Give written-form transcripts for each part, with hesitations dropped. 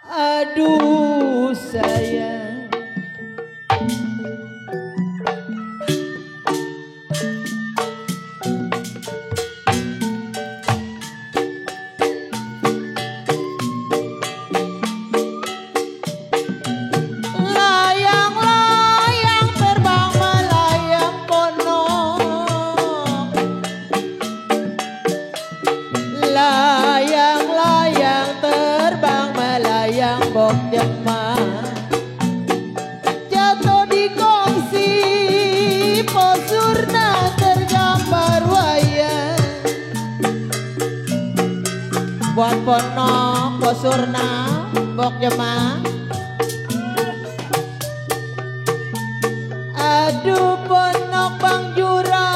Aduh sayang, layang-layang terbang melayang kono, layang-layang terbang melayang bok jema, jatuh di kongsi posurna tergambar wayang, buat ponok posurna bok jema. Aduh ponok bang jura,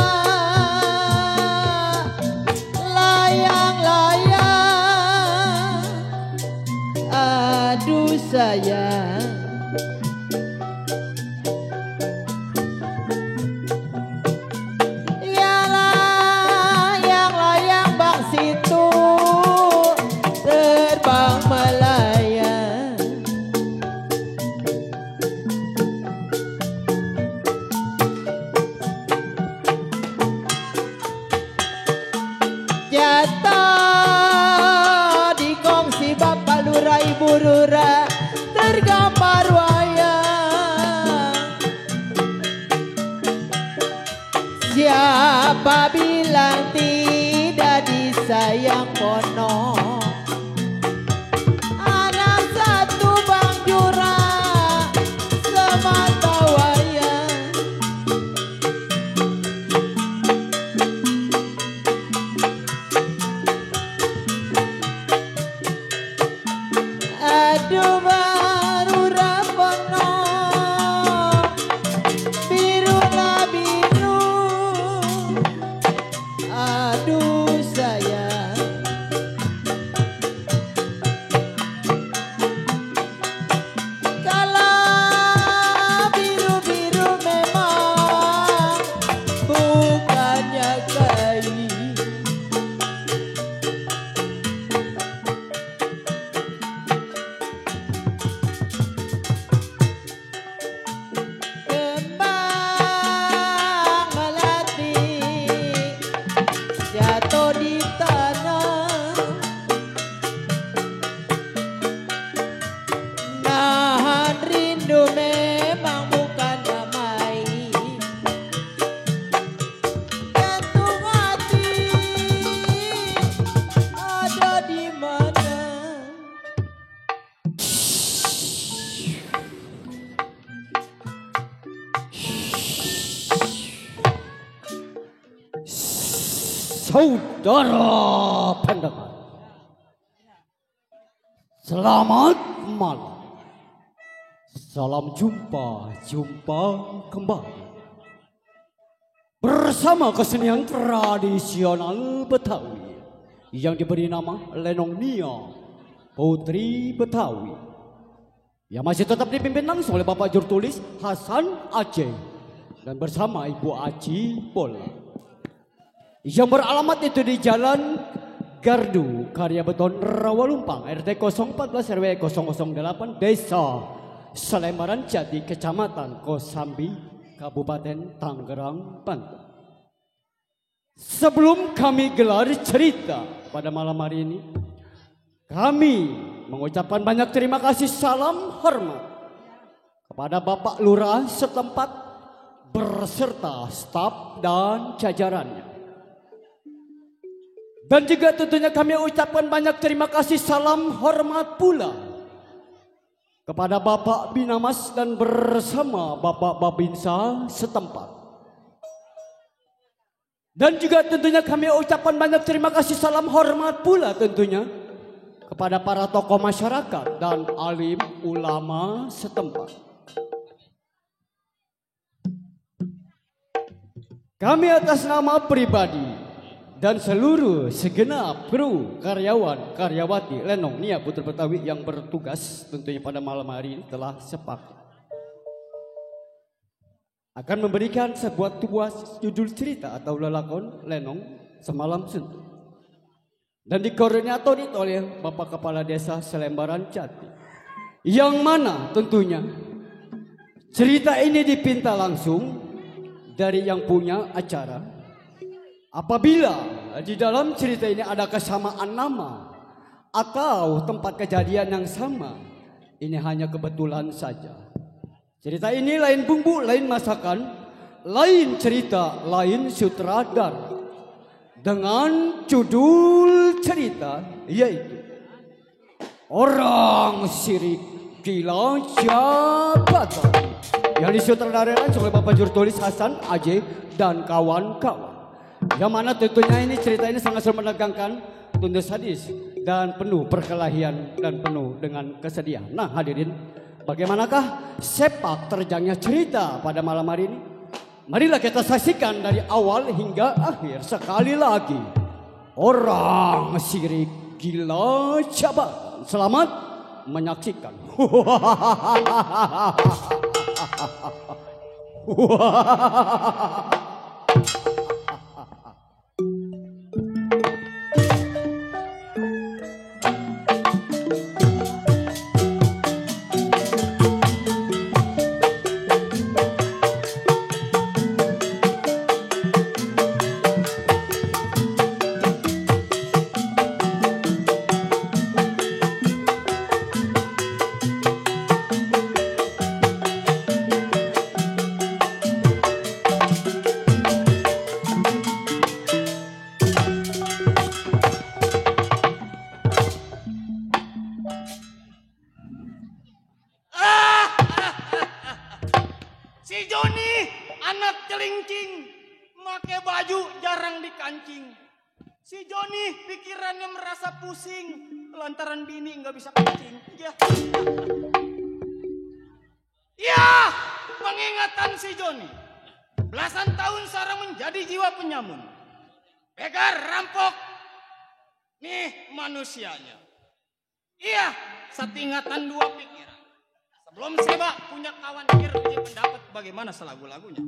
layang-layang, aduh sayang. Ya layang-layang bang situ terbang melayang, jatuh di kongsi bapak lurah ibu lurah tergambar wayang. Siapa bilang tidak disayang pono, anak satu bang jurah semata wayang. Aduh baru rapono, biru lah biru, aduh sayang. Kalau biru-biru memang bukannya kain, kembang melati jatuh di tanah, nahan rindu memang bukan damai, jantung hati ada di mana. Saudara pendengar, selamat malam. Salam jumpa kembali bersama kesenian tradisional Betawi yang diberi nama Lenong Nia Putri Betawi, yang masih tetap dipimpin langsung oleh Bapak Jurtulis Hasan Aceh dan bersama Ibu Aci Bola, yang beralamat itu di Jalan Gardu Karya Beton Rawalumpang, RT 014 RW 008, Desa Selembaran Jati, Kecamatan Kosambi, Kabupaten Tangerang, Banten. Sebelum kami gelar cerita pada malam hari ini, kami mengucapkan banyak terima kasih, salam hormat kepada Bapak Lurah setempat berserta staf dan jajarannya. Dan juga tentunya kami ucapkan banyak terima kasih, salam hormat pula kepada Bapak Binamas dan bersama Bapak Babinsa setempat. Dan juga tentunya kami ucapkan banyak terima kasih, salam hormat pula tentunya kepada para tokoh masyarakat dan alim ulama setempat. Kami atas nama pribadi dan seluruh segenap kru karyawan karyawati Lenong Nia Putri Betawi yang bertugas tentunya pada malam hari ini telah sepakat akan memberikan sebuah judul cerita atau lelakon Lenong Semalam Suntuk, dan dikoordinatori oleh Bapak Kepala Desa Selembaran Jati Yang mana tentunya cerita ini dipinta langsung dari yang punya acara. Apabila di dalam cerita ini ada kesamaan nama atau tempat kejadian yang sama, ini hanya kebetulan saja. Cerita ini lain bumbu, lain masakan, lain cerita, lain sutradara. Dengan judul cerita yaitu Orang Sirik Gila Jabatan, yang disutradarakan oleh Bapak Jurtulis Hasan Aj dan kawan-kawan. Yang mana tentunya ini cerita ini sangat menegangkan, tunduk sadis dan penuh perkelahian dan penuh dengan kesedihan. Nah hadirin, bagaimanakah sepak terjangnya cerita pada malam hari ini? Marilah kita saksikan dari awal hingga akhir sekali lagi. Orang Sirik Gila Jabatan. Selamat menyaksikan. Si Joni anak celingking, make baju jarang dikancing. Si Joni pikirannya merasa pusing lantaran bini nggak bisa kencing. Ya, pengingatan si Joni. Belasan tahun sekarang menjadi jiwa penyamun. Begal, rampok. Nih manusianya. Iya, setingatan dua pikiran. Sebelum Seba punya kawan uji pendapat bagaimana selagu-lagunya.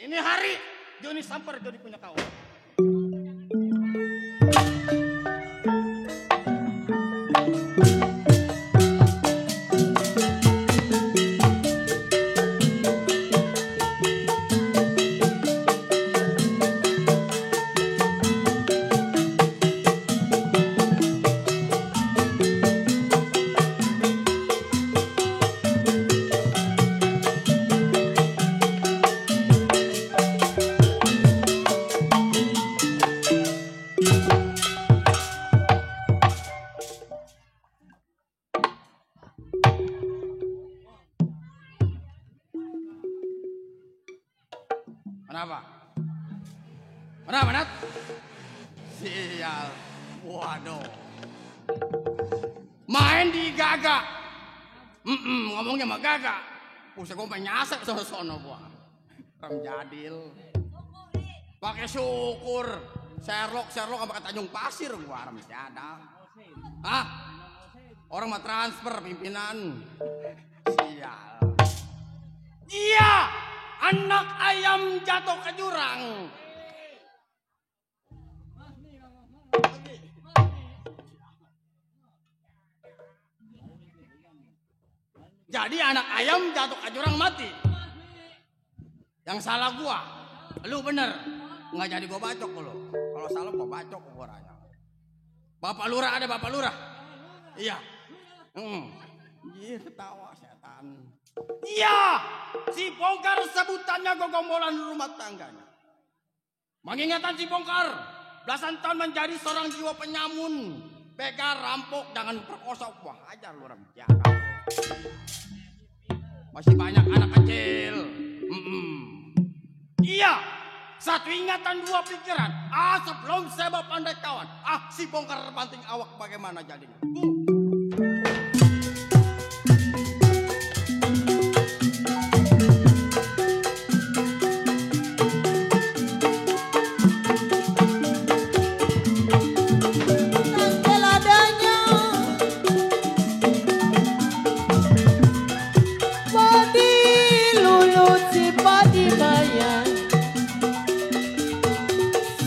Ini hari Joni samper Joni punya kawan. Kenapa? Kenapa, Nat? Sial. Waduh. Main di Gaga. Ngomongnya sama Gaga. Usah gue main nyasar sono gua. Ram Jadil. Pakai syukur. Sherlock sama Tanjung Pasir gua Ram Jadal. Hah? Orang mah transfer pimpinan. Sial. Iya. Anak ayam jatuh ke jurang. Jadi anak ayam jatuh ke jurang mati. Yang salah gua. Lu bener. Nggak jadi gua bacok lu. Kalau salah gua bacok gua raya. Bapak Lurah ada Bapak Lurah? Iya. Iya ketawa setan. Iya, si Bongkar sebutannya gogombolan rumah tangganya. Mengingatkan si Bongkar, belasan tahun menjadi seorang jiwa penyamun, begal, rampok, dengan perkosa. Wah ajar lu orang jahat. Masih banyak anak kecil. Iya, satu ingatan dua pikiran. Sebelum saya pandai kawan. Si Bongkar banting awak bagaimana jadinya?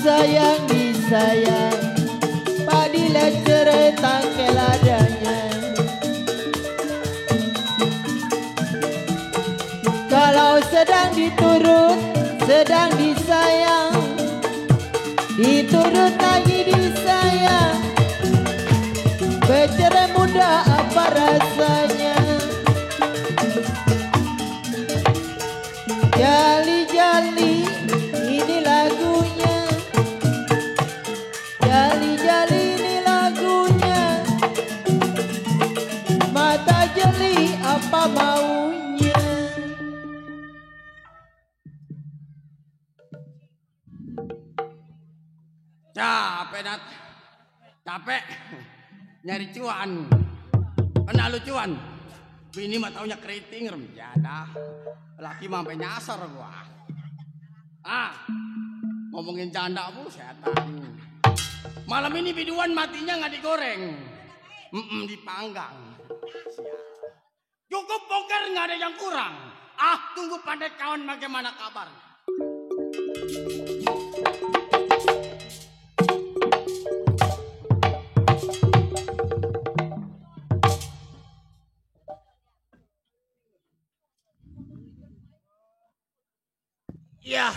Sayang disayang, padi lecer tangkel adanya. Kalau sedang diturut, sedang disayang, diturut lagi disayang, bercerai muda apa rasanya? Jali-jali ini lagunya, jali-jali ini lagunya, mata jeli apa maunya? Capek Nat, capek nyari cuan, kena lu cuan. Bini mah taunya keriting remjada, laki mah sampai nyasar gua. Ngomongin janda bu setan. Malam ini biduan matinya nggak digoreng, dipanggang. Cukup Bongkar nggak ada yang kurang. Tunggu pandai kawan bagaimana kabar. Ya,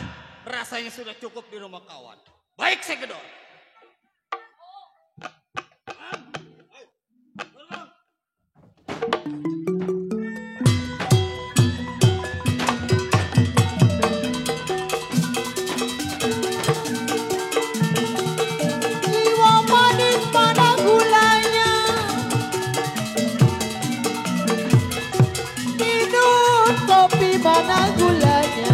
rasanya sudah cukup di rumah kawan. Baik, saya gedor. Jiwa manis mana gulanya, minum kopi mana gulanya,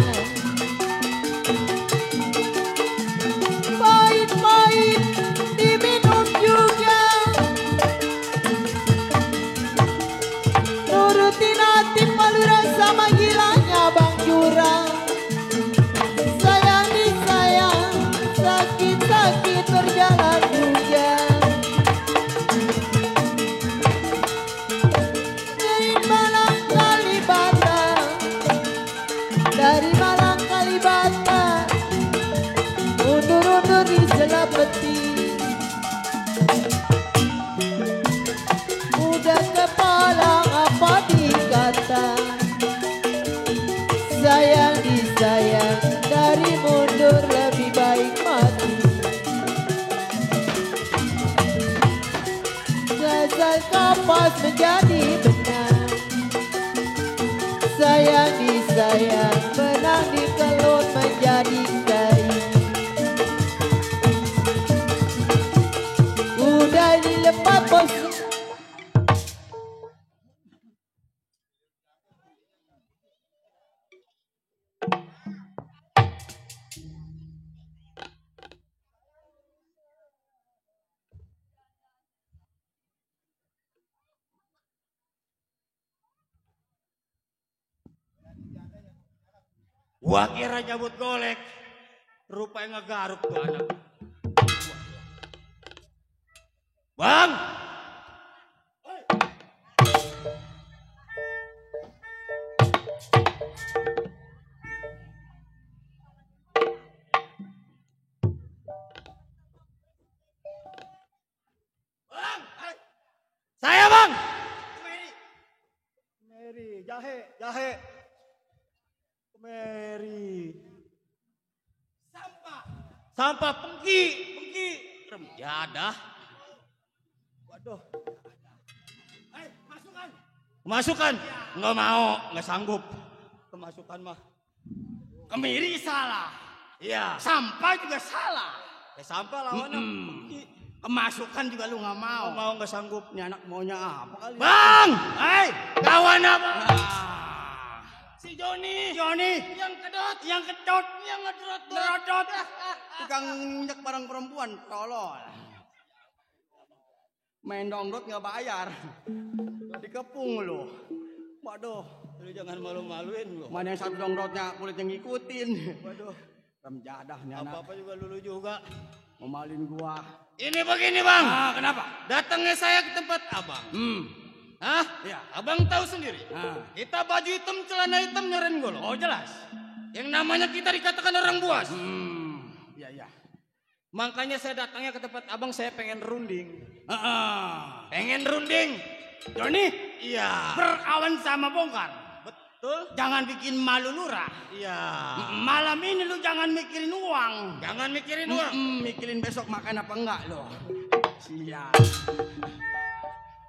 pahit-pahit diminum juga, nurutin hati malu rasa manggilanya Bang Jurang. Sayang disayang, sakit-sakit berjalan juga. Dari Malang Kalibata, dari Malang Kalibata, undur-undur di Selapeti. Udah kepala apa dikata, sayang disayang, dari mundur lebih baik mati. Gagal kapas menjadi benar, sayang disayang, benang dikelut menjadi kain. Udah dilepas bos. Gua kira nyabut golek, rupanya ngegaruk tuh anak. Bang! Bang! Saya bang! Mary, jahe, jahe. Mary. Sampah pengki. Remjadah. Aduh. Masukkan. Masukkan. Nggak mau, nggak sanggup. Kemasukan mah. Kemiri salah. Iya. Sampah juga salah. Sampah lawannya. Kemasukan juga lu nggak mau. Nggak mau, nggak sanggup. Ini anak maunya apa kali? Bang! Hei, kawan apa? Si Joni. Yang kedot. Yang ngedrot. Tukang minyak barang perempuan. Tolol. Main dongdot nggak bayar. Dikepung lu. Waduh. Lu jangan malu-maluin lu. Mana yang satu dongdotnya kulitnya ngikutin. Waduh. Jadah nih anak. Apa-apa juga lulu juga. Ngomalin gua. Ini begini bang. Kenapa? Datangnya saya ke tempat abang. Hah? Ya. Abang tahu sendiri. Kita baju hitam, celana hitam, nyeren golong. Oh jelas. Yang namanya kita dikatakan orang buas. Iya. Makanya saya datangnya ke tempat abang, saya pengen runding. Pengen runding. Joni? Iya. Berkawan sama bongkar. Betul. Jangan bikin malu lurah. Iya. Malam ini lu jangan mikirin uang. Jangan mikirin uang. Mikirin besok makan apa enggak lo. Siap.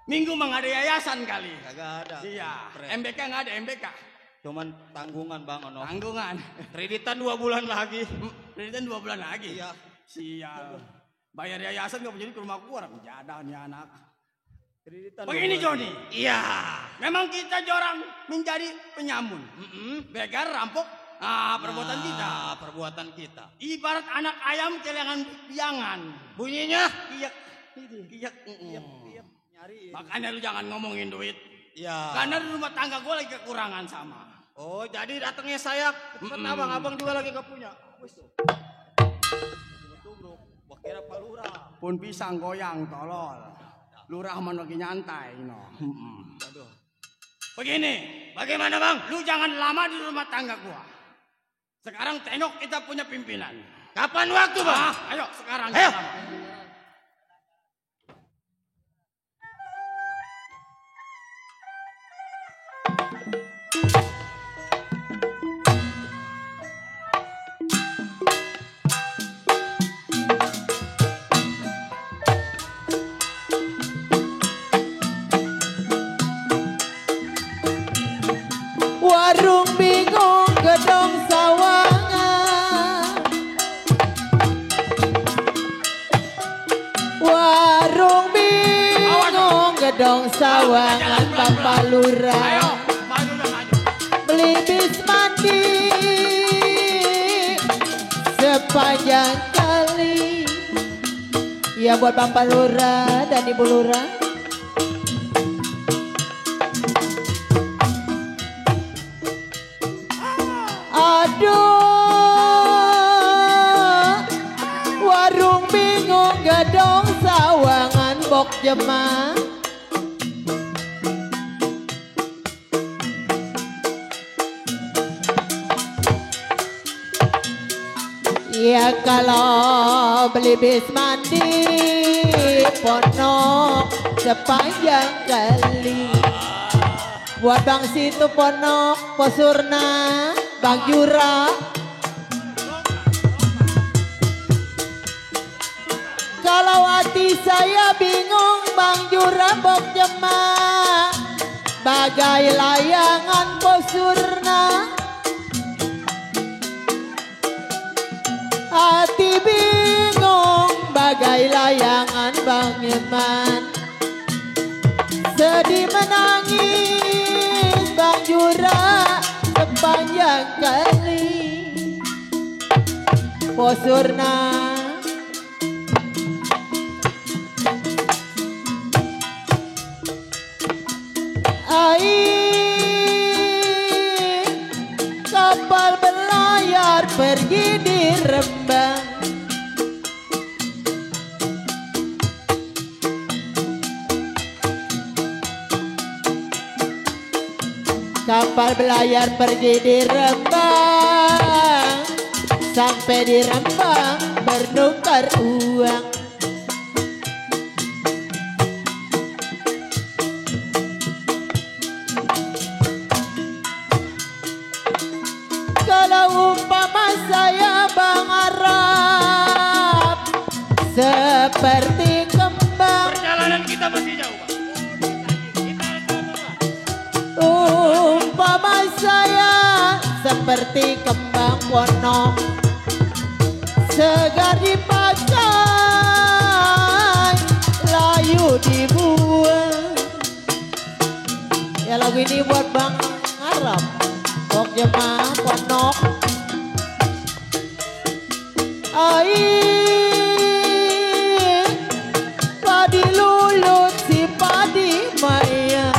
Minggu mah ada yayasan kali. Kagak ada. Iya. MBK nggak ada MBK. Cuman tanggungan bang Ono. Tanggungan. Kreditan 2 bulan lagi. Kreditan 2 bulan lagi. Iya. Siap. Bayar yayasan nggak menjadi ke rumah gua. Jadah nih anak. Kreditan. Begini Joni. Iya. Memang kita jorang menjadi penyamun. Begal, rampok. Perbuatan kita. Perbuatan kita. Ibarat anak ayam kehilangan biangan. Bunyinya kiyak. Nyari. Makanya lu jangan ngomongin duit. Iya. Karena di rumah tangga gue lagi kekurangan sama. Oh, jadi datangnya saya cepet abang juga lagi gak punya. Tubruk. Wah kira Pak Lurah. Pun pisang goyang tolol. Lurah mana lagi nyantai no. Aduh. Begini, bagaimana bang? Lu jangan lama di rumah tangga gua. Sekarang tengok kita punya pimpinan. Kapan waktu bang? Ayo sekarang. Ayo. Warung bingung gedong sawangan. Warung bingung gedong sawangan Bapak Lurah. Beli bis mandi sepanjang kali. Ya buat Bapak Lurah dan Ibu Lurah. Aduh, warung bingung gedong sawangan bok jemah. Ya kalau beli bis mandi ponok sepanjang kali. Buat Bang Situ ponok Posurna Bang Jura. Kalau hati saya bingung Bang Jura bok jemah. Bagai layangan Posurna. Hati bingung bagai layangan Bang Yeman. Sedih menangis Bang Jura sepanjang kali. Posurna air kapal berlayar pergi di Rembang. Kapal berlayar pergi di Rembang. Sampai di Rembang bernukar uang. Kalau umpama saya Bang Arab seperti kembang. Perjalanan kita masih ponok segar dipakai layu dibuang. Ya lagu ini buat Bang Arab kok jemaah ponok. Padi lulut si padi maya.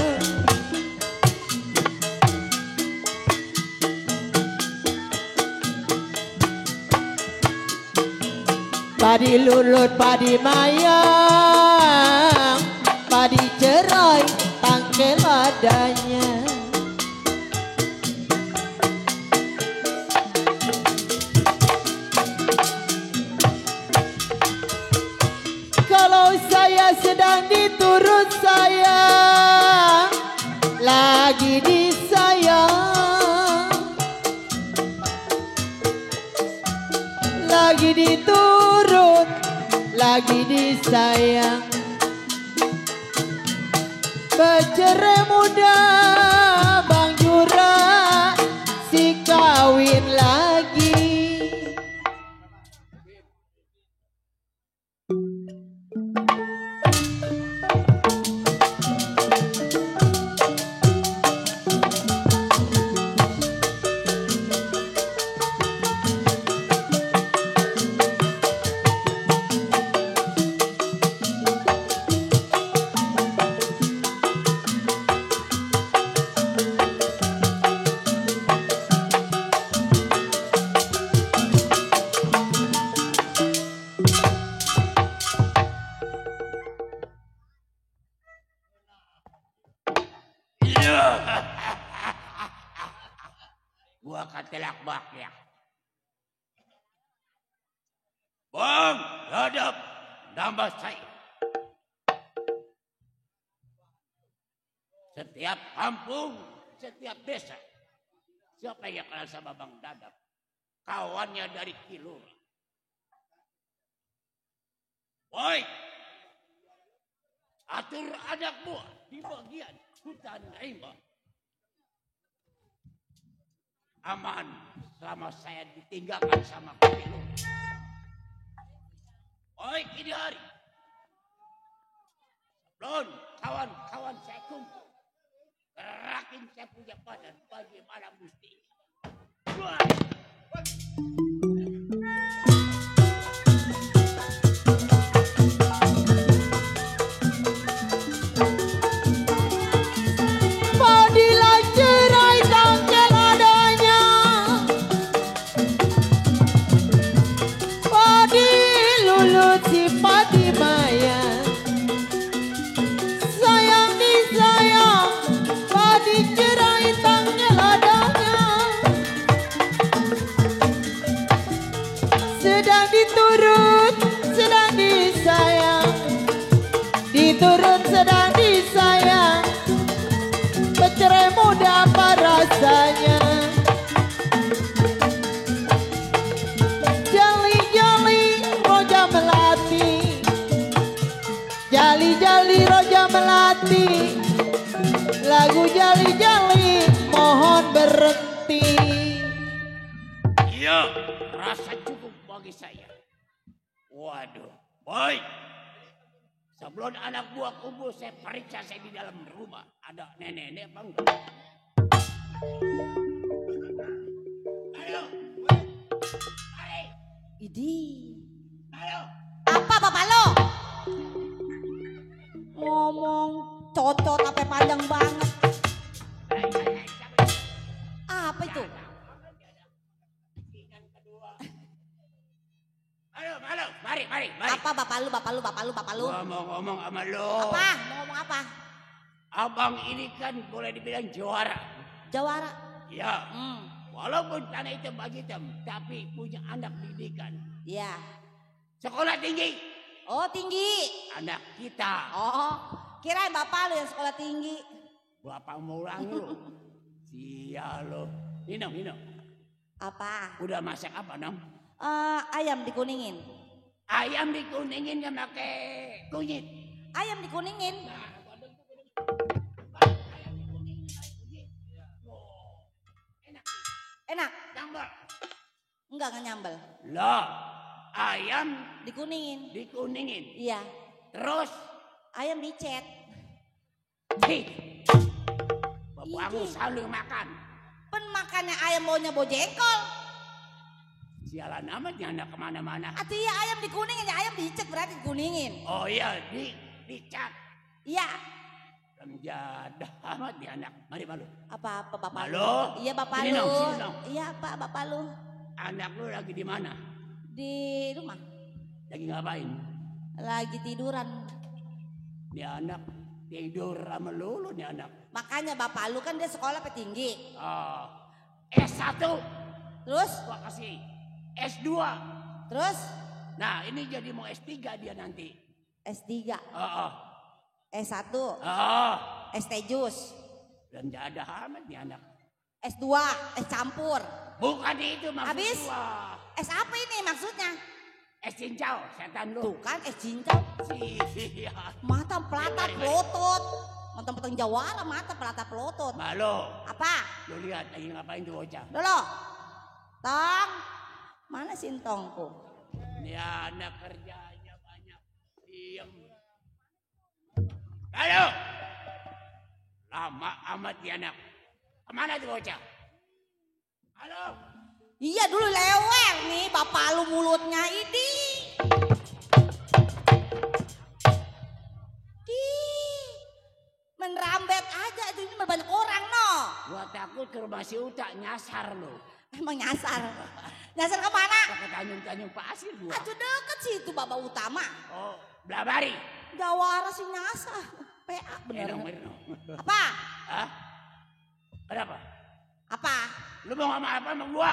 Padi lulut padi maya, padi cerai tangkel adanya. Kalau saya sedang diturut sayang, lagi disayang, lagi diturut, lagi disayang. Bercerai muda Bang Jura, si kawin lagi. Gua katelak bakyak. Bang, hadap, nambah saya. Setiap kampung, setiap desa. Siapa yang kenal sama Bang Dadap? Kawannya dari Kilur. Woi, atur anak buah di bagian hutan rimba. Aman selama saya ditinggalkan sama Kilur. Oi, ini hari. Sebelum kawan-kawan saya kumpul, gerakin saya punya badan bagaimana mesti. Padilah cerai tangkel adanya, padi lulut si padi maya. Sayang disayang, padi cerai tangkel adanya. Sedang diturut, sedang disayang, diturut sedang disayang. Bercerai muda apa rasanya? Jali-jali roja melati, jali-jali roja melati. Lagu jali-jali mohon berhenti. Iya, rasa cukup bagi saya. Waduh, baik. Sebelum anak buah kumpul, saya periksa saya di dalam rumah. Ada nenek-nenek apa enggak? Ayo. Ayo. Idi. Ayo. Apa bapak lo? Ngomong cocot apa panjang banget. Apa itu? Ayo, mari. Apa bapak lu? Gua mau ngomong sama lo. Apa? Mau ngomong apa? Abang ini kan boleh dibilang juara. Jawara. Ya. Walaupun tanah hitam bagi hitam, tapi punya anak didikan. Ya. Sekolah tinggi. Oh tinggi. Anak kita. Oh kirain bapak lu yang sekolah tinggi. Bapak mau ulangi lo. Sial lo. Minum. Apa? Udah masak apa, Nam? Ayam dikuningin. Ayam dikuningin nggak pakai kunyit. Ayam dikuningin. Ayam dikuningin pakai kunyit. Oh, enak. Enak. Tambah. Enggak nyambel. Lah, ayam Dikuningin. dikuningin. Iya. Terus, Ayam dicet. hih. Bapakmu Ih. selalu makan. Pen makannya ayam baunya bau jengkol. Sialan amat nih anak kemana-mana. Artinya ayam dikuningin, ya ayam dicet berarti dikuningin. Oh iya, dicat. Iya. Jadah amat nih anak. Mari malu. Apa bapak Halo? lu? Iya bapak Sini lu. dong, sini dong. Iya pak bapak lu. Anak lu lagi di mana? Di rumah. Lagi ngapain? Lagi tiduran. Nih anak tidur sama lu nih anak. Makanya bapak lu kan dia sekolah petinggi. Oh, S1 Terus? gua kasih. S2. Terus? Nah ini jadi mau S3 dia nanti. S3. Oh, S1. oh. ST Jus. Dan jadah amat nih anak. S2. S campur. Bukan itu maksud Habis? gua. S apa ini maksudnya? Es cincau, setan lu. Tuh kan S cincau. Iya. Mata pelata Mari, mari. pelotot. Mentang-mentang jawara mata pelata pelotot. Malu. Apa? Lu lihat lagi ngapain tuh bocah. Dulu. Tong. Mana sintongku? Ini anak kerjanya banyak. Diem. Ayo. Lama amat dia anak. Kemana tuh bocah? Halo. Iya dulu lewer nih bapak lu mulutnya ini. Menrambet aja itu ini banyak orang no. Gua takut ke rumah si Uta nyasar lu. Emang nyasar. Nyasar kemana? Ke Tanjung-Tanjung Pasir gua. Aduh deket situ bapak utama. Oh, Blabari. Jawara si nyasar. PA bener. Enong, enong. Apa? Hah? Kenapa? Apa? Lu mau ngomong apa sama gua?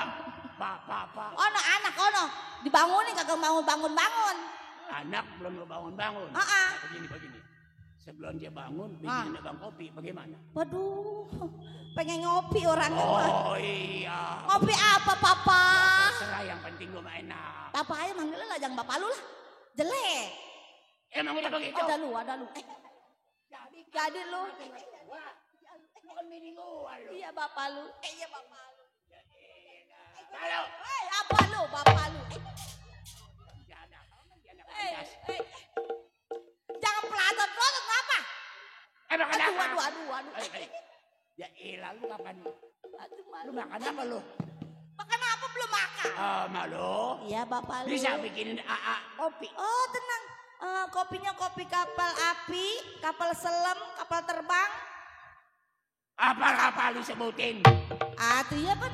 Pak. Ono anak ono. Dibangunin kagak mau bangun-bangun. Anak belum lu bangun-bangun. Ah. Nah, begini. Sebelum dia bangun, bikin abang kopi. Bagaimana? Waduh, pengen ngopi orangnya. mah. Oh iya. Ngopi apa papa? Terserah yang penting lu mah enak. Papa aja manggil lah jangan bapak lu lah. Jelek. Emang udah begitu? Ada lu. Jadi lu. Lu kan bini gua lu. Iya bapak lu. Iya bapak lu. Halo. Apa lu bapak lu? Jangan pelotot ngapa? Emang kenapa? Aduh. Ya elah lu kapan? Aduh Lu malu. makan apa lu? Makan apa belum makan? Malu. Iya bapak lu. Bisa bikinin AA kopi. Oh tenang. Kopinya kopi kapal api, kapal selam, kapal terbang. Apa disebutin? Tuh iya kan.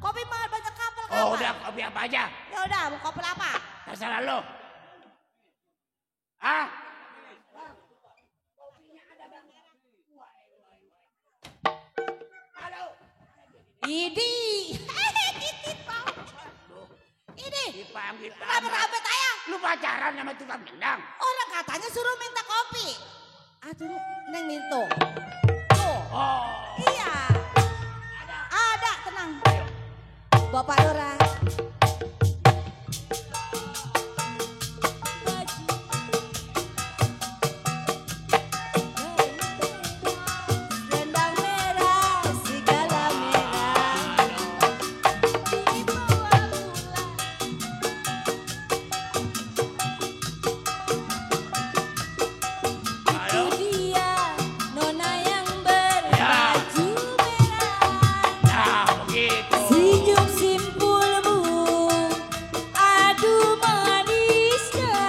Kopi mah banyak kapal. Oh udah kopi apa aja? Ya udah, mau kopi apa? Terserah lu. Ah? Halo. Idi. Ini. Dipanggil Rambet-rambet aja. Lu pacaran sama tukang gendang? Orang katanya suruh minta kopi. Aduh, neng itu. Tuh. Oh. Iya. Ada, tenang. Bapak Lura. Selendang merah, segala merah. Dibawa Halo. dia, nona yang berbaju merah. Nah begitu. Sejuk simpulmu, aduh manisnya.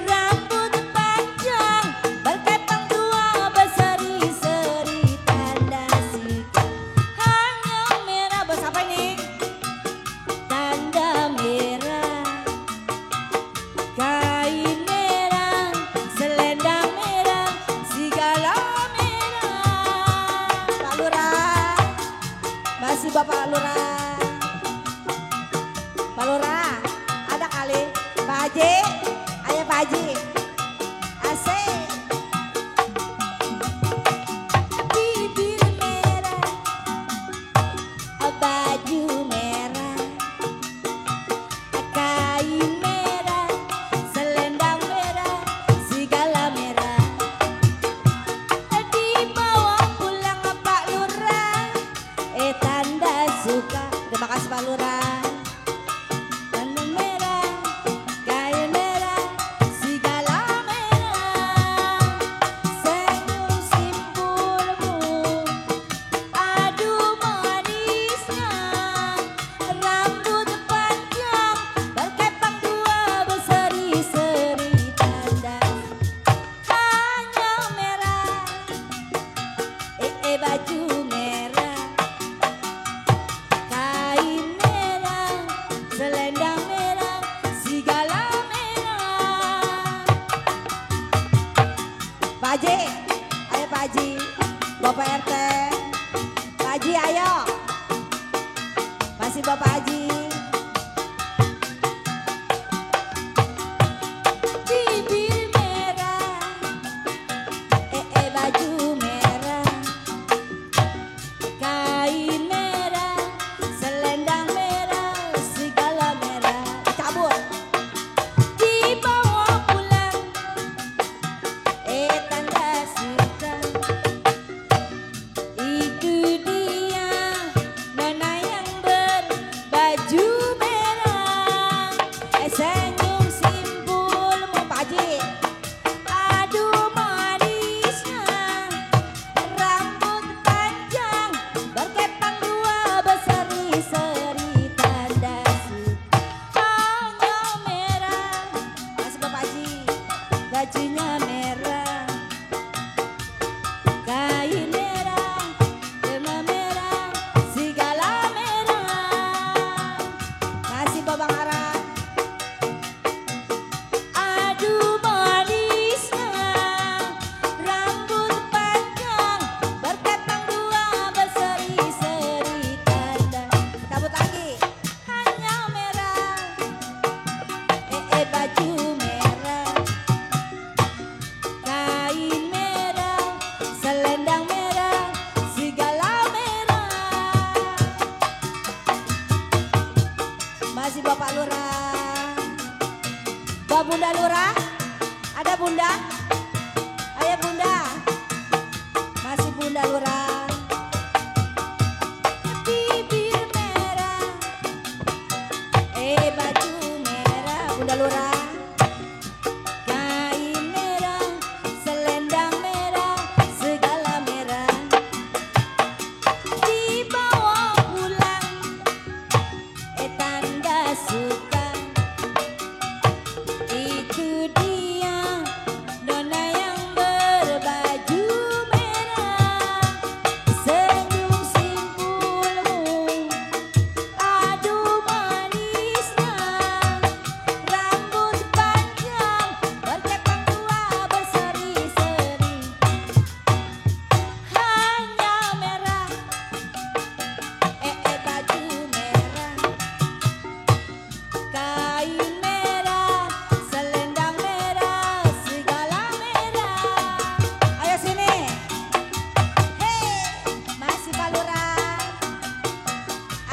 Rambut panjang, berkepang tua, berseri-seri tanda sikap. Hanya merah, bos apa ini? Tanda merah, kain merah, selendang merah, segala merah. Pak Lurah. Masih Bapak Lurah. Pak Lurah, ada kali. Pak Haji, ayo Pak Haji. Asik. Bibir merah, baju merah, kain merah, selendang merah, segala merah. Dibawa pulang Pak Lurah, tanda suka. Terima kasih Pak Lurah. Bunda Lurah, ada Bunda? Ayo Bunda, masih Bunda Lurah. Bibir merah, baju merah Bunda Lurah. Kain merah, selendang merah, segala merah. Dibawa pulang, tanda suka. Itu dia nona yang berbaju merah. Senyum simpulmu, aduh manisnya. Rambut panjang berkepang tua berseri-seri. Hanya merah, baju merah. Kain merah, selendang merah, segala merah. Ayo sini. Hei, masih Pak Lurah.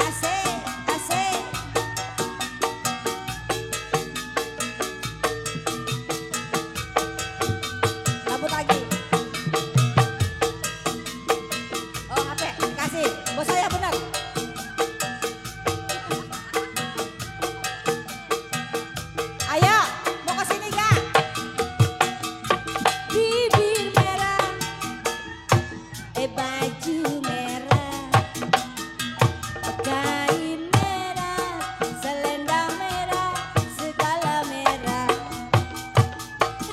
Asik, asik. Rambut lagi. Oh, HP, kasih. Bos saya benar. Ayo, mau ke sini gak? Bibir merah, baju merah. Kain merah, selendang merah, segala merah.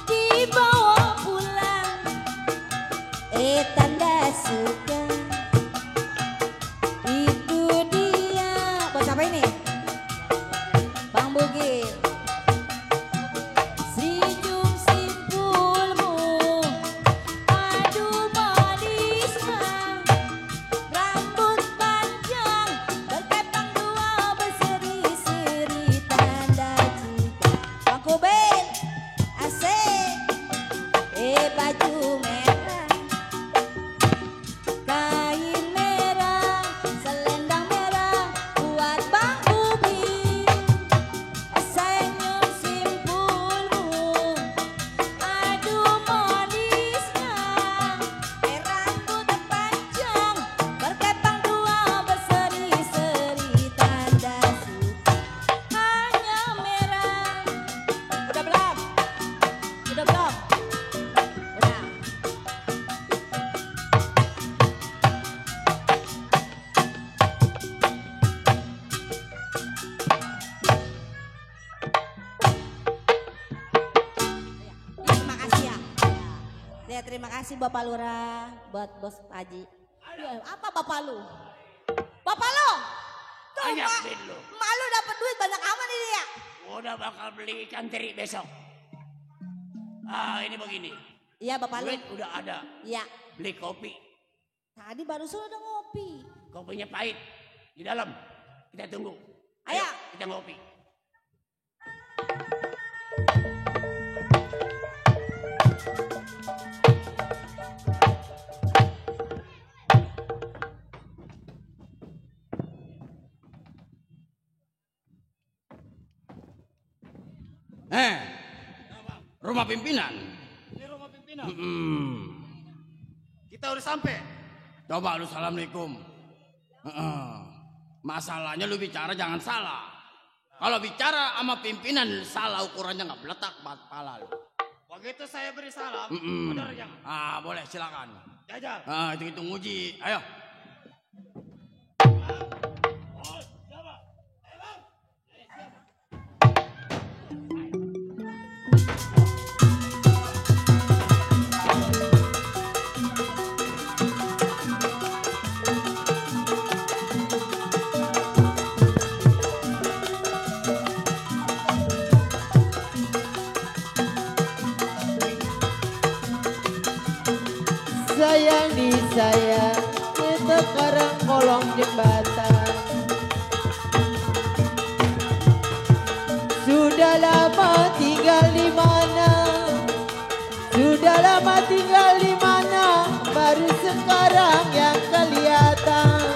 Dibawa pulang, tanda suka. Itu dia. Bos apa ini? Bang Bugil. Senyum simpulmu, aduh manisnya. Rambut panjang berkepang dua berseri-seri, tanda cinta. Bang Kubin, asik. Baju merah, kain merah, selendang merah, buat Bang Kubin. Senyum simpulmu, aduh manisnya. Rambut panjang berkepang dua berseri-seri, tanda suka. Hanya merah. Udah belum? Udah belum? Udah. Terima kasih ya. Ya, terima kasih Bapak Lurah buat Bos Haji. Ya, apa Bapak lu? Bapak lu? Tuh, Banyak Mak. duit lu. Mak lu dapat duit banyak amat ini ya. Udah bakal beli ikan teri besok. Ini begini. Iya Bapak lu. Duit udah ada. Iya. Beli kopi. Tadi barusan udah ngopi. Kopinya pahit. Di dalam. Kita tunggu. Ayo. Kita ngopi. Rumah pimpinan. Ini rumah pimpinan. Kita udah sampai. Coba lu assalamualaikum. Masalahnya lu bicara jangan salah. Kalau bicara sama pimpinan salah ukurannya nggak beletak kepala lu. Begitu saya beri salam, benar jangan? Boleh silakan. Jajal. Itu nguji. Ayo. Sayang disayang, kita sekarang kolong jembatan. Sudah lama tinggal di mana? Sudah lama tinggal di mana? Baru sekarang yang kelihatan.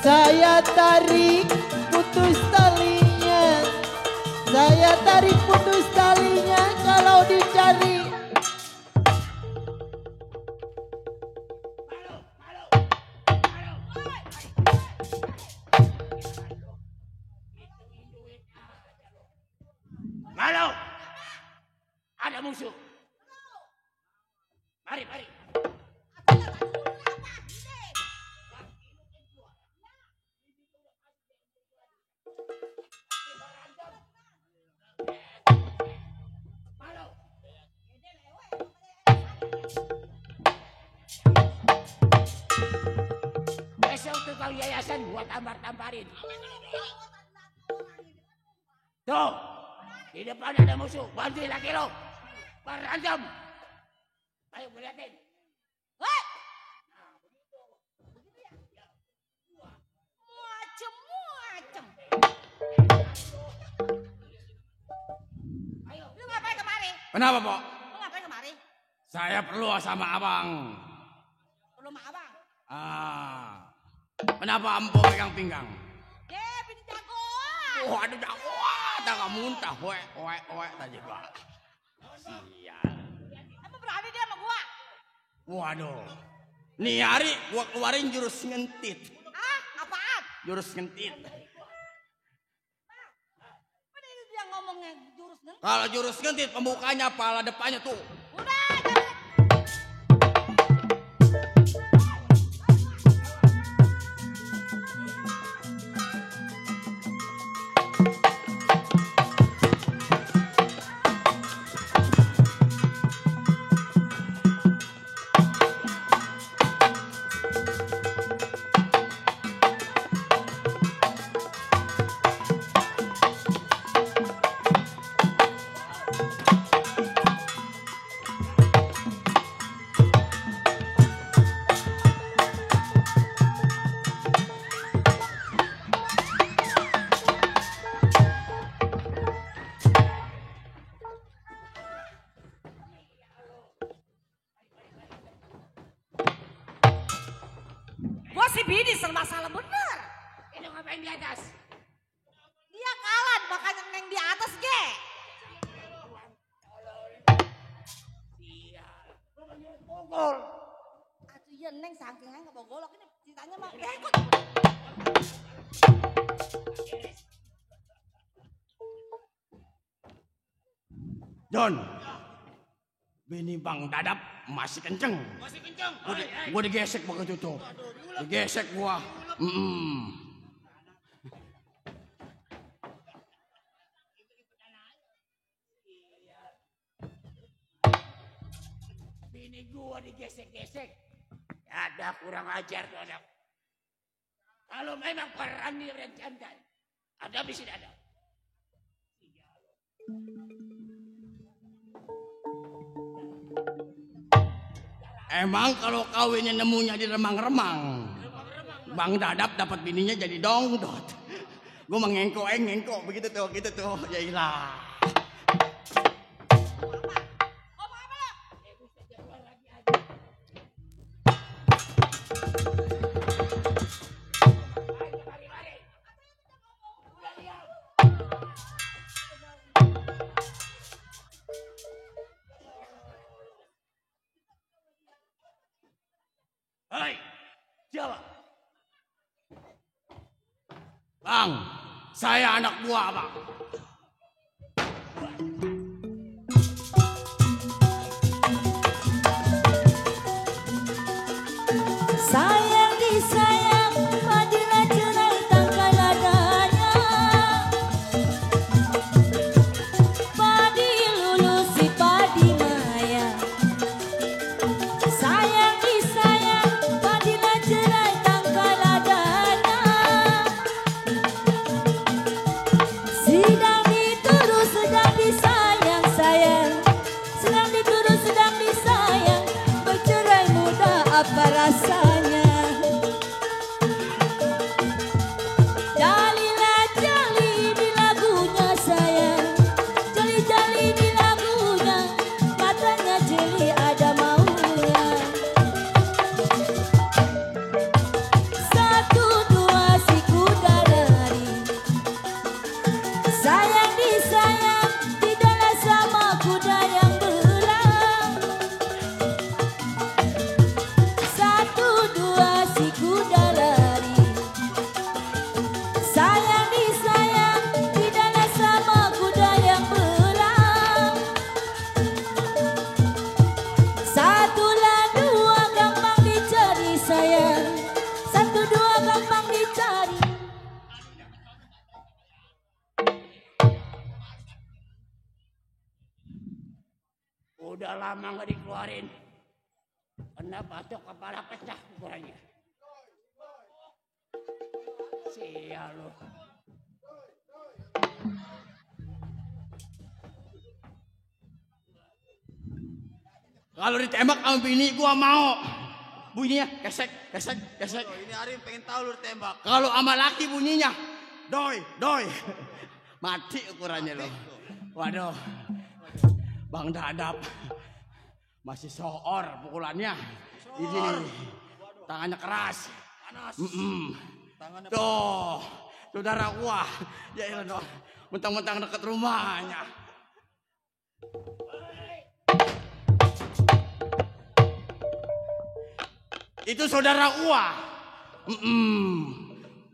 Saya tarik putus talinya. Saya tarik putus talinya kalau dicari. Malu. Ada musuh. Mari, mari. Besok tukang yayasan buat tampar-tamparin. Tuh, di depan ada musuh. Bantuin laki lo. Berantem. Ayo gue liatin. Hei! Macem-macem. Ayo, lu ngapain kemari? Kenapa, Pok? Lu ngapain kemari? Saya perlu sama abang. Perlu sama abang. Kenapa Ampo pegang pinggang? Bini jagoan. Wah, ada jagoan. Tak muntah. Wek tadi, Pak. Sial. Emang berani dia sama gua? Waduh. Nih hari gua keluarin jurus ngentit. Ah, apaan? Jurus ngentit. Mana ini dia ngomongnya jurus neng? Kalau jurus ngentit pembukanya pala depannya tuh. Udah, jangan. Gua si bini serba salah bener. Ini ngapain di atas? Dia kalah makanya neng di atas ge. Pukul. Atuh iya neng saking neng nggak golok ini ceritanya mah ikut. John. Bini Bang Dadap masih kenceng. Masih kencang. Gua digesek begitu tuh. Digesek gua. Bini gua digesek-gesek. Ada kurang ajar tuh anak. Kalau memang perang direncanakan, ada bisa ada. Emang kalau kawinnya nemunya di remang-remang, Bang Dadap dapat bininya jadi dongdot. Gue mengengko begitu tuh, gitu tuh, yailah. Hei, siapa? Bang, saya anak buah Bang. Sayang disayang, padilah cerai tangkai ladanya. Padi lulus si padi maya. Sayang disayang, padilah cerai tangkai ladanya. Sedang diturut sedang disayang sayang. Sedang diturut sedang disayang. Bercerai muda apa rasanya? Jalilah jali di lagunya sayang. Jali-jali di lagunya. Matanya jeli ada maunya. Satu dua si kuda dari. Sayang disayang. Udah lama nggak dikeluarin. Kenapa tuh kepala pecah ukurannya? Sial lu. Kalau ditembak sama bini gua mau. Bunyinya gesek, gesek, gesek. Ini Arin pengen tahu lu tembak. Kalau sama laki bunyinya doi, doi. Mati ukurannya lo. Waduh. Bang Dadap. Masih soor pukulannya. Ini nih. Tangannya keras. Panas. Tangannya Tuh. Saudara gua. Ya elah dong. Mentang-mentang dekat rumahnya. Itu saudara gua.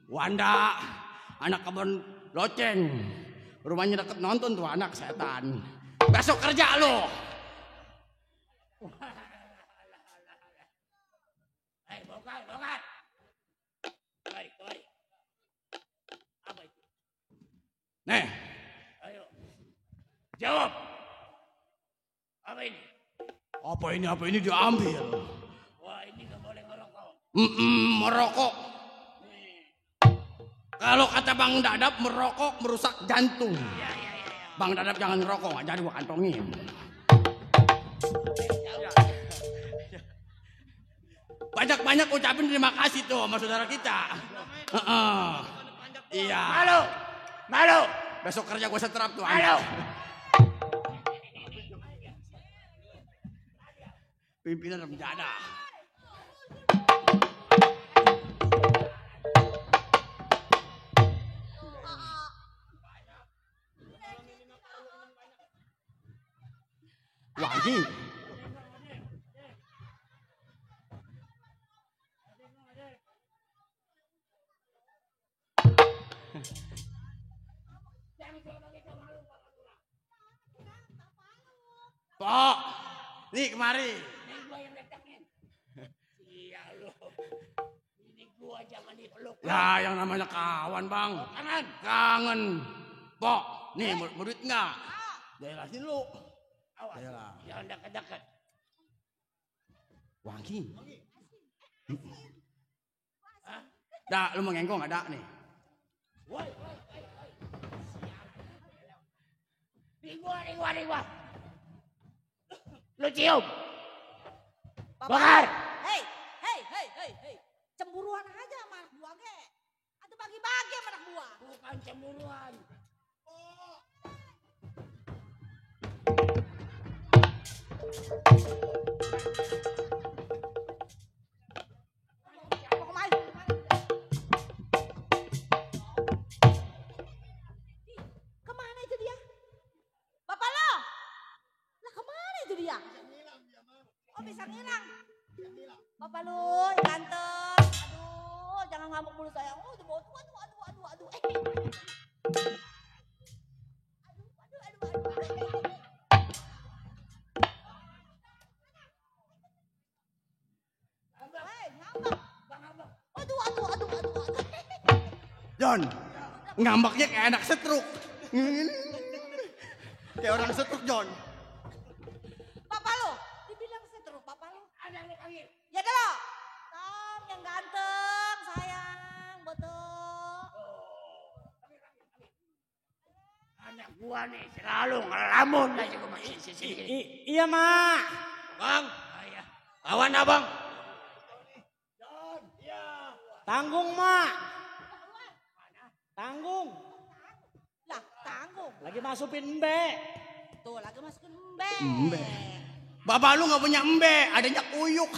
Wanda, anak kebun loceng. Rumahnya deket nonton tuh anak setan. Besok kerja lo. Hei, bongkar, bongkar. Kemari, kemari. Apa itu? Nih, Ayo. Jawab. Apa ini? apa ini diambil. Wah, ini nggak boleh ngerokok. Merokok. Kalau kata Bang Dadap merokok merusak jantung. Ya. Bang Dadap jangan ngerokok, nggak jadi gua kantongin. Banyak-banyak ucapin terima kasih tuh sama saudara kita. Iya. Malu, malu, Besok kerja gua seterap tuh. malu. Pimpinan menjada. Wangi. Pak, nih kemari. Ini gua yang datangin. Iya lu. Ini gua jangan dipeluk. Ya, yang namanya kawan, Bang. Kangen. Kangen. Pok, nih mau duit nggak? Jelasin lu. Awas. Yalah. Jangan dekat-dekat. Wangi. Dah, lu mau ngengkong ada nih. Woi. Di gua. Lu cium. Bakar. Hei. Cemburuan aja sama anak buah ge. Atau bagi-bagi sama anak buah. Bukan cemburuan. Mau kemana? Kemana itu dia? Bapak lo? Lah kemana itu dia? Oh bisa ngilang. Bapak lu ganteng. Aduh jangan ngamuk mulu sayang. Oh aduh. Hei, ngambek. Aduh. John, ngambaknya kayak anak setruk. Kayak orang setruk, John. Bapak lu, dibilang setruk bapak lu. Ada yang dipanggil. Ya dah. Tom yang ganteng, sayang, betul. Anak gua nih selalu ngelamun aja gua masih sini. Iya, Mak. Bang, Ayah. kawan abang. Tanggung, Mak. Tanggung. Lah, tanggung. Lagi masukin embe. Tuh, lagi masukin embe. Bapak lu nggak punya embe, adanya kuyuk.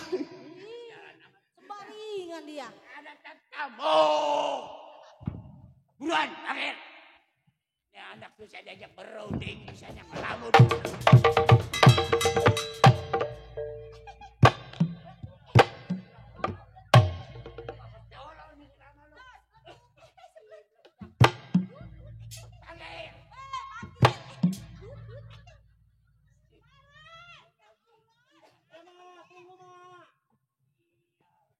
Sembaringan dia. Ada tetap. Oh. Buruan, akhir. Ini anak tuh saya diajak berunding, bisanya ngelamun.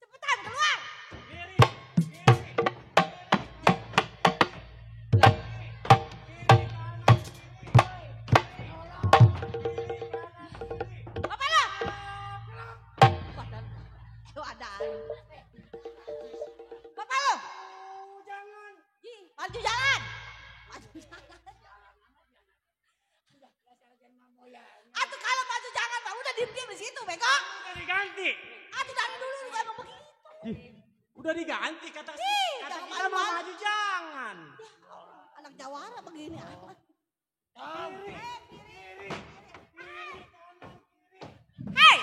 Cepetan keluar. diganti. Aduh dari dulu juga emang begitu. Udah diganti kata Ih, kata jangan kita mau malu-malu. maju jangan. Anak jawara begini amat. Hei!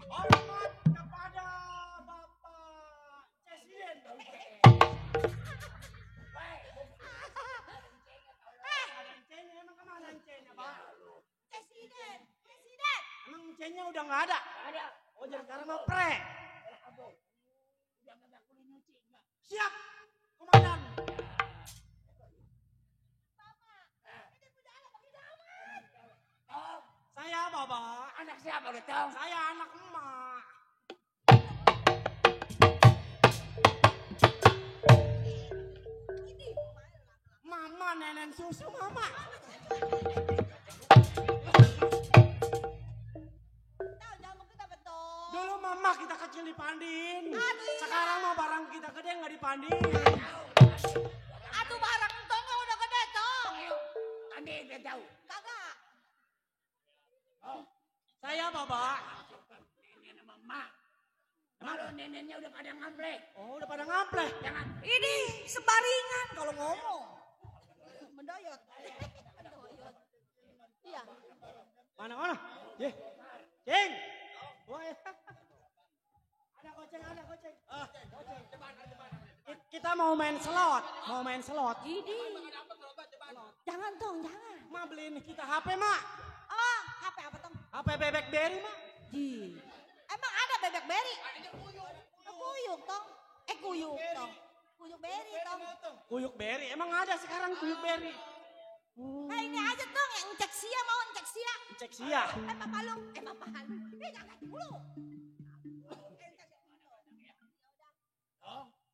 Hormat kepada Bapak Presiden. Emang kemana encenya, Pak? Presiden. Emang encenya udah nggak ada? Oh, jadi sekarang mau pre. Siap, komandan. Saya Bapak. Anak siapa lu tahu? Saya anak emak. Mama nenek susu mama. Tahu jamu kita betul. Dulu mama kita kecil dipandin. Aduh, iya. Sekarang mah barang kita gede nggak dipandin. Aduh barang tong udah gede tong. Andi dia tahu. Kagak. Saya Bapak. Nenek sama emak. Kalau neneknya udah pada ngamplek. Oh, udah pada ngampleh. Jangan. Ini sebaringan kalau ngomong. Mendoyot. Iya. Mana? Ye. Cing. Wah, ya. Ada koceng. Kita mau main slot. Ini. Jangan tong, jangan. Ma beliin kita HP, Mak. Oh, HP apa tong? HP bebek berry, Mak. Ji. Emang ada bebek beri? Kuyuk tong. Kuyuk tong. Kuyuk beri tong. Kuyuk berry. Emang ada sekarang kuyuk berry. Ini aja tong yang cek sia mau cek sia. Cek sia. Papa lu. Jangan dulu.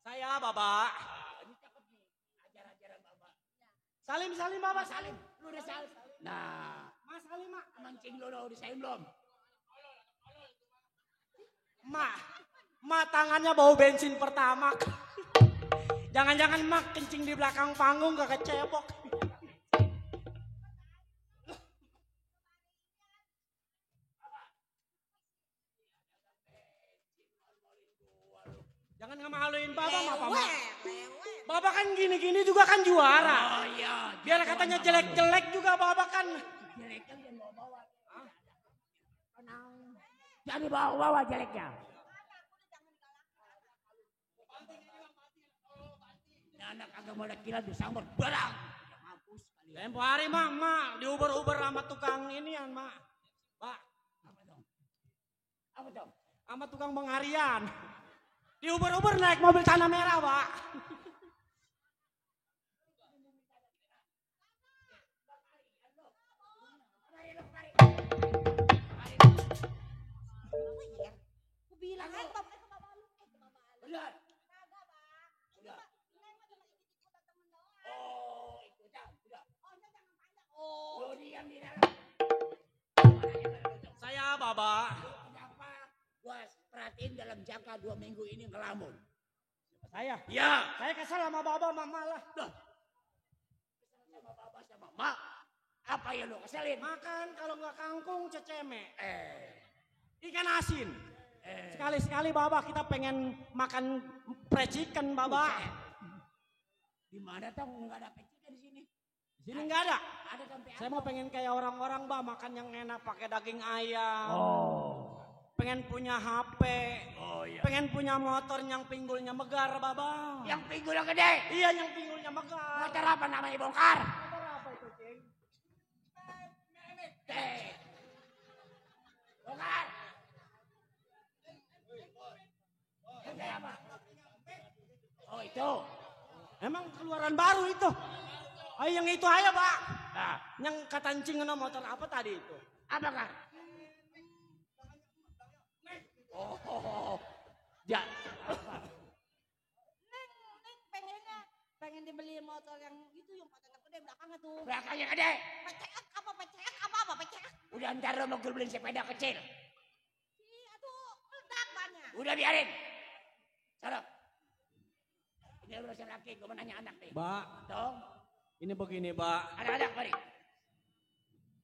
Saya Bapak. Salim Bapak, salim. Lu udah salim. Nah, Mas salim, Mak. mancing lu udah salim belum? Mak tangannya bau bensin pertama. Jangan-jangan Mak kencing di belakang panggung gak kecebok. Jangan ngemaluin Bapak, Mak. Bapak kan gini-gini juga kan juara. Oh iya. Biar katanya jelek-jelek juga Bapak kan. Jeleknya jangan bawa-bawa. Jangan dibawa-bawa jeleknya. Ini anak agak mau kilat disambar barang. Mampus kali. Tempo hari Mak diuber-uber sama tukang inian Mak. Pak, Apa dong? sama tukang pengharian. Diuber-uber naik mobil tanah merah, Pak. Aku bilang kan bapak lu. Benar. Oh, ikutan. Udah. Oh, diam di dalam. Saya Bapak. Kenapa gua perhatiin dalam jangka 2 minggu ini ngelamun? Saya. Ya. Saya kesal sama Bapak Mama lah. Sama bapak sama mak. Apa yang lo keselin? Makan kalau nggak kangkung ceceme. Ikan Eh. asin. Sekali-sekali Bapak kita pengen makan fried chicken Bapak. Di mana tuh nggak ada pecikan di sini? Di sini nggak ada. Ada sampai Saya mau pengen kayak orang-orang Mbak makan yang enak pakai daging ayam. Oh. Pengen punya HP. Oh iya. Pengen punya motor yang pinggulnya megar Bapak. Yang pinggulnya gede. Iya yang pinggulnya megar. Motor apa namanya bongkar? Motor apa itu, Cing? Bongkar. Gede apa? Oh itu. Emang keluaran baru itu. Ayo yang itu aja Pak. Nah, Yang katancing motor apa tadi itu? apa kan? Oh. Ya. Neng pengen dibeli motor yang itu yang pakai gede belakangnya tuh. Belakangnya gede. Pecek apa pecek? Udah ntar lo mau gue beliin sepeda kecil. Iya tuh meledak bannya. Udah biarin. Sana. Ini urusan laki, gue mau nanya anak nih. Mbak, Dong, ini begini Mbak. anak-anak mari.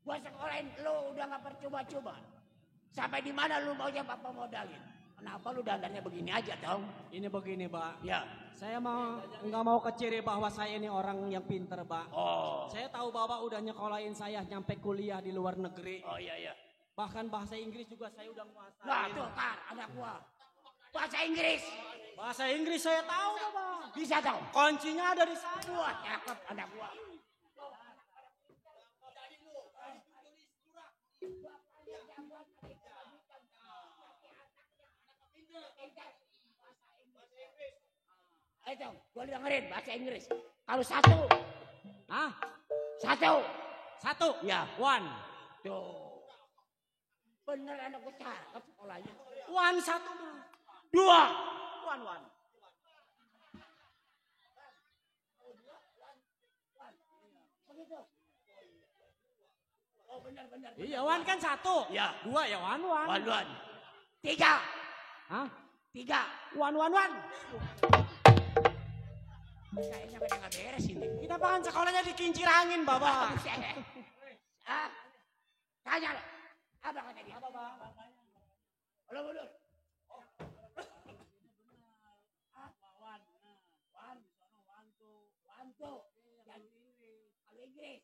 Gua sekolahin lu udah gak percoba-coba. Sampai di mana lu maunya papa modalin? Kenapa lu dandannya begini aja, Tong? Ini begini, Pak. Ya. Saya nggak mau keciri bahwa saya ini orang yang pinter, Pak. Oh. Saya tahu Bapak udah nyekolahin saya nyampe kuliah di luar negeri. Oh iya. Bahkan bahasa Inggris juga saya udah nguasain. Nah tuh, Kar, anak gua. Bahasa Inggris. Bahasa Inggris saya tahu, Bapak. Bisa, Tong? Kuncinya ada di saya. Wah, cakep anak gua. Ayo, gua dengerin bahasa Inggris. Kalau satu. Hah? Satu. Ya, one. Tuh. Bener anak gua cakep sekolahnya. One satu, Bang. Dua. One. Begitu. Oh benar. Iya, one kan satu. Ya. Dua ya one. Wan. Tiga. Hah? Tiga. One. Kayaknya udah nggak beres ini. Kita bahkan sekolahnya di kincir angin, Bapak. Ah, tanya lo. Apa kata dia? Apa bang? Halo, mundur. Wanto. Kalau Inggris.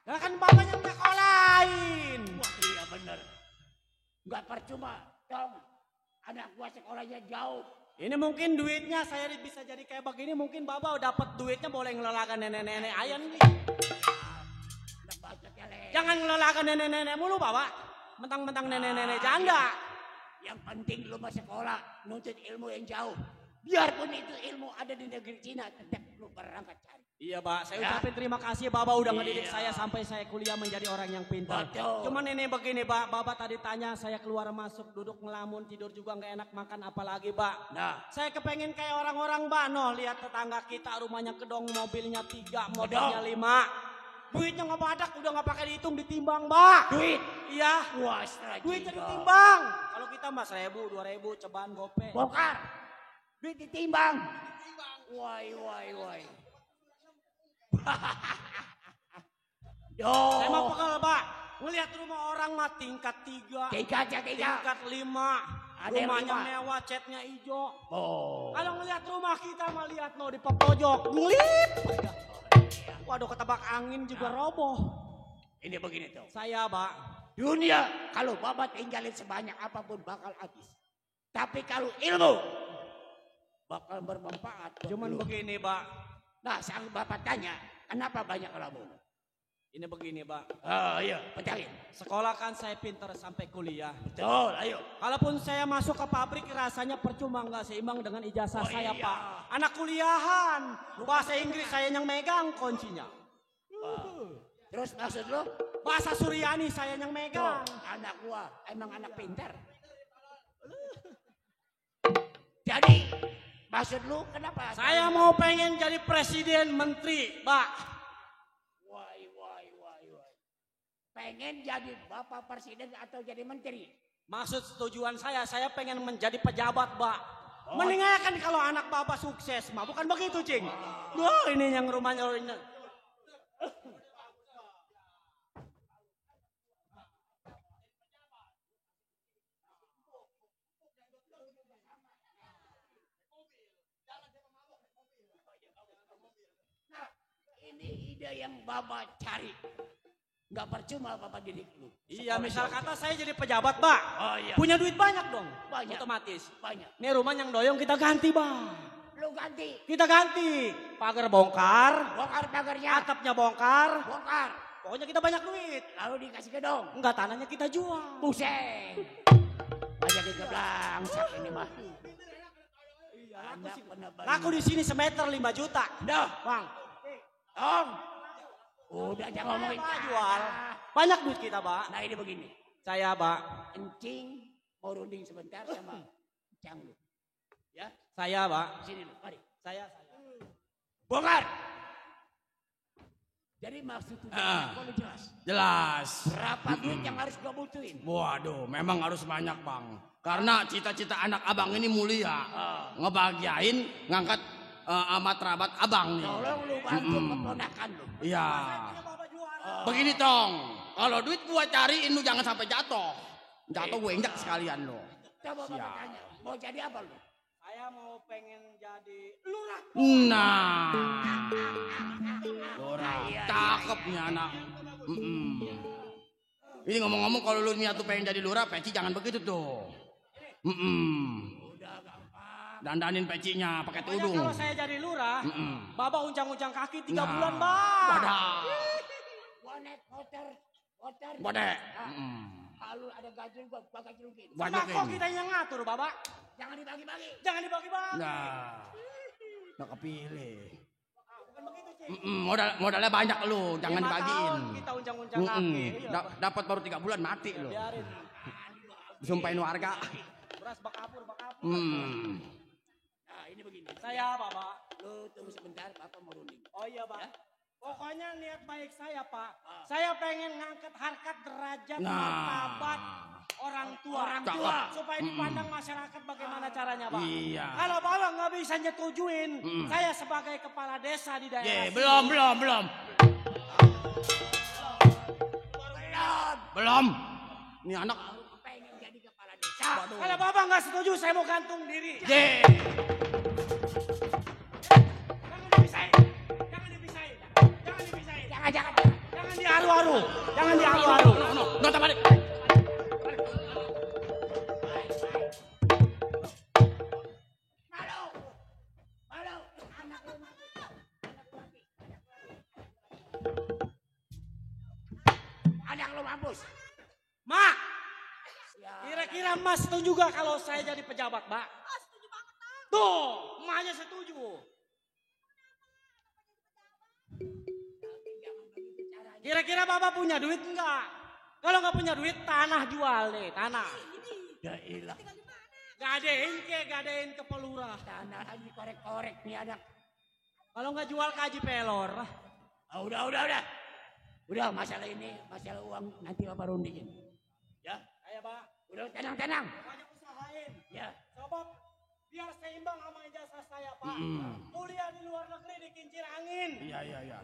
Nah kan Bapak yang nyekolahin. Wah iya bener. Gak percuma, Tong. Anak gua sekolahnya jauh. Ini mungkin duitnya saya bisa jadi kayak begini. Mungkin Bapak dapat duitnya boleh ngelelakan nenek-nenek ayan nih. Anak bacotnya le. Jangan ngelelakan nenek-nenek mulu, Bapak. Mentang-mentang nenek-nenek janda. Yang penting lu masuk sekolah, nuntut ilmu yang jauh. Biarpun itu ilmu ada di negeri Cina, tetap lu berangkat cari. Iya, Pak. Saya Ya. ucapin terima kasih Bapak udah ngedidik Iya. saya sampai saya kuliah menjadi orang yang pintar. Betul. Cuman ini begini, Pak. Bapak tadi tanya saya keluar masuk, duduk ngelamun, tidur juga nggak enak, makan apalagi, Pak. Nah, Saya kepengen kayak orang-orang, Pak. Noh, lihat tetangga kita rumahnya kedong, mobilnya 3, motornya 5. Duitnya nggak padak, udah nggak pakai dihitung, ditimbang, Pak. duit. Iya. Wah, setelah Duitnya juga. ditimbang. Kalau kita mah 1.000, 2.000, cobaan gope. Bongkar. Duit ditimbang. Wai. Saya mau Yo. pegel, Pak. Ngelihat rumah orang mah tingkat 3, Tiga. tingkat 5. Ada yang Rumahnya 5. mewah, catnya hijau. Oh. Kalau ngelihat rumah kita mah lihat no di pojok, ngelip. Waduh, ketebak angin juga roboh. Ini begini tuh. Saya, Pak. Dunia kalau babat tinggalin sebanyak apapun bakal habis. Tapi kalau ilmu bakal bermanfaat. buat Cuman lu. begini, Pak. Nah, sang bapak tanya, kenapa banyak lamun? Ini begini, Pak. Oh iya, pecahin. Sekolah kan saya pintar sampai kuliah. Betul, ayo. Kalaupun saya masuk ke pabrik rasanya percuma, nggak seimbang dengan ijazah Oh, saya, iya. Pak. Anak kuliahan. Bahasa Inggris saya yang megang kuncinya. Terus maksud lu? Bahasa Suryani saya yang Tuh, megang. anak gua emang anak pintar. Jadi, maksud lu kenapa? Saya mau pengen jadi presiden, menteri, Pak. Wai. Pengen jadi bapak presiden atau jadi menteri? Maksud tujuan saya pengen menjadi pejabat, Pak. Oh. Meninggalkan kalau anak Bapak sukses, mah bukan begitu, Cing. Wah, ini yang rumahnya. Nah, ini ide yang bapak cari. Nggak percuma bapak didik lu. Iya, Sekolah misal jauh. kata saya jadi pejabat, Pak. Oh iya. Punya duit banyak dong. Banyak. Otomatis. Banyak. Nih rumah yang doyong kita ganti, Bang. Lu ganti. Kita ganti. Pagar bongkar, Bongkar pagarnya. atapnya bongkar. Bongkar. Pokoknya kita banyak duit. Lalu dikasih gedong. Enggak, tanahnya kita jual. Pusing. Banyak dikeblang. Sak ini mah. Anak bener-bener. Laku di sini semeter 5 juta. Dah. Bang, Om. Udah jangan ngomongin. Pak, jual. Banyak duit kita, Pak. Nah ini begini. Saya, Pak. Encing mau runding sebentar sama Cang lu. Ya. Saya, Pak. Sini lu. Mari. Saya. Bongkar. Jadi maksud itu Ah. kalau jelas. Jelas. Berapa duit yang harus gua butuhin? Waduh, memang harus banyak bang. Karena cita-cita anak abang ini mulia. Ngebahagiain, ngangkat amat rabat abang nih. Tolong lu bantu keponakan lu. Iya. Begini tong, kalau duit gua cariin lu jangan sampai jatuh. Jatuh gue injak sekalian lo. Coba bapak tanya, mau jadi apa lu? Saya mau pengen jadi lurah. Nah, Lurah, cakep nih anak. Ini ngomong-ngomong kalau lu niat tuh pengen jadi lurah, peci jangan begitu tuh. Dandanin pecinya pakai Pokoknya tudung. kalau saya jadi lurah, Baba uncang-uncang kaki 3 Nah, bulan, Bang. Wadah. Gua naik motor. Wadah. Kalau ada gaji gua bakal celukin. Banyak Sembako ini. kita yang ngatur, Baba. Jangan dibagi-bagi. Jangan dibagi-bagi. Nah, nggak kepilih. Bukan begitu, Cing. Modalnya banyak lu, jangan 5 dibagiin. tahun kita uncang-uncang kaki. Iya, Dapat baru 3 bulan mati lu. biarin. Sumpahin warga. Beras bakapur. Nah, ini begini. Saya, Baba. Lu tunggu sebentar, Bapak mau runding. Oh iya, Pak. Pokoknya niat baik saya, Pak. Saya pengen ngangkat harkat derajat martabat orang tua. Supaya dipandang masyarakat bagaimana caranya, Pak. Iya. Kalau Bapak nggak bisa nyetujuin, saya sebagai kepala desa di daerah sini. Belum. Belum. Ini anak. Pengen jadi kepala desa. Kalau Bapak nggak setuju, saya mau gantung diri. Jangan dipisahin. Jangan. Jangan diaru-aru. Jangan diaru-aru. Nota balik. Malu. Anak lu mati. Anak lu mampus. Mak, kira-kira Mas setuju gak kalau saya jadi pejabat, Mbak? Setuju banget, Bang. Tuh, emaknya setuju. Kira-kira Bapak punya duit enggak? Kalau nggak punya duit, tanah jual deh, tanah. Ya ilah. Gadein ke pelurah. Tanah lagi korek-korek nih anak. Kalau nggak jual ke Haji Pelor. Udah. Udah masalah ini, masalah uang nanti Bapak rundingin. Ya, Ayo, Pak. udah tenang. Banyak usahain. Ya. Sebab biar seimbang sama ijazah saya, Pak. Kuliah di luar negeri di kincir angin. Iya.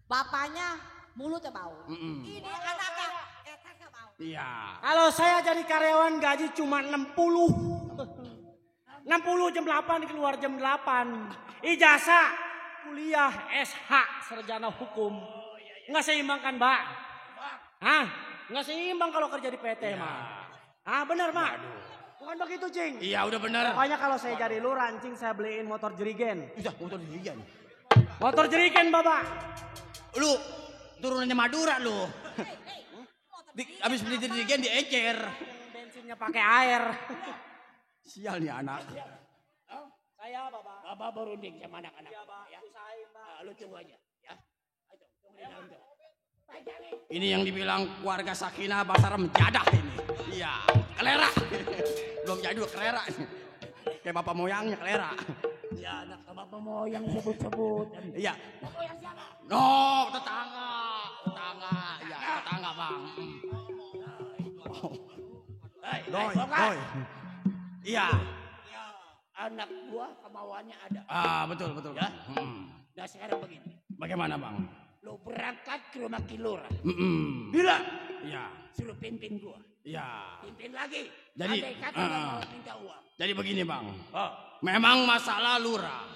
Bapaknya mulutnya bau. Ini anaknya kagak bau. Iya. Kalau saya jadi karyawan gaji cuma 60. 60 jam 8 keluar jam 8. Ijazah kuliah SH sarjana hukum. Nggak seimbang kan, Mbak? Hah? Nggak seimbang kalau kerja di PT, Mak. Ah, benar, Mak. Bukan begitu, Cing. Iya, udah bener. Pokoknya kalau saya jadi lurah, Cing, saya beliin motor jerigen. Udah, motor dirigen. Motor jerigen, Bapak. Lu turunannya Madura lu. Abis beli dirigen diecer. Bensinnya pakai air. Sial nih anak. Saya, Bapak. Bapak baru runding sama anak-anak. Iya, Pak. Ya. Usahain, Pak. Nah, lu tunggu aja. Ya. Ayo, tunggu di dalam tuh. Ini yang dibilang keluarga Sakinah Basara menjadah ini. Iya, kelera. Belum jadi udah kelera. Kayak bapak moyangnya kelera. Ya, anak sama pemoyang sebut-sebut. Iya. Pemoyang siapa? No, tetangga. Ya, tetangga bang. Doi. Iya. Anak gua kemauannya ada. Betul. Ya. Nah sekarang begini. Bagaimana bang? Lu berangkat ke rumah Kilura. Bila? Iya. Suruh pimpin gua. Iya. Pimpin lagi. Jadi, andai kata gua mau minta uang. Jadi begini bang. Oh, Memang masalah lurah.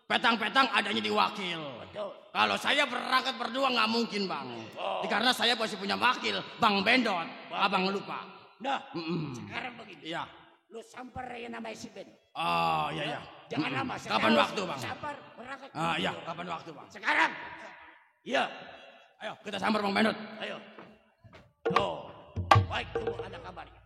Petang-petang adanya di wakil. betul. Kalau saya berangkat berdua nggak mungkin bang. Karena saya masih punya wakil, Bang Bendot. Abang lupa. Nah, sekarang begini. Iya. Lu samperin namanya si Ben. Oh iya. Jangan lama. Kapan waktu bang? Sabar, berangkat. Iya. Kapan waktu bang? Sekarang. Iya. Ayo kita sambar Bang Bendot. Ayo. Oh, baik tunggu ada kabarnya.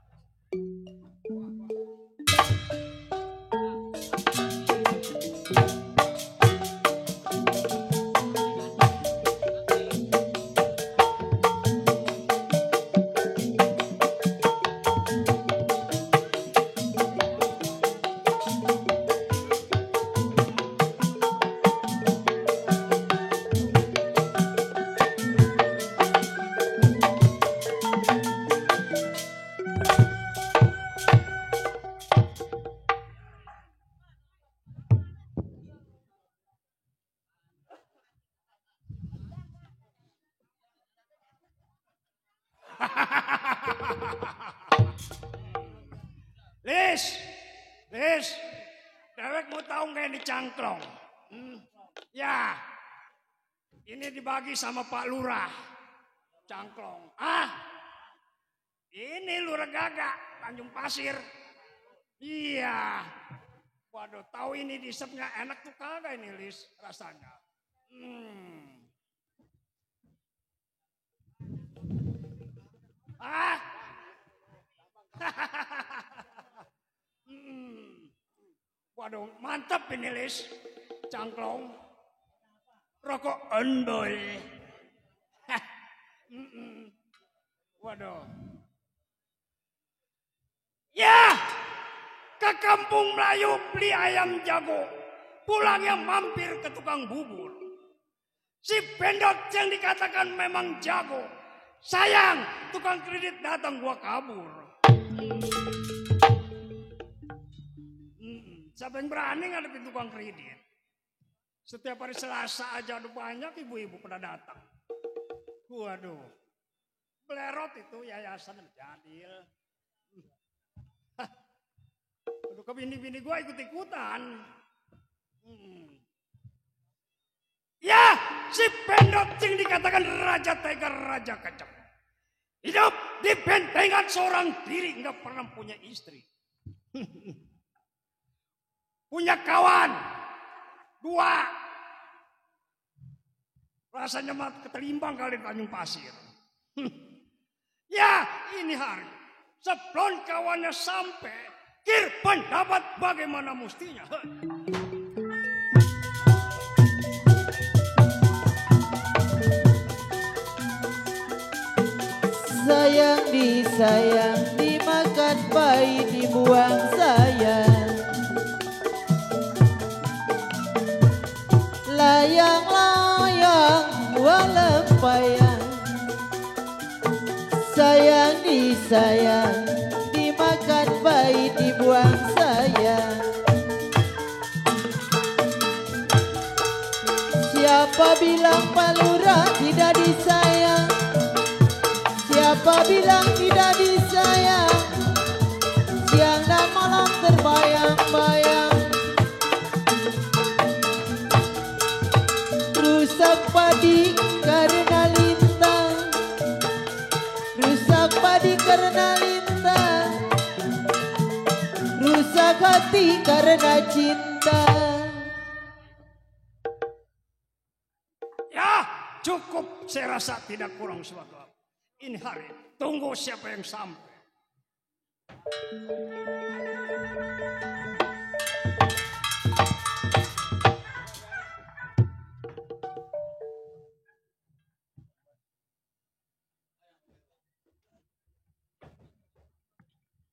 cangklong. Ya, ini dibagi sama Pak Lurah. Cangklong. Ini Lurah Gagak, Tanjung Pasir. Iya. Waduh, tahu ini disep nggak enak tuh kagak ini Lis rasanya. Waduh, mantap ini Lis. Cangklong. Rokok endol. Waduh. Ya, ke kampung Melayu beli ayam jago. Pulangnya mampir ke tukang bubur. Si Bendot yang dikatakan memang jago. Sayang, tukang kredit datang gua kabur. Siapa yang berani ngadepin tukang kredit? Setiap hari Selasa aja ada banyak ibu-ibu pada datang. Waduh, belerot itu yayasan Jadil. Aduh, ke bini-bini gue ikut-ikutan. Ya, si Bendot yang dikatakan raja tega, raja kejam. Hidup di bentengan seorang diri, nggak pernah punya istri. Punya kawan 2. Rasanya mah ketelimbang kali di Tanjung Pasir. Ya, ini hari sebelum kawannya sampai, kir pendapat bagaimana mustinya. Sayang disayang, dimakan bayi dibuang sayang. Layang-layang buang lempayang. Sayang disayang, dimakan bayi dibuang sayang. Siapa bilang Pak Lurah tidak disayang? Siapa bilang tidak disayang? Siang dan malam terbayang-bayang. Rusak padi karena lintang. Rusak padi karena lintang. Rusak hati karena cinta. Ya, cukup, saya rasa tidak kurang suatu. Ini hari, tunggu siapa yang sampai.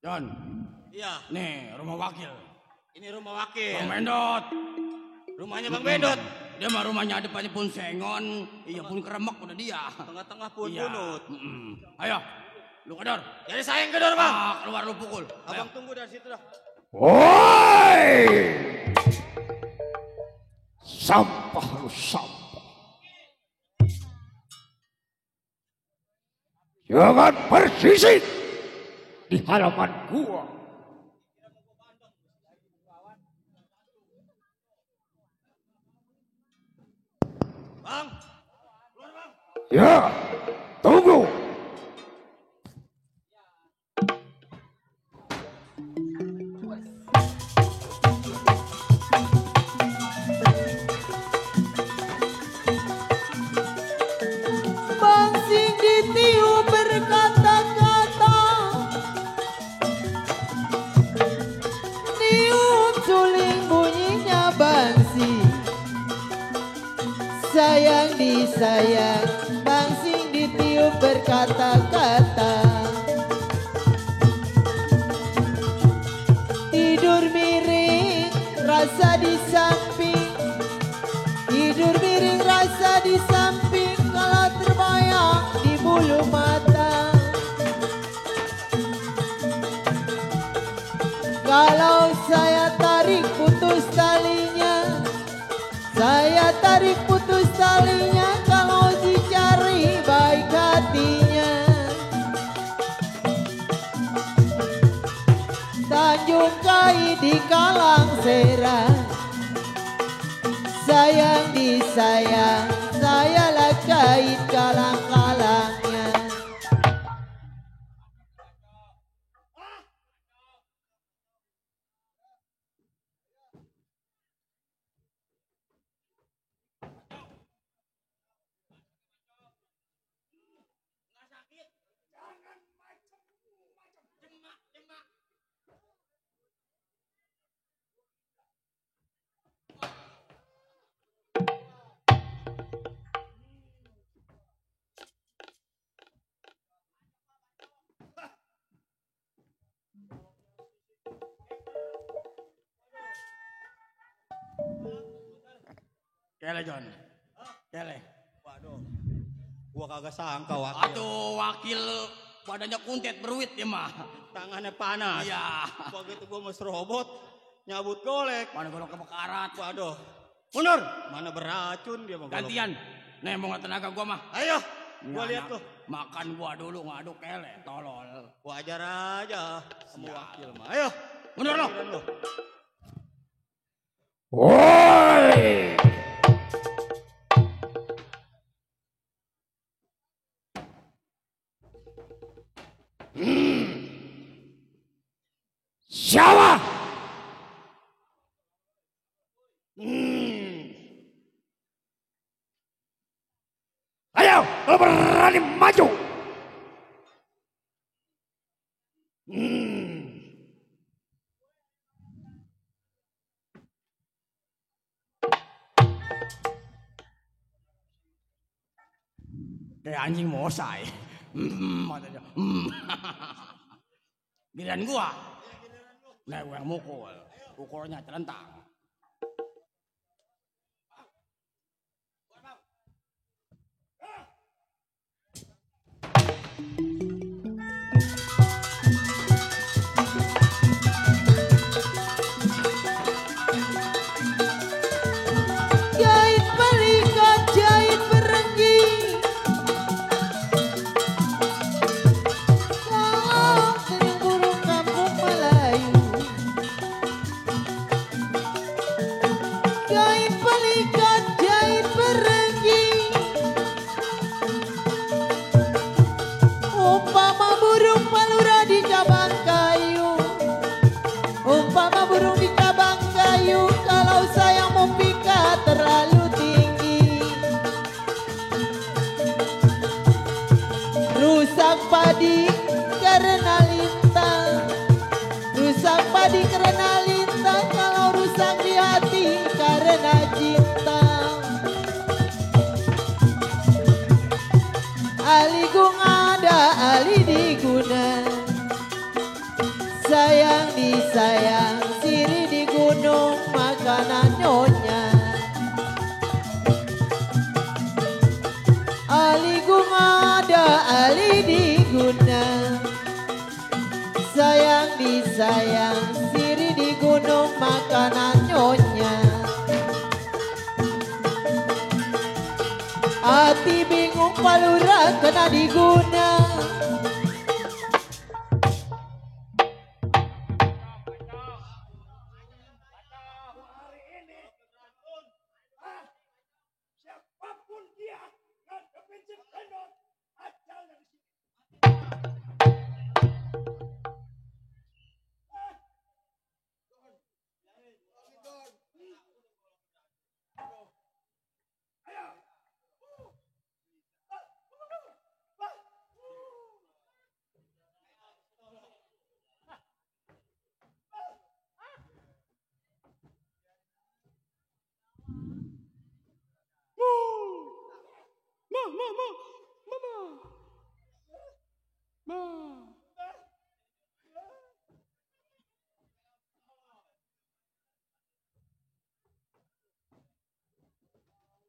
John. Iya, Nih, rumah wakil. ini rumah wakil. Bang Bendot. Rumahnya Bang Bendot. Dia mah rumahnya depannya pun sengon, iya pun keremek udah dia. Tengah-tengah pun Iya. bunut. Ayo, lu kedor. Jadi saya yang kedor, Bang. Keluar lu pukul. Abang tunggu dari situ dah. Woi! Sampah lu sampah. Jangan bersisik di halaman gua. Bang. Ya, tunggu. Bangsing ditiup berkata-kata, niup suling bunyinya bangsing. Sayang disayang, bangsing ditiup berkata-kata. Tidur miring, rasa di samping. Tidur miring, rasa di samping. Kalau terbayang di bulu mata. Kalau saya tarik putus talinya, saya tarik putus talinya. Kalau dicari baik hatinya. Tanjung Kai di Kalang Serang. disayang, saya lakain kalang-kalangnya. Kele John. Kele. Waduh. Gua kagak sangka wakil. Aduh wakil badannya kuntet beruit ya mah. Tangannya panas. Iya. Begitu gua mau serobot, nyabut golek. Mana golok kebakaran. Waduh. Mundur. Mana beracun dia mah. Gantian. Nih mau tenaga gua mah. Ayo. Gua Ini lihat anak tuh. Makan gua dulu ngaduk kele. Tolol. Wajar aja sama Siap. wakil mah. Ayo. Mundur lo. Giliran lu. Woi. Siapa? Ayo, lo berani maju. Kayak anjing mosai. Matanya. Giliran gua. Nah, gua yang mukul. Ukurnya celentang. Jahit balikan, jahit berenggi. Salam sering burung kampung Melayu. Jahit balikan, jahit berenggi. Umpama burung palura di cabang kayu. Umpama burung di cabang kayu, kalau sayang mempikat terlalu tinggi. Rusak padi karena lintang, rusak padi karena lintang, kalau rusak di hati karena cinta. Ali gung ada, ali diguna. Sayang disayang, siri di gunung, makanan nyonya. Ali gung ada, ali diguna. Sayang disayang, siri di gunung, makanan nyonya. Hati bingung palura kena diguna. Siapapun dia, ngadepin si Pendot, ajalnya di sini.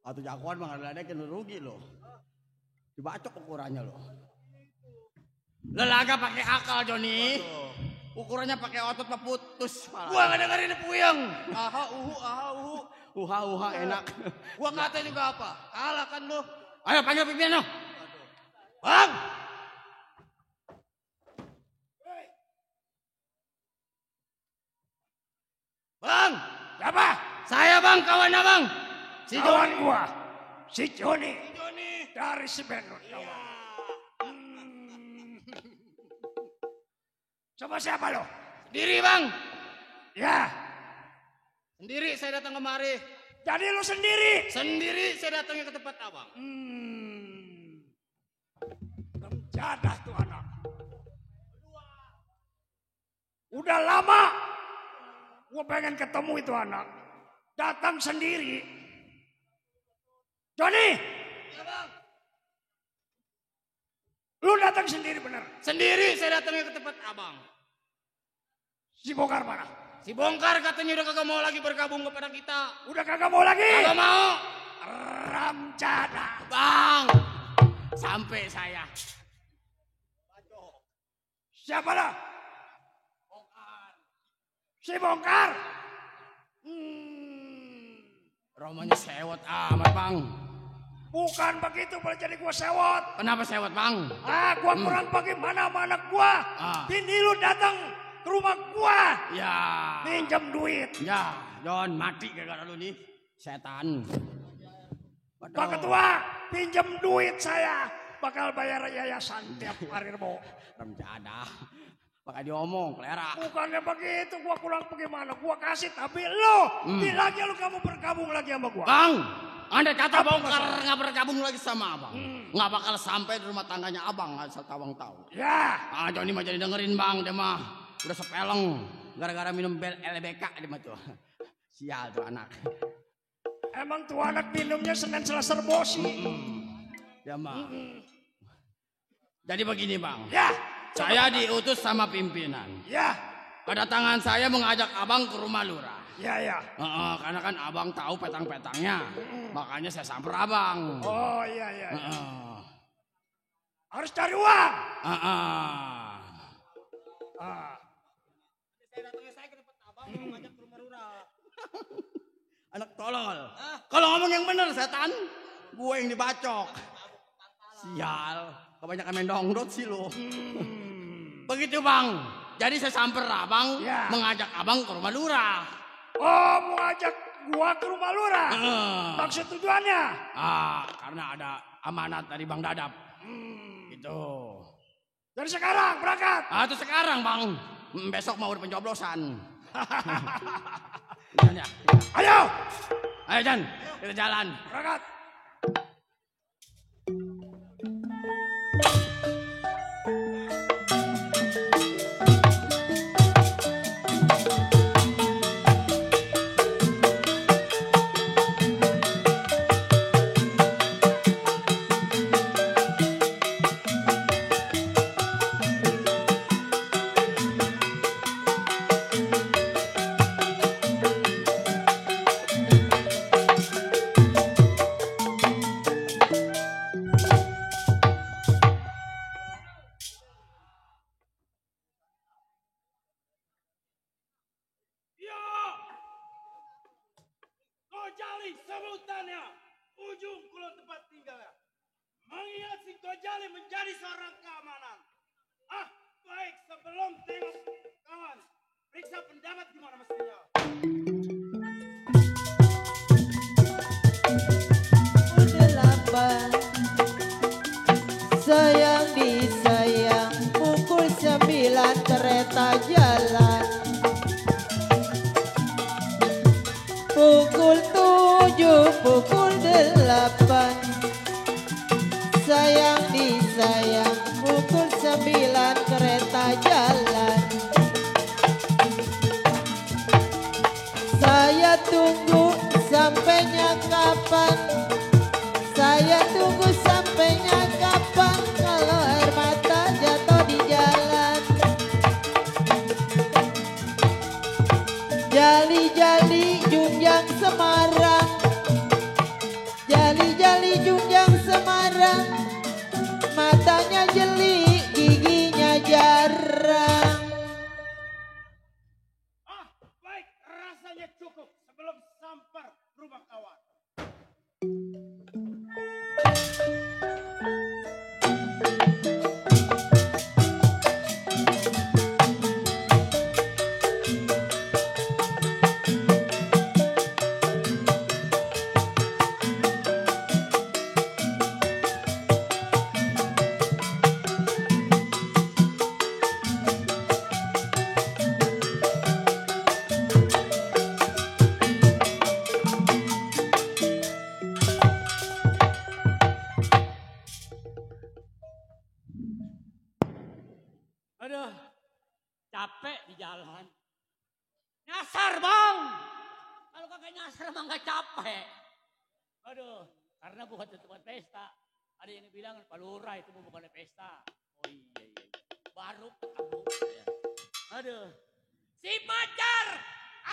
Atau jagoan mah ada kena rugi lo. Dibacok ukurannya lo. Lelaga pakai akal Joni. Ukurannya pakai otot mah putus. Gua nggak dengerin puyeng. Aha uhu aha uhu. Uha enak. Gua kata juga apa? Kalah kan lu. Ayo panggil pimpinan lo. Bang! Bang! Siapa? Saya bang, kawan abang. kawan gua, si Joni Joni. dari si Bendot. Kawan. Sama siapa lo? Sendiri bang. Ya, Sendiri saya datang kemari. jadi lu sendiri. Sendiri saya datangnya ke tempat abang. Jadah tuh anak. Udah lama gua pengen ketemu itu anak. Datang sendiri. Joni, lu datang sendiri bener. Sendiri saya datangnya ke tempat abang. Si Bongkar mana? Si Bongkar katanya udah kagak mau lagi bergabung kepada kita. Udah kagak mau lagi? Kagak mau. Ramjada. Bang. Sampai saya. Siapa dah? Si Bongkar. Romanya sewot amat bang. Bukan begitu boleh jadi gua sewot. Kenapa sewot bang? Gua kurang bagaimana sama anak gua. Bini lu datang ke rumah gua. Ya. Minjem duit. Ya. John mati gara-gara lu nih. Setan. Pak Ketua, pinjem duit saya. Bakal bayar yayasan tiap hari Rebo. Remjada. Pakai diomong, kelera. Bukannya begitu, gua kurang bagaimana. Gua kasih tapi lu. Bilangnya lu kamu bergabung lagi sama gua. Bang, andai kata Bongkar nggak bergabung lagi sama abang. Nggak bakal sampai di rumah tangganya abang, asal abang tahu. Ya. Johnny mah jadi dengerin bang, dia mah udah sepeleng. Gara-gara minum LBK dia mah tuh. Sial tuh anak. Emang tuh anak minumnya Senin Selasa Rebosi. Dia mah. Jadi begini bang. Ya. Saya diutus sama pimpinan. Ya. Kedatangan saya mengajak abang ke rumah lurah. Ya. Karena kan abang tahu petang-petangnya. Makanya saya samper abang. Oh iya. Harus cari uang. Saya ke tempat abang mengajak ke rumah lurah. Anak tolol. Kalau ngomong yang bener setan, gue yang dibacok. Sial, kebanyakan main dongdot sih lo. Begitu bang. Jadi saya samper abang, mengajak abang ke rumah lurah. Oh, mau ajak gua ke rumah lurah. Maksud tujuannya? Karena ada amanat dari Bang Dadap. Gitu. Dari sekarang berangkat. Itu sekarang bang. Besok mau ada pencoblosan. Ayo Jan, kita jalan. berangkat. Gojali sebutannya, ujung kulon tempat tinggalnya. Mengingat si Gojali menjadi seorang keamanan. Baik sebelum tengok kawan, periksa pendapat gimana mestinya. Delapan sayang disayang, pukul 9 kereta jalan. Pukul 7, pukul 8 sayang disayang, pukul 9 kereta jalan. Saya tunggu sampainya kapan, saya tunggu sampainya kapan, kalau air mata jatuh di jalan. Jali-jali Junjang Semarang, jali-jali Junjang Semarang, matanya jeli, giginya jarang. Baik, rasanya cukup sebelum sampai rumah kawan. jalan. Nyasar bang. Kalau kagak nyasar emang gak capek. Aduh, karena bukan tempat pesta. Ada yang bilang Pak Lurah itu bukan pesta. Oh iya. Baru ketemu. Aduh. Si Pacar,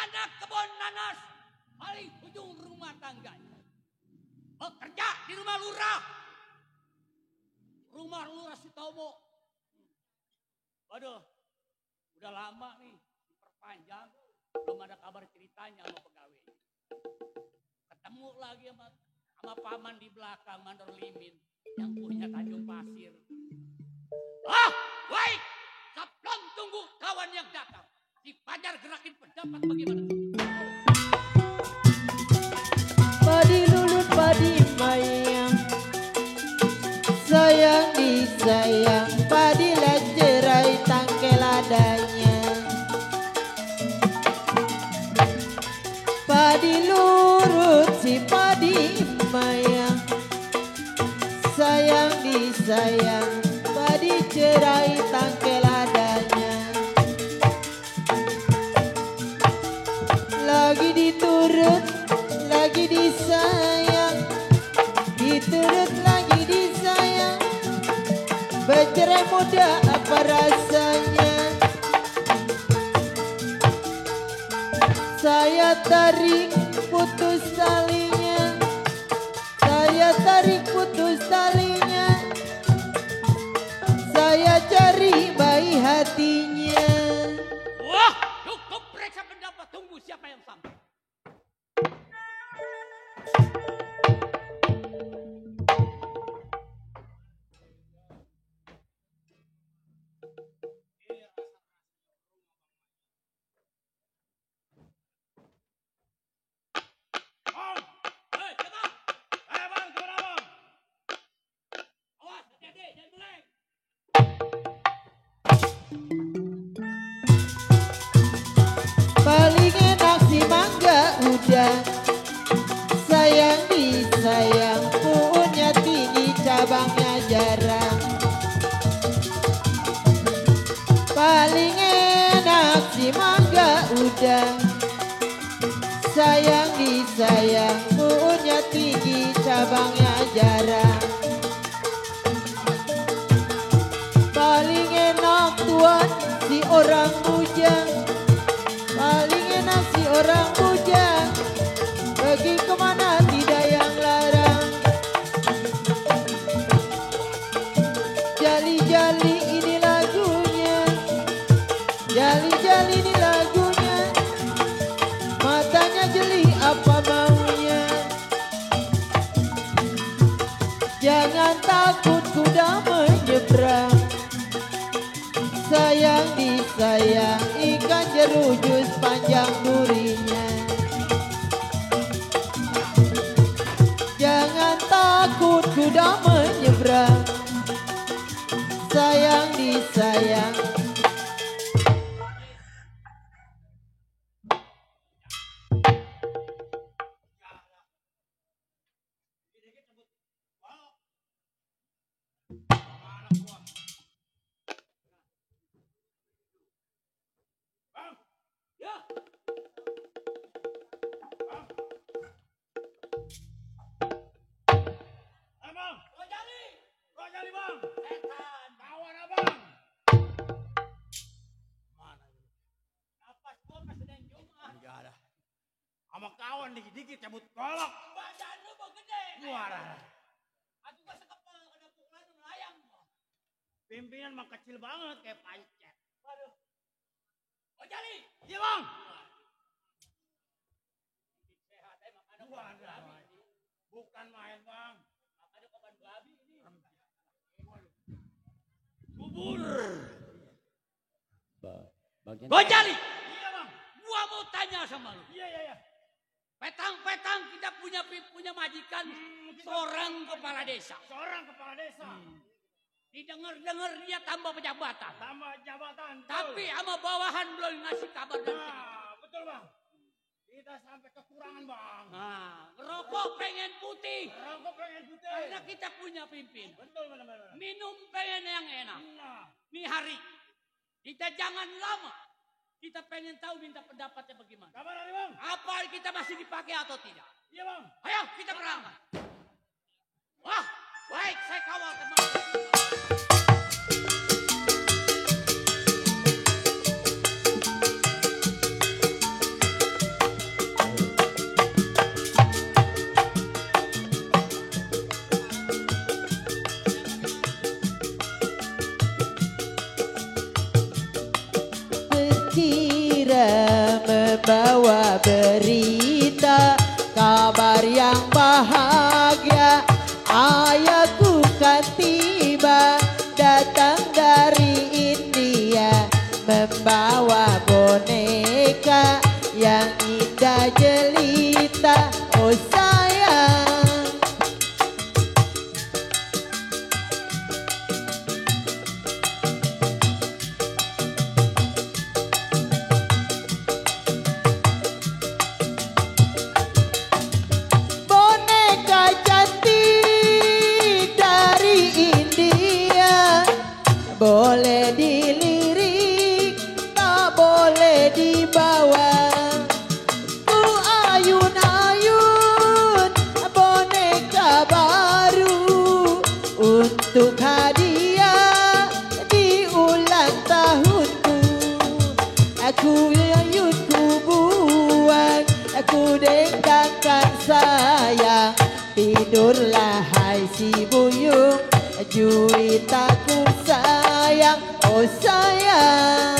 anak kebun nanas. Paling ujung rumah tangganya. Bekerja di rumah lurah. Rumah lurah si Tomo. Waduh, udah lama nih diperpanjang. Belum ada kabar ceritanya sama pegawai. Ketemu lagi sama paman di belakang Mandor Limin yang punya Tanjung Pasir. Baik, sebelum tunggu kawan yang datang. Si Pajar gerakin pendapat bagaimana? Padi lulut padi mayang, sayang disayang, padi lacerai tangkel adanya. Padi lurut si padi mayang, sayang disayang, padi cerai tangkel adanya. Lagi diturut, lagi disayang, diturut lagi disayang, bercerai muda apa rasanya? Saya tarik putus talinya, saya tarik putus talinya, saya cari bayi hatinya. Wah, cukup periksa pendapat. Tunggu siapa yang sampai. Paling enak si mangga udah, sayang disayang, punya tinggi cabangnya jarang. Paling enak si mangga udah, sayang disayang, punya tinggi cabangnya jarang. Paling enak tuan si orang bujang, paling enak si orang bujang, pergi kemana tidak yang larang. Jali-jali ini lagunya, jali-jali ini lagunya, matanya jeli apa maunya. Jangan takut kuda menyeberang, sayang disayang, ikan jerujus panjang durinya. Jangan takut kuda menyeberang, sayang disayang. Ya. Abang, Rojali. Rojali bang, Setan. kawan abang. Mana ini? Napas gua pas sedang Jumat. Enggak ada. Sama kawan dikit-dikit cabut golok. Badan lu mau gede. Muara. Aku gua sekepal kena pukulan melayang gua. Pimpinan mah kecil banget kayak pancet. Waduh. Rojali. Iya bang. Sehat emang ada Bukan, korban babi. bukan main bang. Ada korban babi ini. Bubur. Bagian Rojali. Iya bang. Gua mau tanya sama lu. Iya. Petang-petang kita punya majikan seorang kepala desa. Seorang kepala desa. Didengar-dengar dia tambah pejabatan. Tambah jabatan. betul. Tapi sama bawahan belum ngasih kabar dan cerita. Nah, betul bang. Kita sampai kekurangan bang. Nah, ngerokok pengen putih. Rokok pengen putih. Karena kita punya pimpin. Betul benar. Minum pengen yang enak. Nah, Nih hari, kita jangan lama. Kita pengen tahu minta pendapatnya bagaimana. Kabar hari bang? Apa kita masih dipakai atau tidak? Iya bang. Ayo kita berangkat. Wah, baik saya kawal teman. Berkira membawa berita kabar yang bahagia, ayahku kan tiba datang dari India membawa boneka yang indah jelita. Oh sayang, boneka cantik dari India, boleh dilirik, tak boleh dibawa. Ku ayun-ayun boneka baru untuk hadiah di ulang tahunku. Aku ayun ku buang, aku dendangkan sayang. Tidurlah hai si buyung, juwitaku sayang, oh sayang.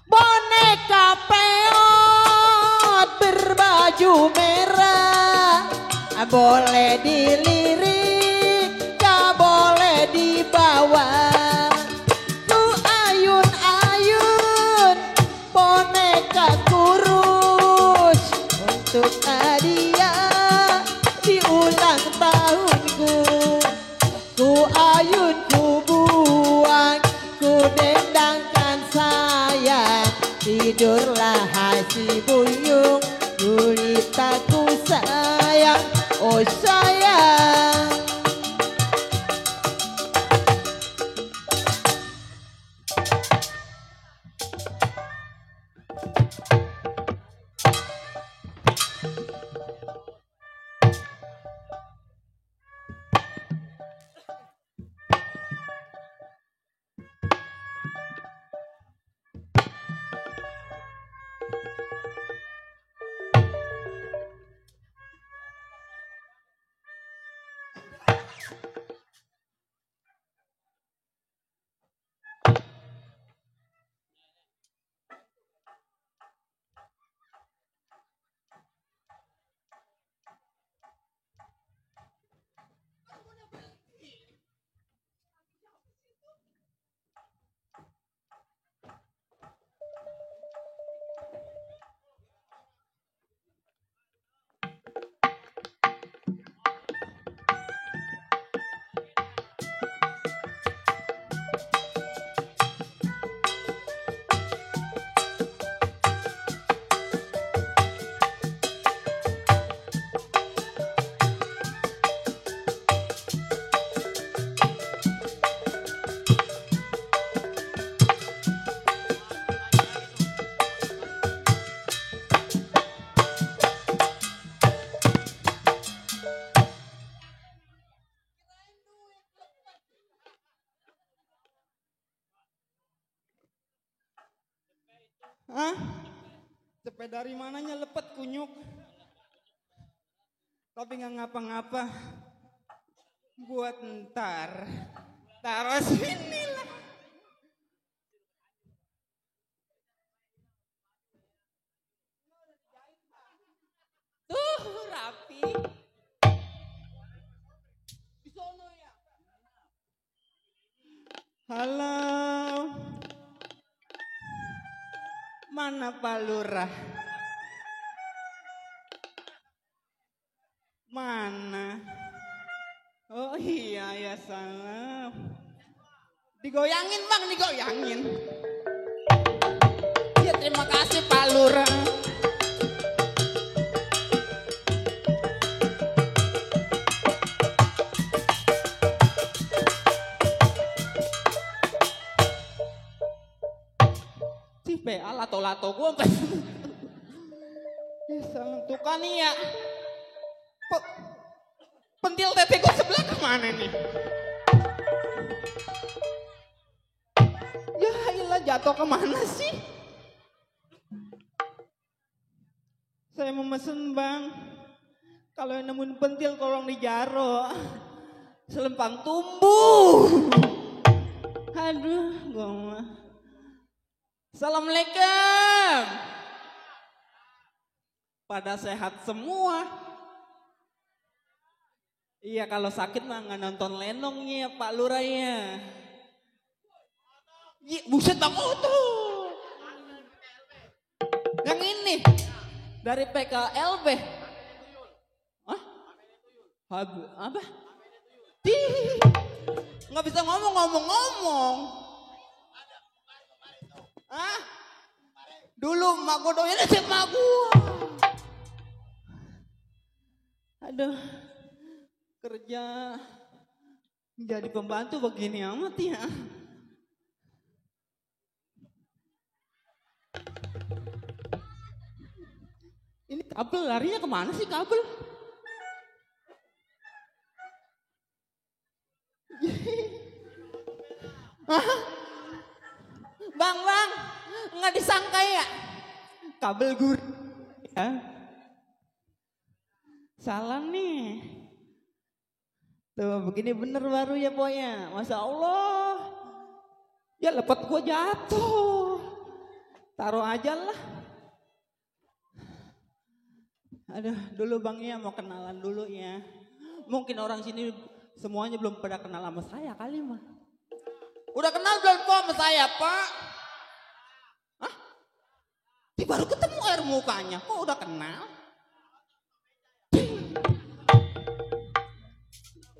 Boneka peot berbaju merah, boleh dilirik, gak boleh dibawa. Ku ayun-ayun boneka kurus untuk hadiah di ulang tahunku. Ku ayun ku buang, ku dendangkan sayang. Tidurlah hai si buyung, gulitaku sayang, oh sayang. Hah? Cepet dari mananya lepet kunyuk. Tapi nggak ngapa-ngapa. Buat ntar. Taruh sini lah. Tuh rapi. Halo. Mana Pak Lurah? Mana? salam. Digoyangin bang, digoyangin. Ya terima kasih Pak Lurah. Si PA lato-lato gue sampai. Ya salam tuh kan ya. Pentil tete gue sebelah kemana nih? Ya ilah jatuh kemana sih? Saya mau mesen bang. Kalau yang nemuin pentil tolong dijaro. Selempang tumbuh. Aduh, gua mah. Assalamualaikum. Pada sehat semua. Iya kalau sakit mah nggak nonton lenongnya Pak Lurah ya. Iya, buset bang tuh. Yang ini dari PKLB. Hah? Apa? Nggak bisa ngomong. Hah? Dulu mak gue doyan aja mak gue. Aduh. Kerja jadi pembantu begini amat ya. Ini kabel larinya kemana sih kabel? Bang, nggak disangka ya? Kabel gur. Ya. Salam nih. Tuh begini bener baru ya boya. Masya Allah. Ya lepet gue jatuh. Taruh aja lah. Aduh dulu bang ya mau kenalan dulu ya. Mungkin orang sini semuanya belum pada kenal sama saya kali mah. Udah kenal belum kok sama saya pak? Hah? Baru ketemu air mukanya kok udah kenal?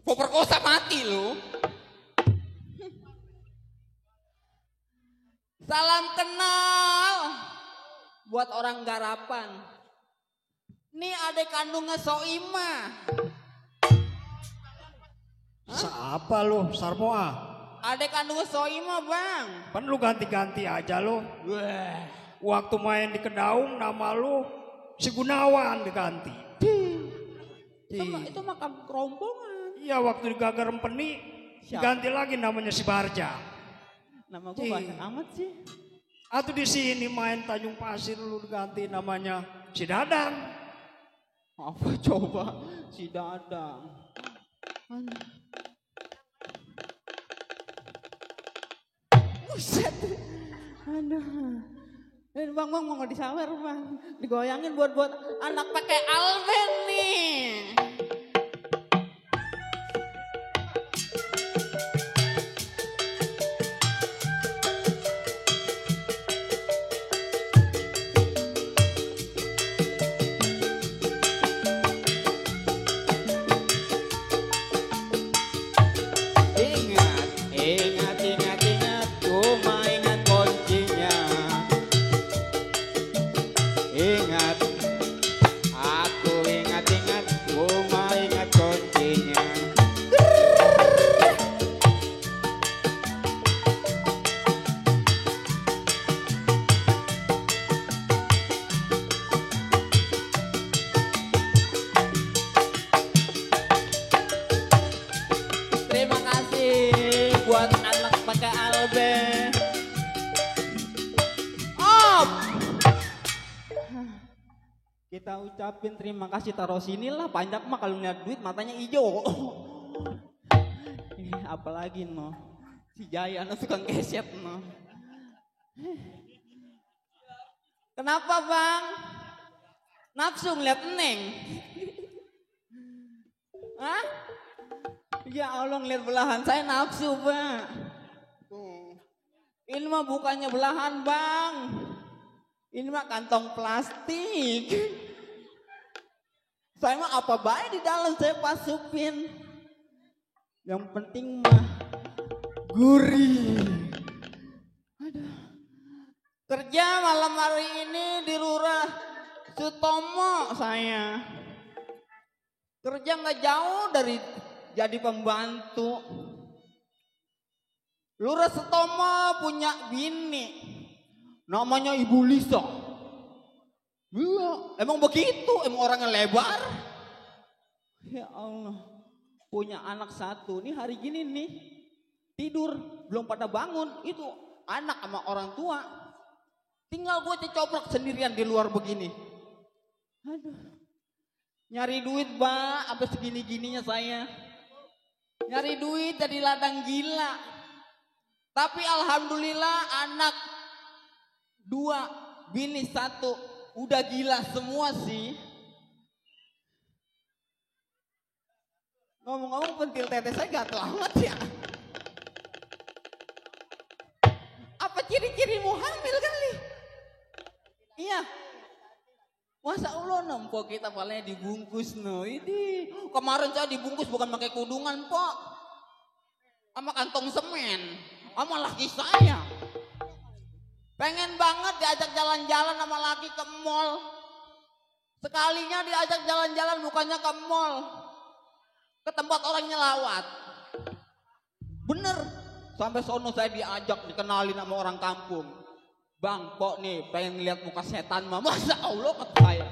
Mau perkosa mati lu. Salam kenal buat orang Garapan. Nih adek kandungnya Soima. Siapa lu, Sarmoa? Adek kandungnya Soima bang. Kan lu ganti-ganti aja lu. Waktu main di Kedaung nama lu si Gunawan diganti. Itu makam kerombongan. Iya waktu di Gagar Empeni diganti lagi namanya si Barja. Nama gue banyak amat sih. Atau di sini main Tanjung Pasir lu diganti namanya si Dadang. Apa coba si Dadang? Buset. Aduh. Bang mau disawer bang. Digoyangin buat anak pakai Alven nih. Kita ucapin terima kasih taruh sini lah. Panjang mah kalau ngeliat duit matanya hijau. Apalagi no si Jaya no tukang keset no. Kenapa bang? Nafsu ngeliat Neng? Hah? Ya Allah ngeliat belahan saya nafsu bang. Ini mah bukannya belahan bang. Ini mah kantong plastik. Saya mah apa baik di dalam saya masukin. Yang penting mah gurih. Aduh. Kerja malam hari ini di Lurah Sutomo saya. Kerja nggak jauh dari jadi pembantu. Lurah Sutomo punya bini. Namanya Ibu Lisa. Iya, emang begitu, emang orangnya lebar. Ya Allah, punya anak satu, nih hari gini nih, tidur, belum pada bangun, itu anak sama orang tua. Tinggal gue cecoplak sendirian di luar begini. Aduh, nyari duit Mbak, apa segini-gininya saya. Nyari duit dari ladang gila. Tapi alhamdulillah anak 2, bini 1. Udah gila semua sih. Ngomong-ngomong pentil tete saya gatel amat ya. Apa ciri-ciri mau hamil kali? Iya. Masa Allah nempok kita palanya dibungkus no. Ini kemarin saya dibungkus bukan pakai kudungan Pok. Sama kantong semen. Sama laki saya. Pengen banget diajak jalan-jalan sama laki ke mall. Sekalinya diajak jalan-jalan bukannya ke mall. Ke tempat orang nyelawat. Bener. Sampai sono saya diajak, dikenalin sama orang kampung. Bang, Pok nih pengen lihat muka setan mah. Masa Allah kata saya.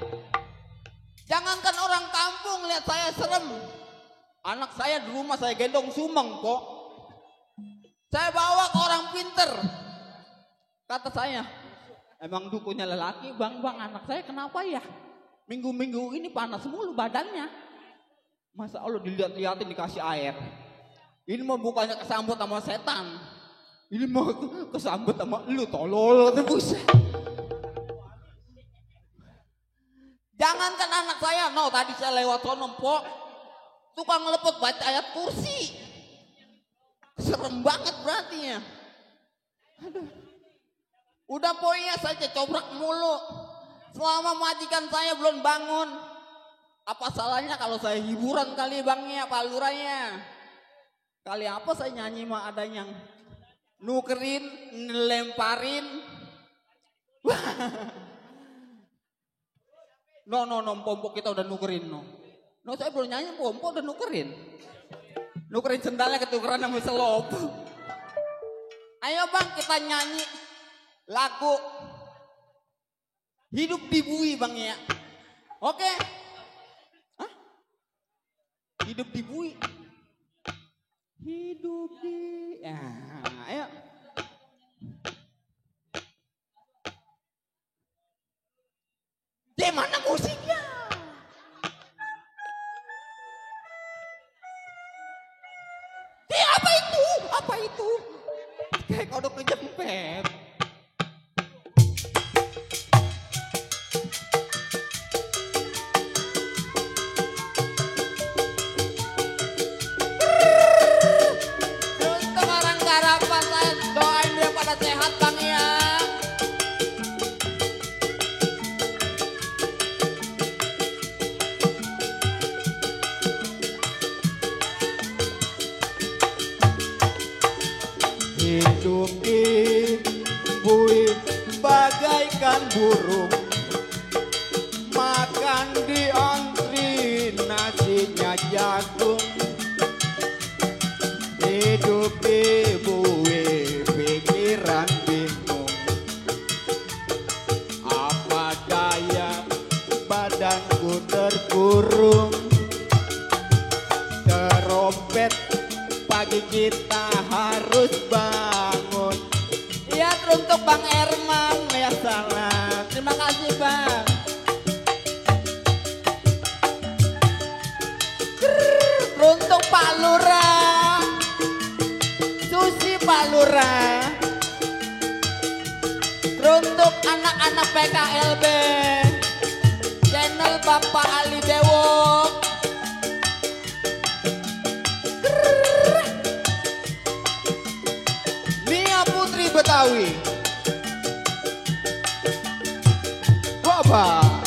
Jangankan orang kampung lihat saya serem. Anak saya di rumah saya gendong sumeng Pok. Saya bawa ke orang pinter. Kata saya, emang dukunya lelaki, bang anak saya kenapa ya? Minggu-minggu ini panas mulu badannya. Masa Allah dilihat-lihatin dikasih air. Ini mau bukannya kesambut sama setan. Ini mau kesambut sama lu tolol. Buset. Jangankan anak saya, no tadi saya lewat sono Pok. Tukang ngelepot baca ayat kursi. Serem banget berarti ya. Aduh. Udah pokoknya saya cobrak mulu. Selama majikan saya belum bangun. Apa salahnya kalau saya hiburan kali bangnya, Pak Lurahnya. Kali apa saya nyanyi mah ada yang nukerin, ngelemparin. No, pompo kita udah nukerin no. No saya belum nyanyi, pompo udah nukerin. Nukerin sendalnya ketukeran sama selop. Ayo bang kita nyanyi. Lagu Hidup di Bui bang ya. Oke. Hah? Hidup di Bui. Hidup di ayo. Di mana musiknya? Apa itu? Apa itu? Kayak kodok kejepit. Sehat bang ya. Hidup di bui bagaikan burung, makan di antri nasinya jagung. Hidup di bui pikiran bingung, apa daya badanku terkurung. Terompet pagi kita harus bangun. Ya untuk Bang Erman ya salah. Terima kasih Bang. Untuk Pak Lurah, Susi Pak Lurah. Untuk anak-anak PKLB, channel Bapak Ali Dewo. Nia Putri Betawi. Bapak.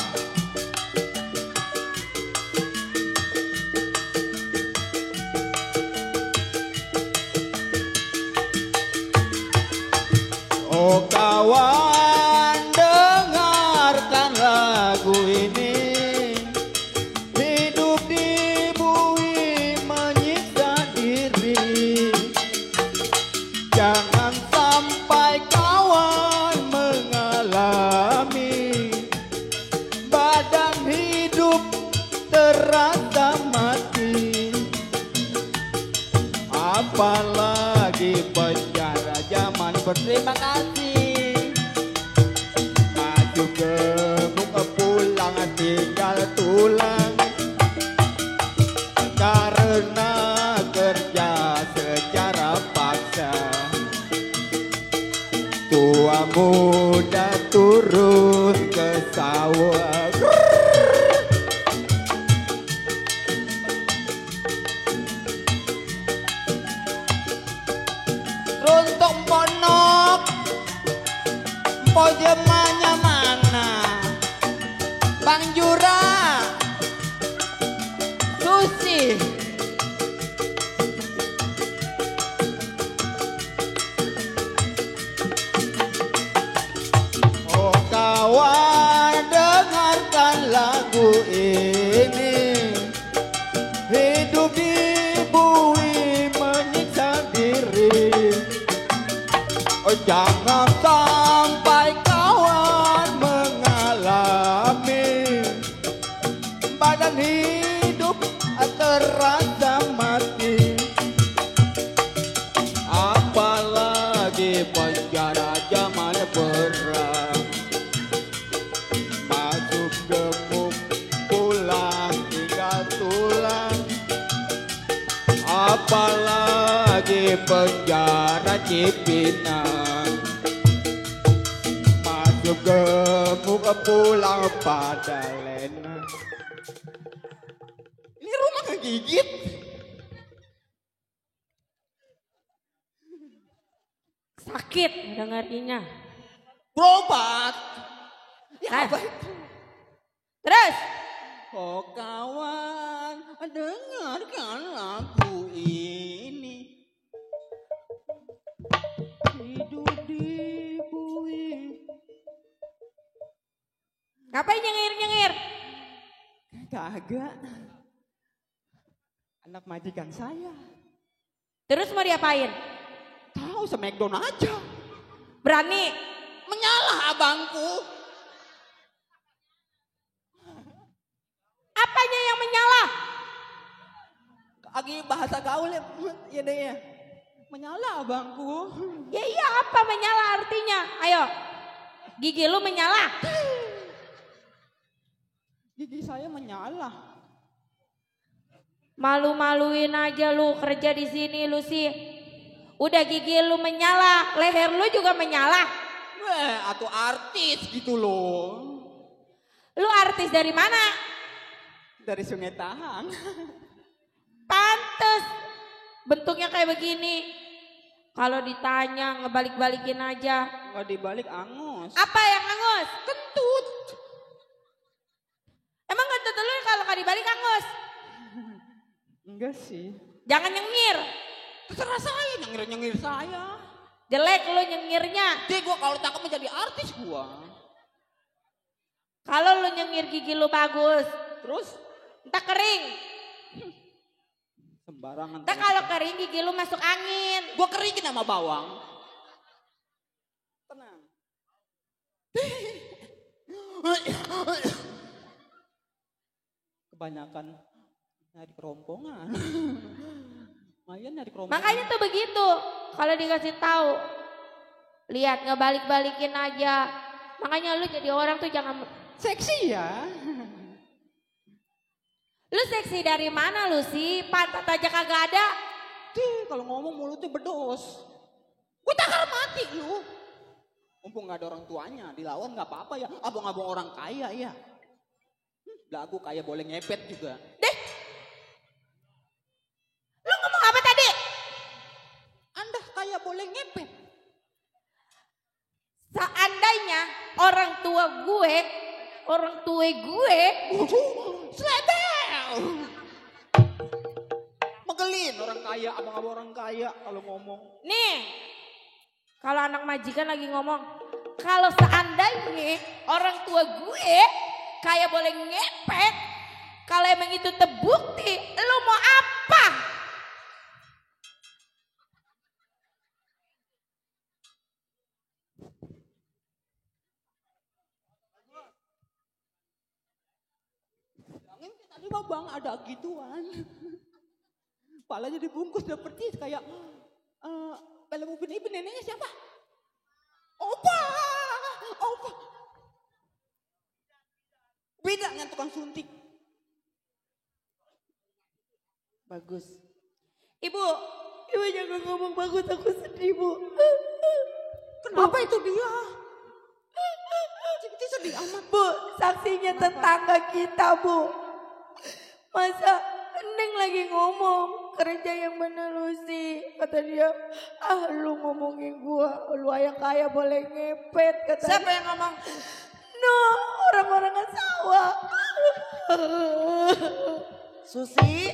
berterima kasih. Maju gemuk pulang tinggal tulang. Karena kerja secara paksa, tua muda turun ke sawah. Runtuk ponok, pojemanya mana? Bang Jura, Susi. Oh kawan, dengarkan lagu ini. Hidup di bumi menyiksa diri. Oh jangan sampai kawan mengalami badan hidup terasa mati. Apalagi penjara zaman perang. Masuk gemuk pulang tinggal tulang. Apalagi penjara Cipinang. Masuk gemuk pulang pada lena. Ini rumah kegigit. Sakit dengerinnya. Berobat. Ya Ah. apa itu? Terus, Oh kawan, dengarkan lagu ini. Hidup di bumi. ngapain nyengir-nyengir? Kagak. Anak majikan saya. Terus mau diapain? Tahu smackdown aja. Berani? Menyalah abangku. Apanya yang menyala? Lagi bahasa gaul ya deh ya. Menyala abangku. Ya iya, apa menyala artinya? Ayo, gigi lu menyala. Gigi saya menyala. Malu-maluin aja lu kerja di sini lu sih. Udah gigi lu menyala, leher lu juga menyala. Atau artis gitu loh. Lu artis dari mana? Dari Sungai Tahang. Pantes bentuknya kayak begini. Kalau ditanya ngebalik-balikin aja. Nggak dibalik angus. Apa yang angus? Kentut. Emang kentut lu kalau nggak dibalik angus? Enggak sih. Jangan nyengir. Terserah saya nyengir-nyengir saya. Jelek lu nyengirnya. Deh gua kalau cakep menjadi artis gua. Kalau lu nyengir gigi lu bagus. Terus Entah kering. sembarangan. Entah kalau kering gigi lu masuk angin. Gua keringin sama bawang. Tenang. Kebanyakan nyari kerompongan. Lumayan nyari kerompongan. Makanya tuh begitu. Kalau dikasih tahu, lihat ngebalik-balikin aja. Makanya lu jadi orang tuh jangan Seksi ya. Lu seksi dari mana lu sih? Pantat aja kagak ada. Dih, kalau ngomong mulutnya bedos. Gue takar mati lu. Mumpung gak ada orang tuanya, dilawan gak apa-apa ya. Abang-abang orang kaya ya. Lagu kaya boleh ngepet juga. Deh. Lu ngomong apa tadi? Anda kaya boleh ngepet. Seandainya orang tua gue Selebel. Megelin orang kaya, abang-abang orang kaya kalau ngomong. nih, kalau anak majikan lagi ngomong, kalau seandainya orang tua gue kayak boleh ngepet, kalau emang itu terbukti, lu mau apa? Tadi mah bang ada gituan. Palanya dibungkus udah percis kayak film Upin Ipin neneknya siapa? Opa. Beda dengan tukang suntik. Bagus. Ibu jangan ngomong bagus, aku sedih, Bu. Kenapa itu dia? Cipti sedih amat. Bu, saksinya tetangga kita, Bu. Masa Neng lagi ngomong, kerja yang bener lu sih. Kata dia, lu ngomongin gua, lu ayah kaya boleh ngepet. Kata Siapa dia. yang ngomong? No, orang-orang sawah. Susi.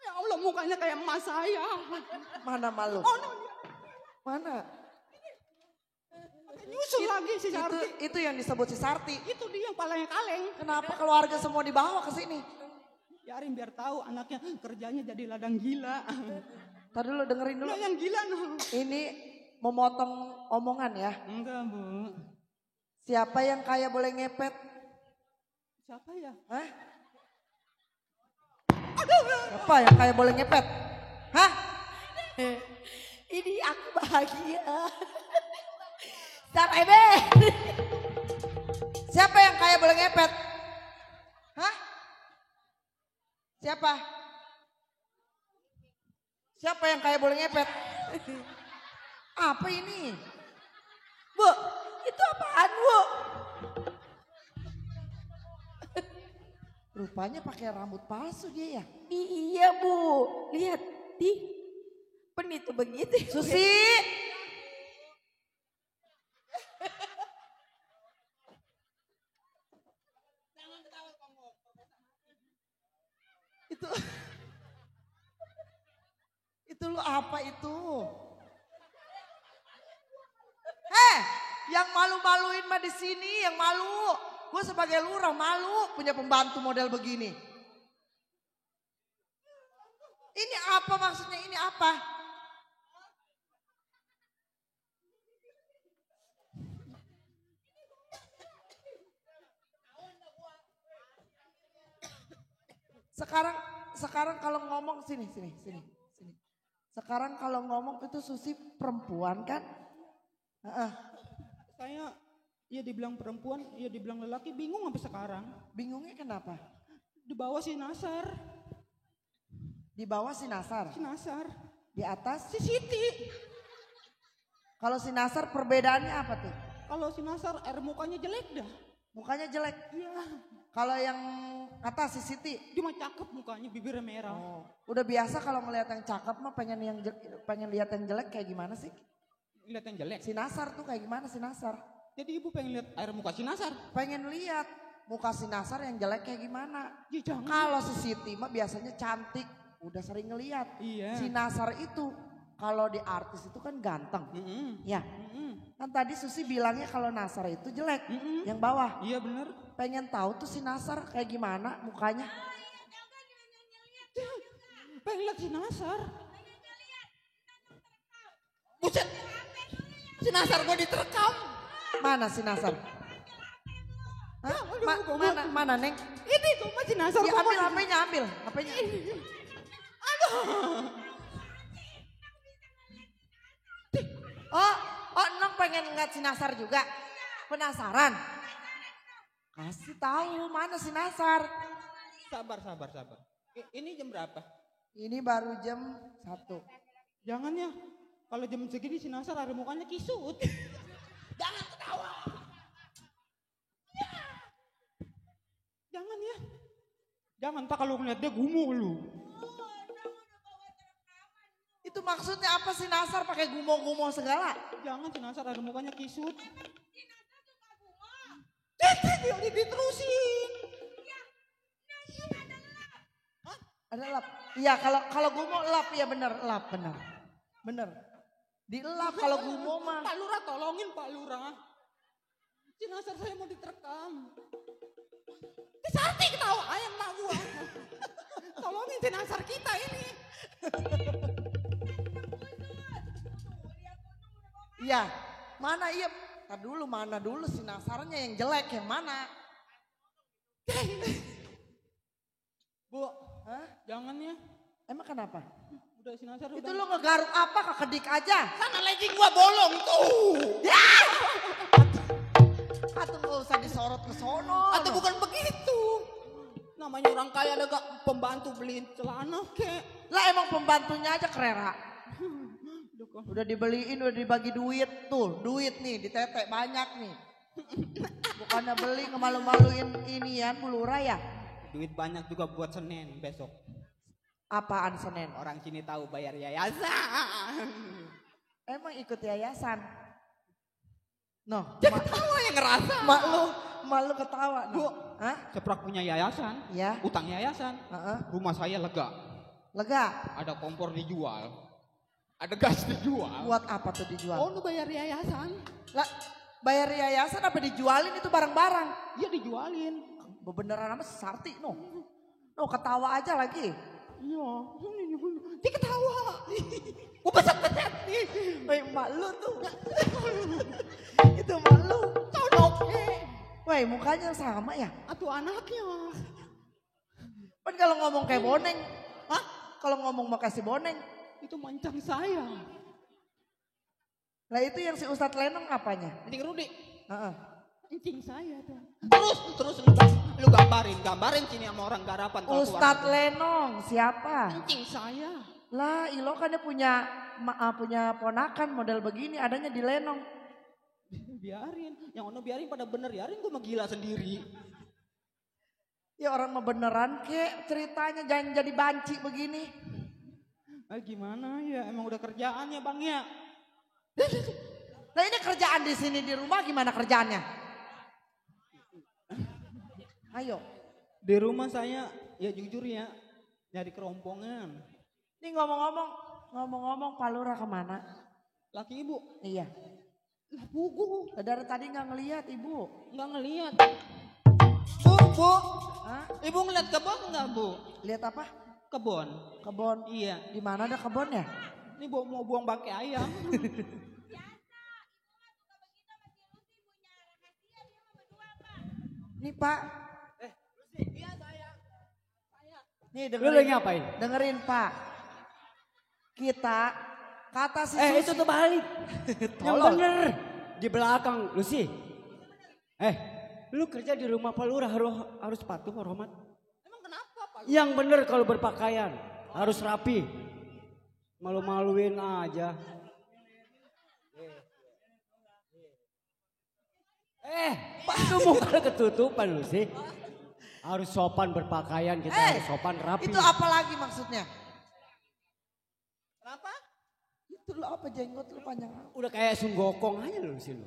Ya Allah, mukanya kayak emas saya. Mana malu? Oh, no. Mana? Nyusul lagi si Sarti. Itu yang disebut si Sarti. Itu dia yang palanya kaleng. Kenapa keluarga semua dibawa ke sini? Biarin biar tahu anaknya kerjanya jadi ladang gila. Tadi dulu dengerin dulu. Lo yang gila no. Ini memotong omongan ya. Enggak, Bu. Siapa yang kaya boleh ngepet? Siapa ya? Hah? Siapa yang kaya boleh ngepet? Hah? Ini aku bahagia. Start Ebe. Siapa yang kaya boleh ngepet? Hah? Siapa? Siapa yang kaya boleh ngepet? Apa ini? Bu, itu apaan, Bu? Rupanya pakai rambut palsu dia ya. Iya, Bu. Lihat, itu begitu. Susi! Itu lu apa itu? Yang malu-maluin mah di sini, yang malu. Gue sebagai lurah malu punya pembantu model begini. Ini apa maksudnya? Ini apa? Sekarang kalau ngomong sini. Sekarang kalau ngomong itu Susi perempuan kan? Saya iya dibilang perempuan, iya dibilang lelaki, bingung sampai sekarang. Bingungnya kenapa? Di bawah si Nasar. Di bawah si Nasar, Si Nasar. di atas. Si Siti. Kalau si Nasar perbedaannya apa tuh? Kalau si Nasar air mukanya jelek dah. Mukanya jelek. Iya. Kalau yang atas si Siti. Cuma cakep mukanya, bibirnya merah. Oh, udah biasa kalau ngelihat yang cakep mah pengen lihat yang jelek kayak gimana sih? Lihat yang jelek. Si Nasar tuh kayak gimana si Nasar? Jadi ibu pengen lihat air muka si Nasar. Pengen lihat muka si Nasar yang jelek kayak gimana? Ya jangan. Kalau si Siti mah biasanya cantik, udah sering ngelihat. Iya. Si Nasar itu kalau di artis itu kan ganteng. Ya. Kan tadi Susi bilangnya kalau Nasar itu jelek, yang bawah. Iya bener. Pengen tahu tuh si Nasar kayak gimana mukanya? Pengen lihat si Nasar. Buset. Si Nasar gue diterekam. Mana si Nasar? Hah? Mana Neng? Ini cuma si Nasar. Ya, ambil HP-nya, ambil HP-nya. Oh, Nong pengen ngeliat si Nasar juga. Penasaran? Kasih tahu mana si Nasar. Sabar. Ini jam berapa? Ini baru jam 1. Jangan ya. Kalau jam segini si Nasar ada mukanya kisut. Jangan ketawa. Jangan ya. Jangan tak kalau ngeliat dia gumu lu. Itu maksudnya apa si Nasar pakai gumo-gumo segala? Jangan si Nasar ada mukanya kisut. Dia diterusin. Ada lap. Iya kalau gumo lap ya bener lap bener. Bener. Dilap kalau gumo mah. Pak Lurah tolongin Pak Lurah. Si Nasar saya mau diterekam. Si Sarti ketawa ayam mak gua. Tolongin si Nasar kita ini. Iya. Mana iya? Tar dulu mana dulu si Nasarnya yang jelek yang mana? Bu, Hah? jangan ya. Emang kenapa? Udah si Nasar Itu udah. lu ngegaruk apa kekedik aja? Sana legging gua bolong tuh. Atau nggak usah disorot ke sono. Atau bukan begitu. Namanya orang kaya ada gak pembantu beliin celana kek. Lah emang pembantunya aja kerera. Udah dibeliin, udah dibagi duit tuh. Duit nih, ditetek banyak nih. Bukannya beli ngemalu-maluin inian Bulura ya? Duit banyak juga buat Senin besok. Apaan Senin? Orang sini tahu bayar yayasan. Emang ikut yayasan? Noh, Jadi tahu yang ngerasa. mak lu ketawa. Bu, Hah? Seprak punya yayasan, Ya. utang yayasan. Heeh. Rumah saya lega. Lega. Ada kompor dijual. Ada gas dijual. Buat apa tuh dijual? Oh, lu bayar yayasan. Lah, bayar yayasan apa dijualin itu barang-barang? Iya dijualin. Beneran apa Sarti no? No ketawa aja lagi. Iya. Dia ketawa. Gue peset-peset nih. Woi emak lu tuh. Itu emak lu. Tonoknya. Woi mukanya sama ya? Atau anaknya. Kan kalau ngomong kayak boneng. Hah? Kalau ngomong mau kasih boneng. Itu mancang saya. Lah itu yang si Ustadz Lenong apanya? Ini Rudi. Heeh. Kencing saya tuh. Terus lu gambarin sini sama orang garapan. kalau Ustadz keluar. Lenong siapa? Kencing saya. Lah Ilo kan dia punya ponakan model begini adanya di Lenong. Biarin. Yang ono biarin pada bener. Biarin gue mah gila sendiri. Ya orang mah beneran kek ceritanya jangan jadi banci begini. Gimana ya emang udah kerjaan ya bang ya. Nah ini kerjaan di sini di rumah gimana kerjaannya? Ayo. Di rumah saya ya jujur ya nyari kerompongan. Ini ngomong-ngomong Pak Lurah kemana? Laki ibu. Iya. Lah buku. Dari tadi nggak ngelihat ibu. Nggak ngelihat. Bu. Hah? Ibu ngeliat kebon nggak bu? Lihat apa? Kebon. Kebon. Iya. Di mana ada kebonnya? Ini mau buang bangkai ayam. Nih Pak. Iya saya. Nih Lu dengerin. lagi ngapain? Dengerin Pak. Kita kata si Itu terbalik. Yang Tolol. bener. Di belakang, lu sih. Lu kerja di rumah Pak Lurah harus patuh hormat. Emang kenapa Pak? Yang bener kalau berpakaian harus rapi. Malu-maluin aja. Itu muka ketutupan lu sih. Harus sopan berpakaian, kita harus sopan rapi. Itu apa lagi maksudnya? Kenapa? Itu lo apa jenggot lu panjang? Udah kayak sunggokong aja lu sih lu.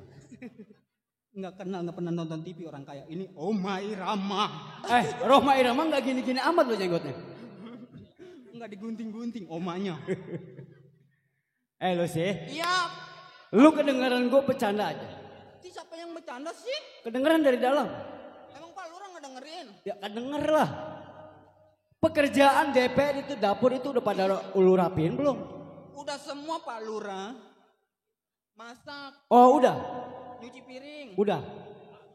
Nggak kenal, nggak pernah nonton TV orang kaya. Ini Oma Irama. Roma Irama nggak gini-gini amat lu jenggotnya. Nggak digunting-gunting omanya. Lu sih. Iya. Lu kedengeran gue bercanda aja. Siapa yang bercanda sih? Kedengeran dari dalam. Emang Pak Lurah nggak dengerin? Ya kedenger lah. Pekerjaan DPR itu dapur itu udah pada lu rapiin belum? Udah semua Pak Lurah. Masak, Oh udah. nyuci piring. Udah.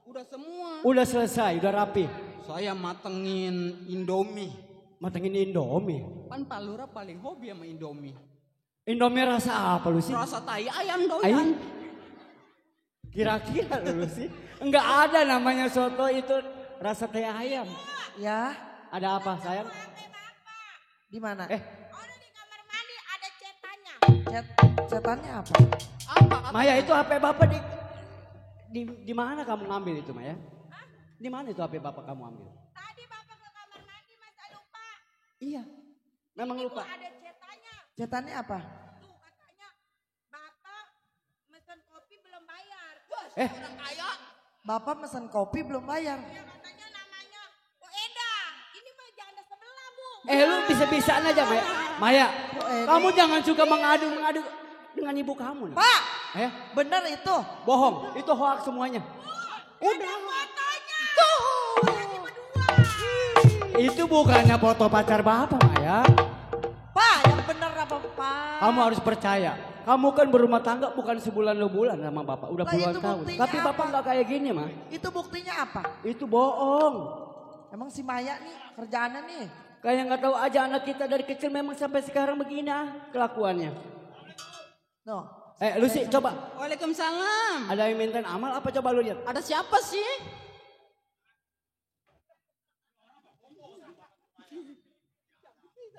Udah semua. Udah selesai, udah rapi. Saya matengin Indomie. Matengin Indomie. Kan Pak Lurah paling hobi sama Indomie. Indomie rasa apa lu sih? Rasa tai ayam dong. Ayam. Kira-kira lu sih? Enggak ada namanya soto itu rasa teh ayam. Ya, Ada apa sayang? di mana? Oh, di kamar mandi ada cetannya. Cetannya apa? Maya itu HP bapak di mana kamu ngambil itu Maya? Di mana itu HP bapak kamu ambil? Tadi bapak ke kamar mandi masa lupa. Iya. Memang lupa. Ada cetannya. Cetannya apa? Tuh katanya bapak mesen kopi belum bayar. Orang kaya. Bapak mesen kopi belum bayar. Ya katanya namanya Bu Eda. Ini mah janda sebelah Bu. Lu bisa-bisaan aja Maya. Maya, kamu jangan suka mengadu dengan ibu kamu. Nah. Pak, Bener itu. Bohong, itu hoax semuanya. Udah fotonya. Tuh. Lagi berdua. Itu bukannya foto pacar bapak Maya. Pak, yang bener apa Pak? Kamu harus percaya. Kamu kan berumah tangga bukan sebulan 2 bulan sama bapak. Udah Lah, puluhan itu tahun. buktinya Tapi bapak apa? nggak kayak gini mah. Itu buktinya apa? Itu bohong. Emang si Maya nih kerjaannya nih Kayak nggak tahu aja anak kita dari kecil memang sampai sekarang begini kelakuannya. No. Lucy coba. Waalaikumsalam. Ada yang minta amal apa coba lu lihat? Ada siapa sih?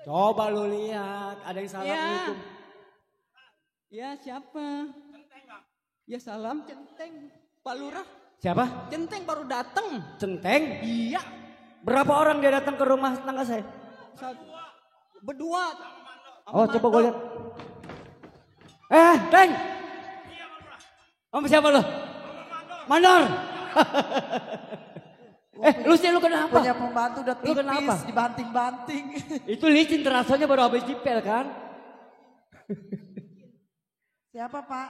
Coba lu lihat, ada yang salah Ya. gitu. Ya siapa? Ya salam Centeng. Pak Lurah. Siapa? Centeng baru datang. Centeng? Iya. Berapa orang dia datang ke rumah tetangga saya? Berdua. Oh, coba gue lihat. Teng. Om siapa lu? Mandor. Lucy lu kenapa? Punya pembantu udah Lu kenapa? tipis, dibanting-banting. Itu licin terasanya baru habis dipel kan? Siapa Pak?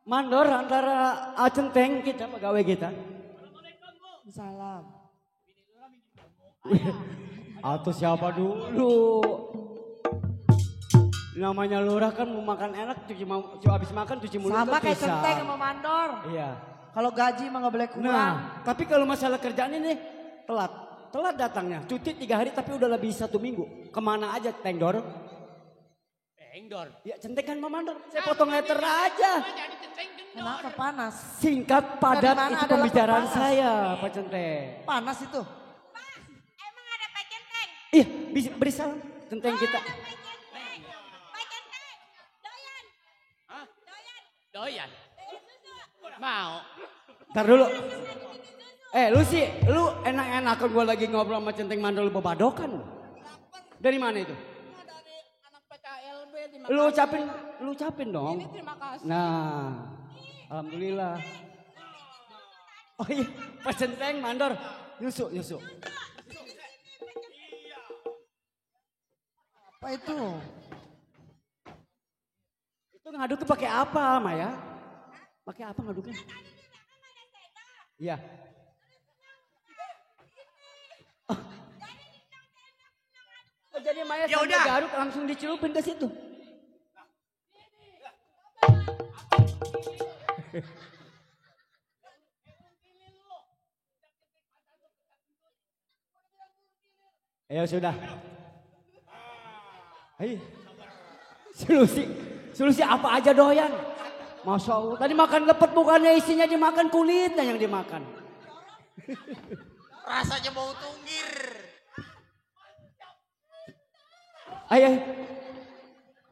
Mandor antara Centeng kita, pegawai kita. Salam. Atau siapa dulu? Namanya lurah kan mau makan enak, habis makan cuci mulut Sama kan kayak bisa. Centeng sama Mandor. Iya. Kalau gaji mah nggak boleh kurang. Nah, tapi kalau masalah kerjaan ini telat. Telat datangnya. Cuti 3 hari tapi udah lebih 1 minggu. Kemana aja Tengdor? Tengdor. Ya Centeng kan sama Mandor. Saya potong letter aja. Kenapa panas? Singkat padat Dari mana itu ada pembicaraan letter panas? saya Pak Centeng. Panas itu. Emang ada Pak Centeng? Iya, beri salam Centeng kita. Pak Centeng. Pak Centeng. Doyan. Hah? Doyan. Doyan. Doyan susu. Mau. Ntar dulu. Lucy, lu enak-enakan gue lagi ngobrol sama Centeng Mandor lu bebadokan. Dari mana itu? Dari anak PKLB di Lu ucapin dong. Ini terima kasih. Nah, alhamdulillah. Oh iya, Pak Centeng Mandor. Yusuk. Apa itu? Itu ngaduknya pakai apa, Maya? Pakai apa ngaduknya? Iya. Oh, jadi Maya Ya sambil udah. garuk langsung dicelupin ke situ. Ya sudah. Hei. Solusi apa aja doyan. Masya Allah. Tadi makan lepet bukannya isinya dimakan, kulitnya yang dimakan. Rasanya bau tunggir. Ayo.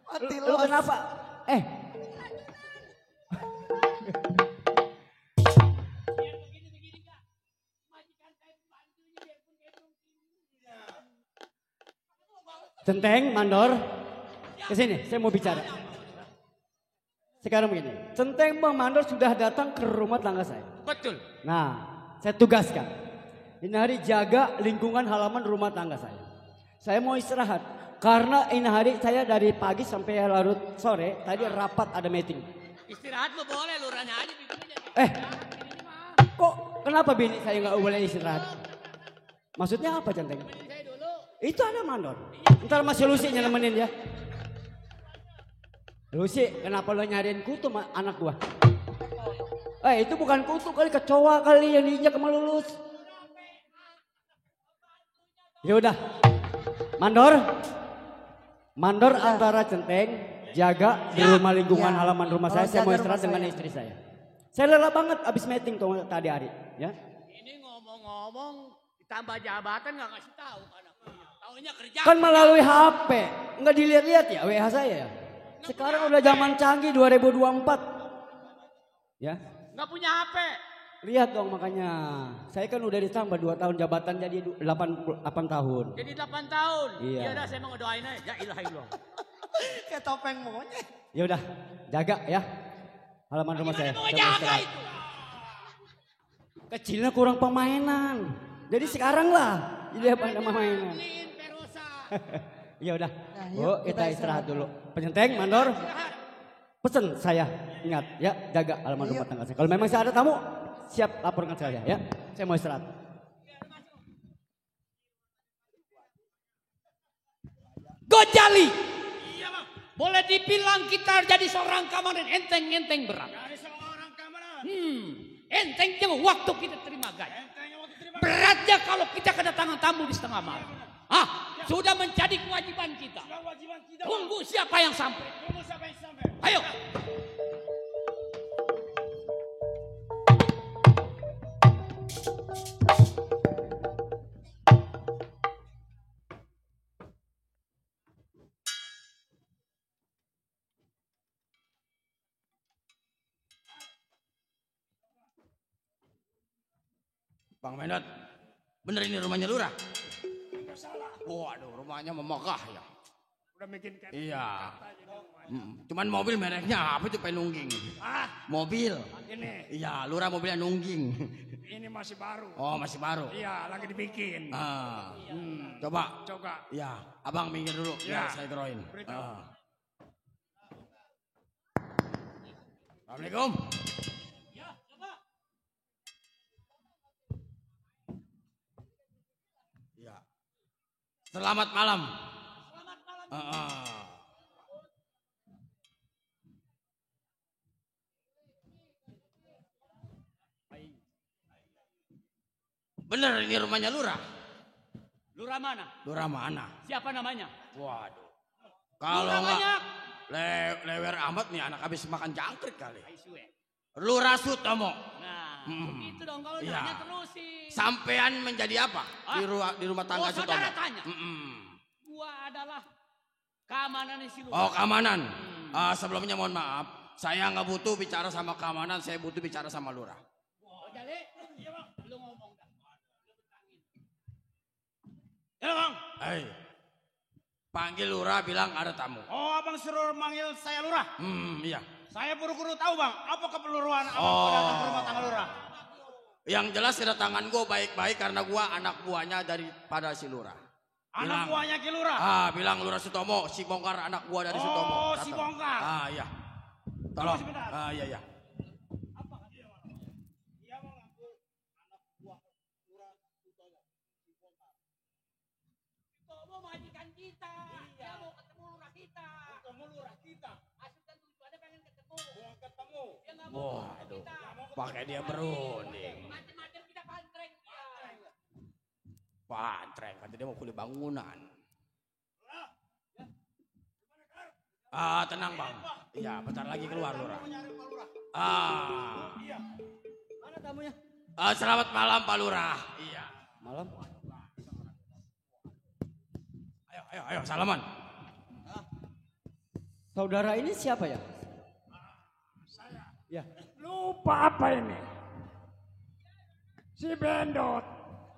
Mati Lu kenapa? Centeng, Mandor. Kesini, saya mau bicara. Sekarang begini. Centeng Bang Mandor sudah datang ke rumah tangga saya. Betul. Nah, saya tugaskan. Ini hari jaga lingkungan halaman rumah tangga saya. Saya mau istirahat. Karena ini hari saya dari pagi sampai larut sore. Tadi rapat ada meeting. Istirahat lo boleh, lurahnya aja bikin aja. Kok kenapa bini saya nggak boleh istirahat? Maksudnya apa Centeng? Saya dulu. Itu ada Mandor. Ntar masih Lucy nemenin ya. Lucy, kenapa lo nyariin kutu anak gua? Itu bukan kutu kali, kecoa kali yang diinjak sama Lulus. Ya udah. Mandor antara Centeng jaga di rumah lingkungan Ya. halaman rumah Kalau saya mau jaga istirahat rumah dengan saya. istri saya. Saya lelah banget abis meeting tuh tadi hari, ya. Ini ngomong-ngomong ditambah jabatan nggak ngasih tahu anak punya. Taunya kerja. Kan melalui HP, nggak dilihat-lihat ya WH saya ya. Sekarang udah zaman canggih 2024. Ya, Nggak punya HP. lihat dong makanya. Saya kan udah ditambah 2 tahun jabatan jadi 8 tahun. Jadi 8 tahun. Iya. Ya udah saya mau ngedoain aja. Ya ilaha illallah. Kayak topeng monyet. Ya udah, jaga ya halaman rumah saya. Mau Saya mau jaga istirahat. itu. Kecilnya kurang pemainan. Jadi sekarang lah jadi apa nama mainan. Beliin Perosa. Ya udah. Nah, Bu, yuk, kita kita istirahat istirahat. dulu. Penyenteng, Mandor. Pesen saya, ingat ya, jaga halaman rumah tangga saya. Kalau memang saya ada tamu, siap laporkan saya ya. Saya mau istirahat. Gojali. Iya bang. Boleh dibilang kita jadi seorang kamanan enteng-enteng berat. Dari seorang kamanan. Entengnya waktu kita terima gaji. Beratnya kalau kita kedatangan tamu di setengah malam. sudah menjadi kewajiban kita. Sudah kewajiban kita. Tunggu siapa yang sampai. Tunggu siapa yang sampai. Ayo. Bang Bendot, bener ini rumahnya lurah? Waduh, rumahnya memegah ya. Udah bikin kayak Iya. Cuman mobil mereknya apa itu penungging? Mobil. ini. Iya, lurah mobilnya nungging. Ini masih baru. Oh, masih baru. Iya, lagi dibikin. Coba. Coba. Iya, abang minggir dulu. Iya. Ya, saya geroin. Beritahu. Assalamualaikum. Ya. Selamat malam. Selamat malam. Bener ini rumahnya lurah? Lurah mana? Lurah mana? Siapa namanya? Waduh. Kalau Lurah enggak banyak. lewer amat nih anak habis makan jangkrik kali. Aisue. Lurah Sutomo. Nah, Hmm. begitu dong kalau Iya. nanya terusin. Sampean menjadi apa di rumah tangga Oh, saudara Sutomo? tanya. Gua adalah keamanan si Lurah. Oh, keamanan. Sebelumnya mohon maaf, saya nggak butuh bicara sama keamanan, saya butuh bicara sama lurah. Oh, jadi, iya bang, lu ngomong dah. Ya bang. Panggil lurah bilang ada tamu. Oh abang suruh manggil saya lurah. Iya. Saya buru-buru tahu bang. Apa keperluan abang Oh. datang ke rumah tangga lurah? Yang jelas kedatangan gue baik-baik karena gue anak buahnya daripada si lurah. Anak buahnya Ki Lurah. Bilang lurah Sutomo, si Bongkar anak buah dari Sutomo. Oh Datang. si Bongkar. Iya. Tolong. sebentar. Iya. Iya bang aku anak buah Lurah Sutomo. Si Bongkar. Sutomo majikan kita. Dia mau ketemu lurah kita. Ketemu lurah kita. Asal dan tujuannya pengen ketemu. Mau ketemu. Dia nggak mau ketemu Waduh. kita. Pakai dia berunding. Macam-macam kita pantreng dia. Pantreng, kata dia mau kulit bangunan. Tenang bang. Iya, bentar lagi keluar lurah. Iya. Mana tamunya? Selamat malam Pak Lurah. Iya. Malam. Ayo, salaman. Saudara ini siapa ya? Ya. Lupa apa ini? Si Bendot.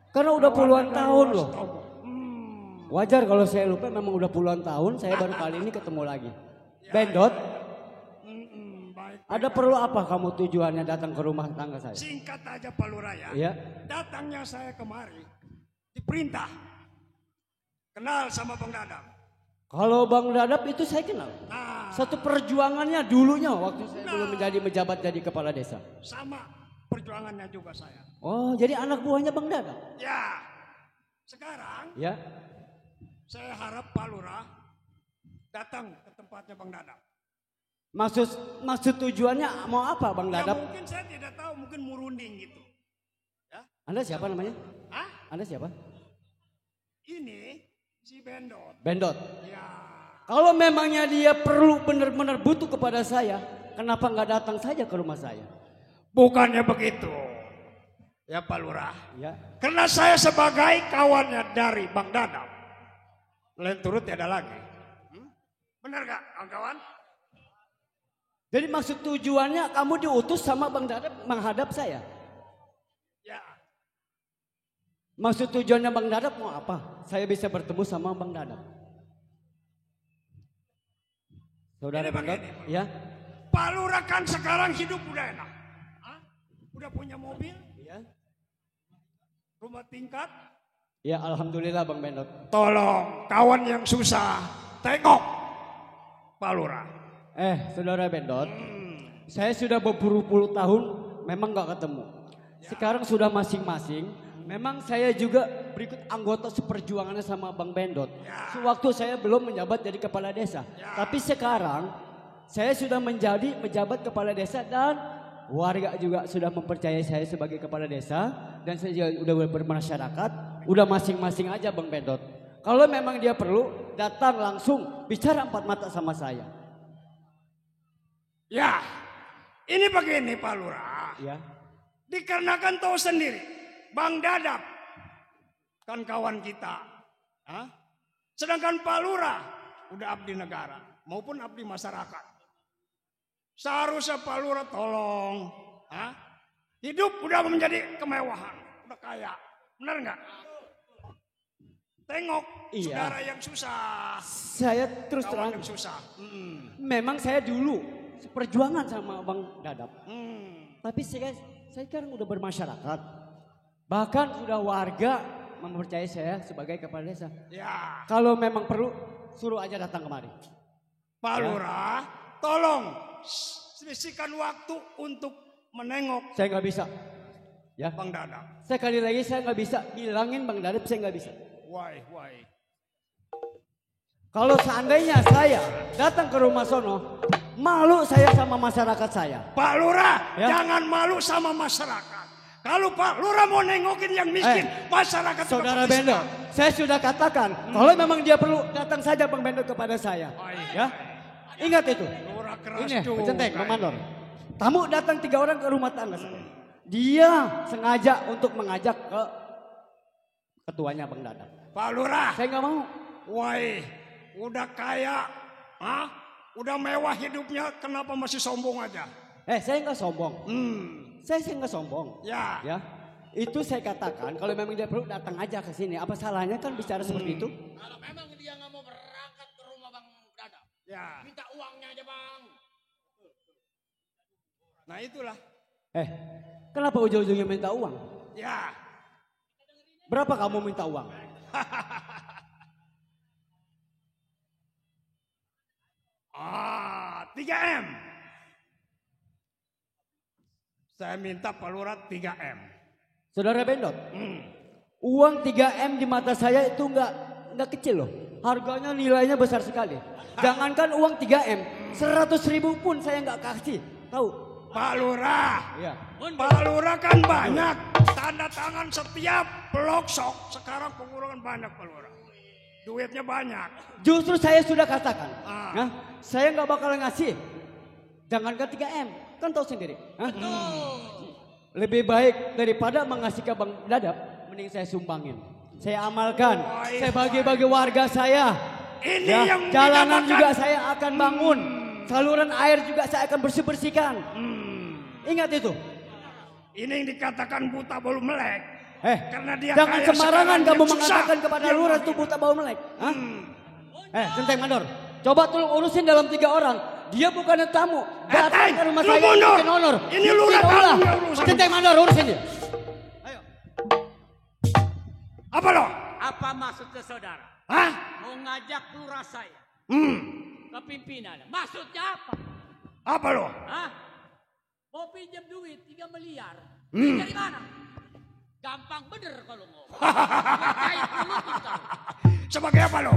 Karena udah puluhan Kawan tahun dari loh. Sutomo. Wajar kalau saya lupa, memang udah puluhan tahun, saya baru kali ini ketemu lagi. Bendot, Baik. ada perlu apa kamu tujuannya datang ke rumah tangga saya? Singkat aja Pak Lurah ya. Iya. Datangnya saya kemari diperintah kenal sama Bang Dadang. Kalau Bang Dadap itu saya kenal. Nah, Satu perjuangannya dulunya waktu saya belum menjadi menjabat jadi kepala desa. sama perjuangannya juga saya. Oh, jadi anak buahnya Bang Dadap? Ya, sekarang Ya. saya harap Pak Lurah datang ke tempatnya Bang Dadang. Maksud tujuannya mau apa Bang Ya Dadap? mungkin saya tidak tahu, mungkin murunding gitu. Anda siapa namanya? Hah? Anda siapa? Ini si Bendot. Bendot. Ya, Kalau memangnya dia perlu benar-benar butuh kepada saya, kenapa nggak datang saja ke rumah saya? bukannya begitu. Ya Pak Lurah. Ya. Karena saya sebagai kawannya dari Bang Dadang. Lain turut tiada lagi. Benar gak kawan? Jadi maksud tujuannya kamu diutus sama Bang Dadap menghadap saya? Ya, Maksud tujuannya Bang Dadap mau apa? Saya bisa bertemu sama Bang Dadap. Saudara Ini Bang Dadap? begini, Ya. Pak Lurah kan sekarang hidup udah enak. Hah? Udah punya mobil, Ya. rumah tingkat. Ya alhamdulillah Bang Bendot. Tolong kawan yang susah, tengok Pak Lurah. Saudara Bendot, saya sudah berpuluh-puluh tahun memang gak ketemu. Sekarang sudah masing-masing. Memang saya juga berikut anggota seperjuangannya sama Bang Bendot. Sewaktu saya belum menjabat jadi kepala desa. Tapi sekarang saya sudah menjabat kepala desa dan warga juga sudah mempercayai saya sebagai kepala desa. Dan saya juga udah bermasyarakat. Udah masing-masing aja Bang Bendot. Kalau memang dia perlu, datang langsung bicara empat mata sama saya. Ya, ini begini Pak Lurah. Ya. Dikarenakan tahu sendiri, Bang Dadap kan kawan kita. Hah? Sedangkan Pak Lurah udah abdi negara maupun abdi masyarakat. Seharusnya Pak Lurah tolong. Hah? Hidup udah menjadi kemewahan, udah kaya. Benar nggak? Tengok Iya. saudara yang susah. Saya terus Kawan terang, yang susah. memang saya dulu seperjuangan sama Bang Dadap. Hmm. Tapi saya sekarang udah bermasyarakat. Bahkan sudah warga mempercayai saya sebagai kepala desa. Ya, Kalau memang perlu, suruh aja datang kemari. Pak Ya. Lurah, tolong sisihkan waktu untuk menengok Saya nggak bisa. Ya, Bang Dadap. sekali lagi saya nggak bisa bilangin Bang Dadap, saya nggak bisa. Why? Kalau seandainya saya datang ke rumah sono, malu saya sama masyarakat saya. Pak Lurah, Ya. jangan malu sama masyarakat. Kalau Pak Lurah mau nengokin yang miskin, masyarakat juga Saudara pasti Bendo, senang. saya sudah katakan, kalau memang dia perlu, datang saja Bang Bendo kepada saya. Ya, ingat itu. Lurah keras Ini, juga. Centeng, Bang Mandor. Tamu datang 3 orang ke rumah tangga saya. Dia sengaja untuk mengajak ke ketuanya Bang Dadap. Pak Lurah, Saya nggak mau. why? Udah kaya, udah mewah hidupnya, kenapa masih sombong aja? Saya nggak sombong. Hmm, Saya nggak sombong. ya. Ya, itu saya katakan kalau memang dia perlu datang aja ke sini. Apa salahnya kan bicara seperti itu? Kalau memang dia nggak mau berangkat ke rumah Bang Dadap, Ya. minta uangnya aja Bang. Nah itulah. Kenapa ujung-ujungnya minta uang? Ya. Berapa kamu minta uang? Ah, 3M. Saya minta Pak Lurah 3M. Saudara Bendot, uang 3M di mata saya itu nggak kecil loh. Harganya nilainya besar sekali. Jangankan uang 3M, 100.000 pun saya nggak kasih. Tahu? Pak Lurah. Iya. Pak Lurah kan banyak. Tanda tangan setiap peloksok. Sekarang pengurangan banyak Pak Lurah. Duitnya banyak. Justru saya sudah katakan, Ah. saya nggak bakal ngasih. Jangankan 3M, kan tahu sendiri. Lebih baik daripada mengasih ke Bang Dadap, mending saya sumbangin. Saya amalkan, saya bagi-bagi warga saya. Ini Ya, yang jalanan dikatakan- juga saya akan bangun. Saluran air juga saya akan bersih-bersihkan. Ingat itu. Ini yang dikatakan buta bolu melek. Karena dia Jangan kaya sembarangan sekarang, kamu dia mengatakan susah. kepada Dia lurah mau itu buta bau melek. Hah? Centeng Mandor, Hmm. coba tolong urusin dalam 3 orang. Dia bukan tamu. Datang Teng, ke rumah lu saya mundur. bikin honor. Ini lurah Bikin kamu olah. yang urusan. Centeng Mandor urusin dia. Apa lo? Apa maksudnya saudara? Hah? Mau ngajak lurah saya ke pimpinan. Maksudnya apa? Apa lo? Hah? Mau pinjam duit 3 miliar. Dari mana? Gampang bener kalau ngomong. Ngerjain dulu tuh tahu. Sebagai apa lo?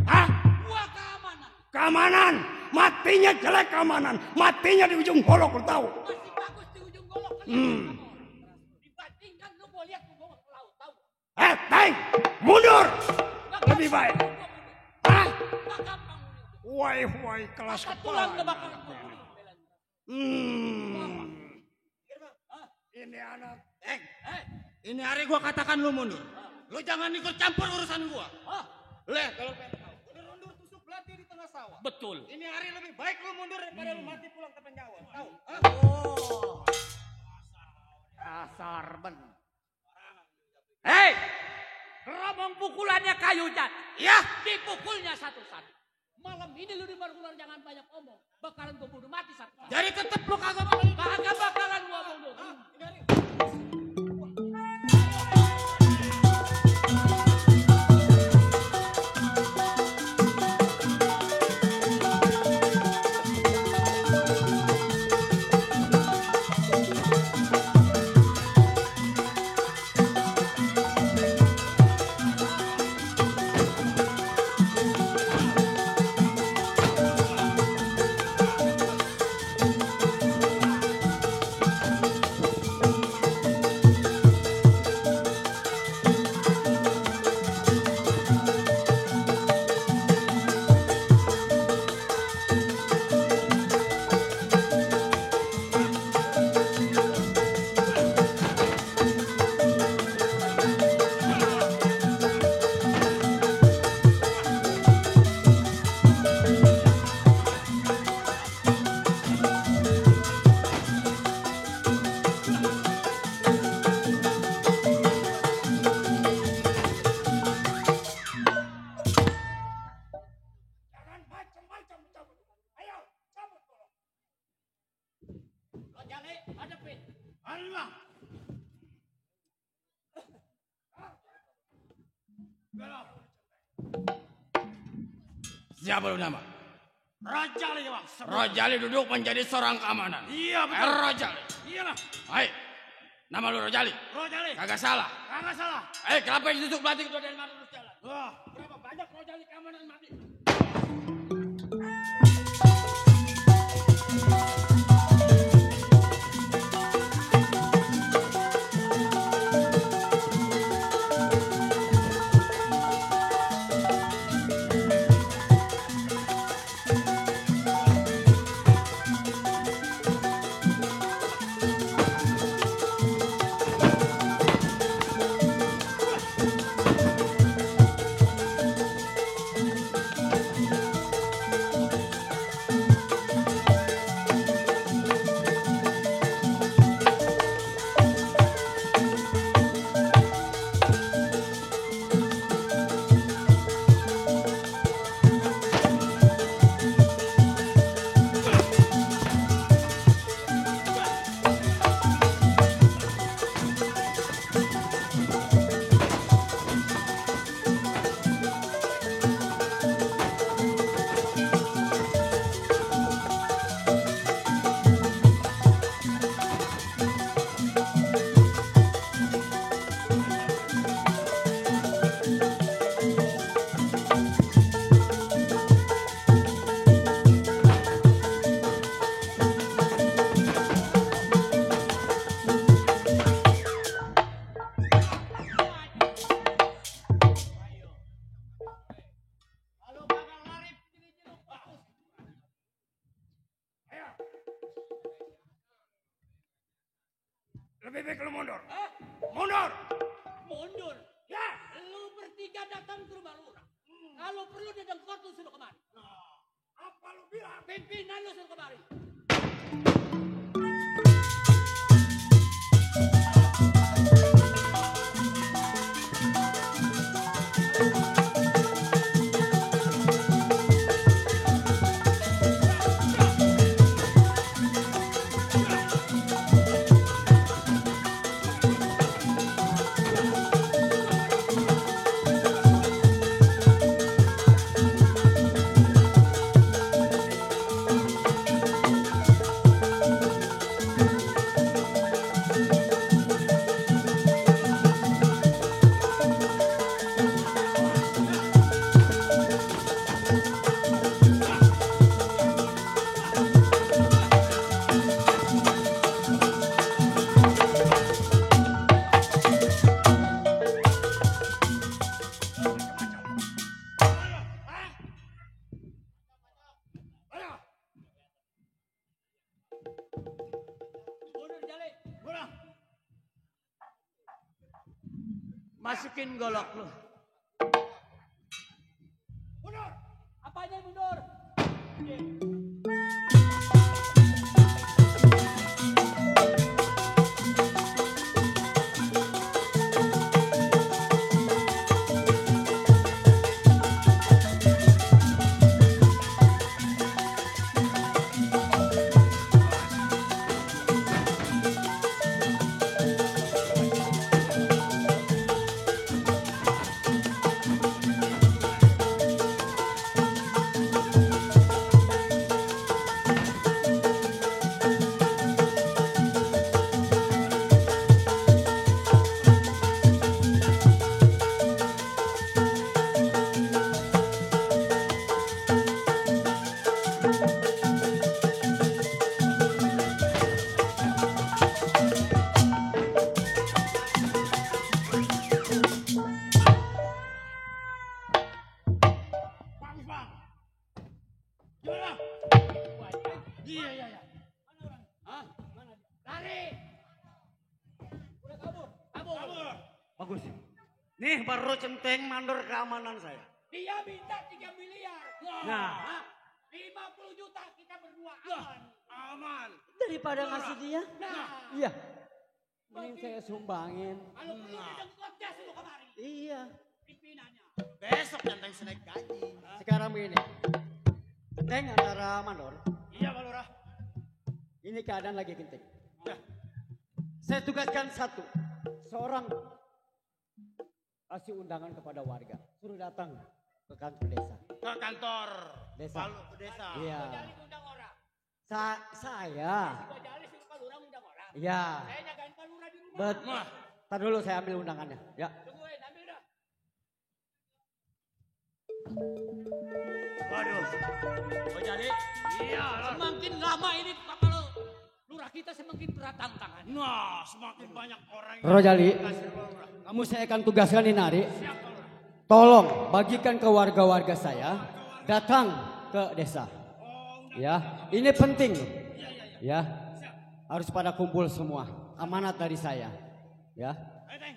Hah? Gua keamanan. Keamanan. Matinya jelek keamanan. Matinya di ujung golok lo tahu. Masih bagus di ujung golok. Dibandingkan lu mau lihat lu bawa ke laut tahu. Teng, mundur. Lebih baik. Hah? Gak gampang. Wai, kelas Tulang kepala. kebakaran. Ini anak. Ini hari gua katakan lu mundur. Lu jangan ikut campur urusan gua. Leh, kalau pengen tahu. Udah mundur tusuk belati di tengah sawah. Betul. Ini hari lebih baik lu mundur daripada lu mati pulang ke penjara. Tahu? Dasar ben. Hei, keromong pukulannya kayu jat. Ya, dipukulnya satu-satu. Malam ini lu di Margular jangan banyak omong. Bakalan gua bunuh mati satu-satu. Jadi tetep lu kagak Kagak bakalan gua bunuh. Halimah. Siapa lu nama? Rajali bang. Rojali duduk menjadi seorang keamanan. Iya betul. Rojali. Iyalah. Hai, nama lu Rojali? Rojali. Kagak salah. Kagak salah. Kenapa yang duduk berarti ketua dari mana terus jalan? Wah, berapa banyak Rojali keamanan mati? Lebih baik lu mundur. Mundur. Mundur. Ya. Lu bertiga datang ke rumah lurah. Kalau perlu datang kota suruh kemari. Apa lu bilang? Pimpinan lu suruh kemari. Mundur Jali. Mundur. Masukin golok lu. Mundur. Apanya mundur? Bagus. Nih baru centeng mandor keamanan saya. Dia minta 3 miliar. Nah. 50 juta kita berdua aman. Aman. Daripada ngasih dia. Nah, Iya. Mending saya sumbangin. kalau perlu datang kota suruh kemari. Iya. Pimpinannya. Besok centeng senaik gaji. Sekarang begini. Centeng antara mandor. Iya Pak Lurah. Ini keadaan lagi genting. Saya tugaskan satu. Seorang kasih undangan kepada warga. Suruh datang ke kantor desa. Ke kantor Desa. Palu desa. Iya. Jadi undang orang. Saya. Gua jali suruh Pak Lurah undang orang. Iya. Saya jagain Pak Lurah di rumah. Betul. Ntar dulu saya ambil undangannya. Ya. Tungguin, ambil dah. Waduh. Oh jadi, Iya. semakin lama ini kalau lurah kita semakin berat tantangan. Nah, semakin banyak orang yang Rojali, kasih Pak Lurah. kamu saya akan tugaskan ini Nari. Siap Pak Lurah. Tolong bagikan ke warga-warga saya datang ke desa. Ya, ini penting. Ya, harus pada kumpul semua. Amanat dari saya. Ya, Ayo Teng,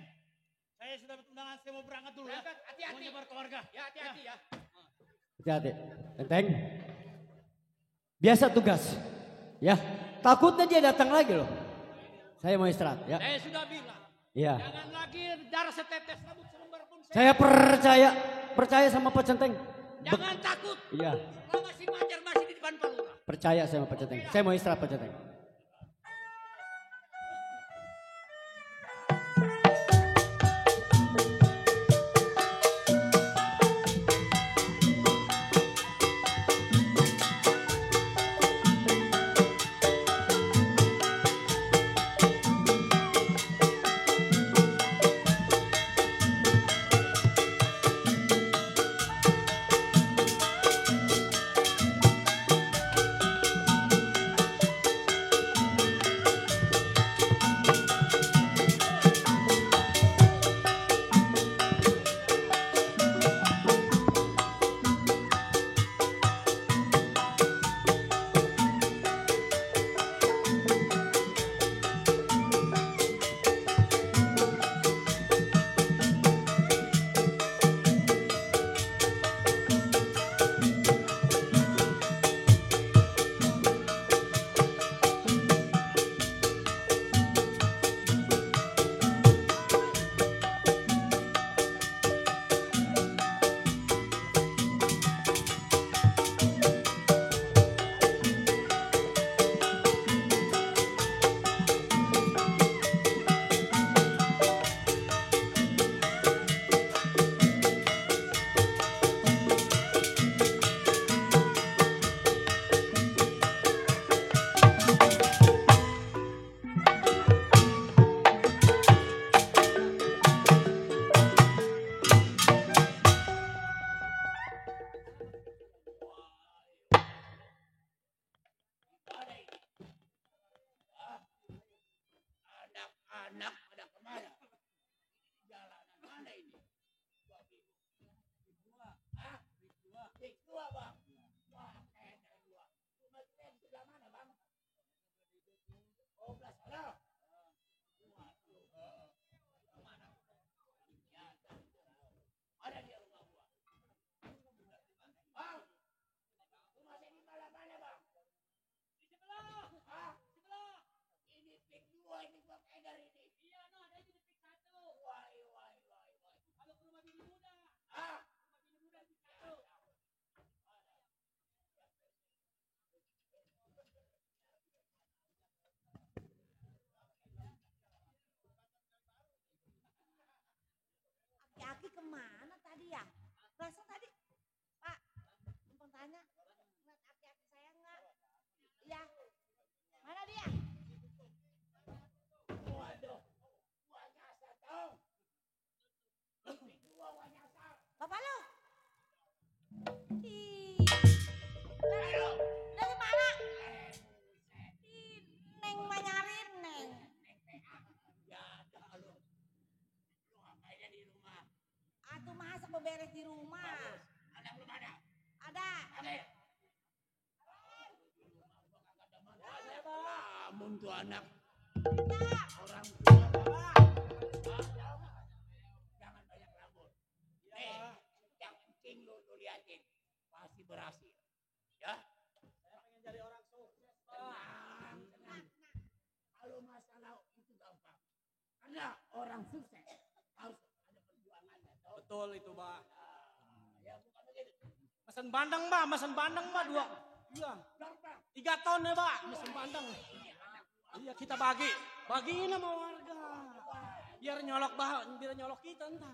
saya sudah dapat undangan, saya mau berangkat dulu ya. Berangkat, hati-hati. Mau nyebar ke warga. Ya hati-hati ya. hati-hati. Enteng. Biasa tugas. Ya, takutnya dia datang lagi loh. Saya mau istirahat. Ya, Saya sudah bilang, ya. jangan lagi darah setetes rambut selembar pun Saya percaya sama Pak Centeng. Jangan takut. Iya, Selama si Majar masih di depan Pak Lurah. percaya sama Pak Centeng. Saya mau istirahat Pak Centeng. Anak-anak pada kemana? Jalanan mana ini? Dua bang. Wah, enak dua. Rumah kita di sebelah mana bang? Oh, belah sana. Ada di rumah gua. Bang, rumah saya di sebelah mana bang? Di sebelah. Ah, sebelah. Ini pik 2 ini gua edar ini. Iya, no, ada di pik 1. Wai. Kalau ke rumah bini muda. Ah, rumah bini muda di 1. Aki-aki kemana tadi ya? Perasaan tadi, Pak, numpang tanya, ngeliat aki-aki saya enggak? Iya. Mana dia? Waduh, gua nyasar tau. Bapak lu? Ih, dari mana? Ih, Neng mah nyariin, Neng. Atuh masak beberes di rumah. Ada belum ada? Ada. Kamu tuh anak. Tidak. Orang tua bapak. Jangan banyak rambut. Nih, yang penting lu liatin. Pasti berhasil. Ya? Saya pengen jadi orang sukses, Bang. Tenang. Kalau masalah itu gampang. Karena orang sukses harus ada perjuangannya. Betul itu, Pak. Ya, bukan begitu. Mesen bandeng, Pak. Mesen bandeng, Pak. 2. Iya. 3 ton ya, Pak. Mesen bandeng. Iya, Ya kita bagiin sama warga. Biar nyolok kita ntar.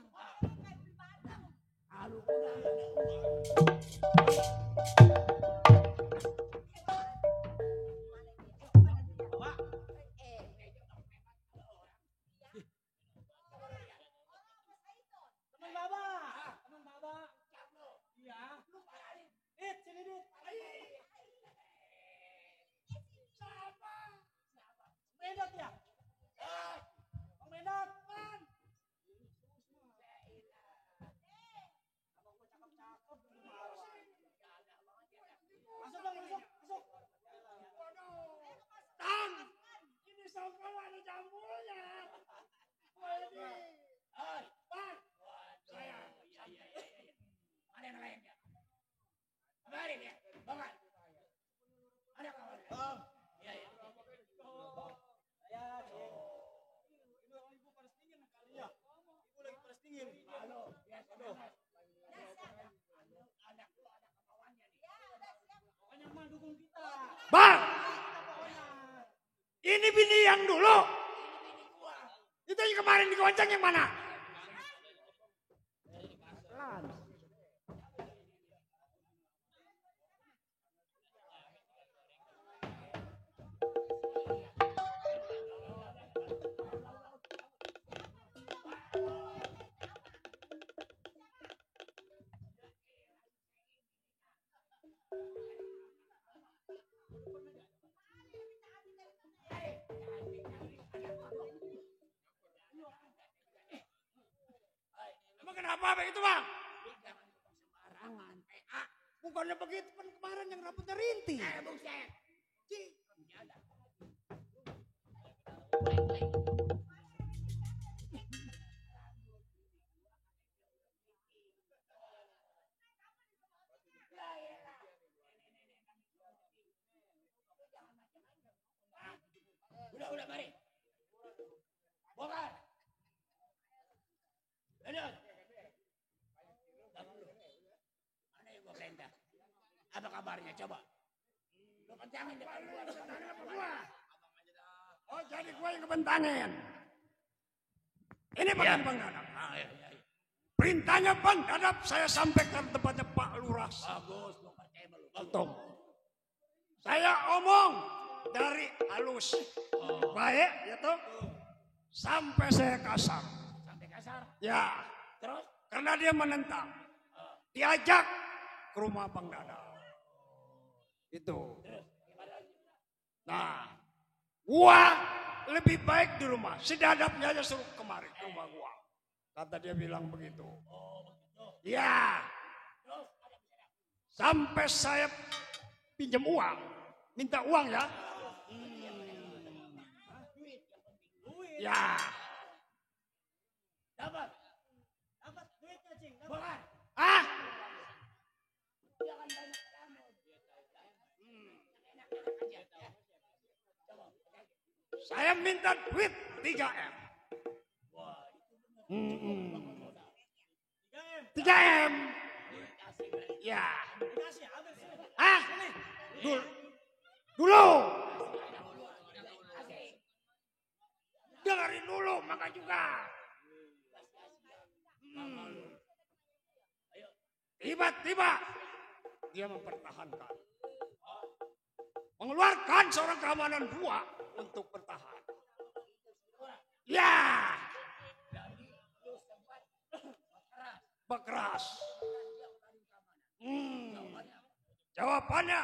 Teman Baba. Iya. Dit, sini Dit. Mendot ya? Bang Mendot. Masuk Bang, masuk. Tang, ini songkol ada jamurnya. Bang, saya. Ada yang lain ya? Kabarin ya, banget. Ada kawan. Iya. Ibu pada setingin kali ya. Ibu lagi pada setingin. Halo, biasa. Ada kemauannya nih. Pokoknya mah dukung kita. Bang, ini bini yang dulu. Itu yang kemarin digoncang yang mana? Emang kenapa begitu bang? Sembarangan. Bukannya begitu kan kemarin yang rambutnya rinting. Buset. Udah mari. Bongkar. Lanjut. Mana yang gua perintah? Apa kabarnya coba? Lu kencangin depan gua. Oh jadi gue yang kebentangin. Ini bagian Bang Dadap. Iya. Perintahnya Bang Dadap saya sampaikan tempatnya Pak Lurah. Bagus, gua percaya sama lu. Betul. Saya omong dari halus. Baik ya toh. Sampai saya kasar. Sampai kasar. Ya. Terus? Karena dia menentang. Diajak ke rumah Bang Dadap. Itu. Nah. Gua lebih baik di rumah. Si Dadapnya aja suruh kemari ke rumah gua. Kata dia bilang begitu. Ya. Sampai saya pinjam uang. Minta uang ya. Ya. Dapat duitnya, Cing. Bongkar. Ah. Jangan banyak kamu. Saya minta duit 3M. 3M. Ya. Ah. Dulu. Dengerin dulu maka juga. Tiba-tiba dia mempertahankan. Mengeluarkan seorang keamanan 2 untuk bertahan. Ya. Berkeras. Jawabannya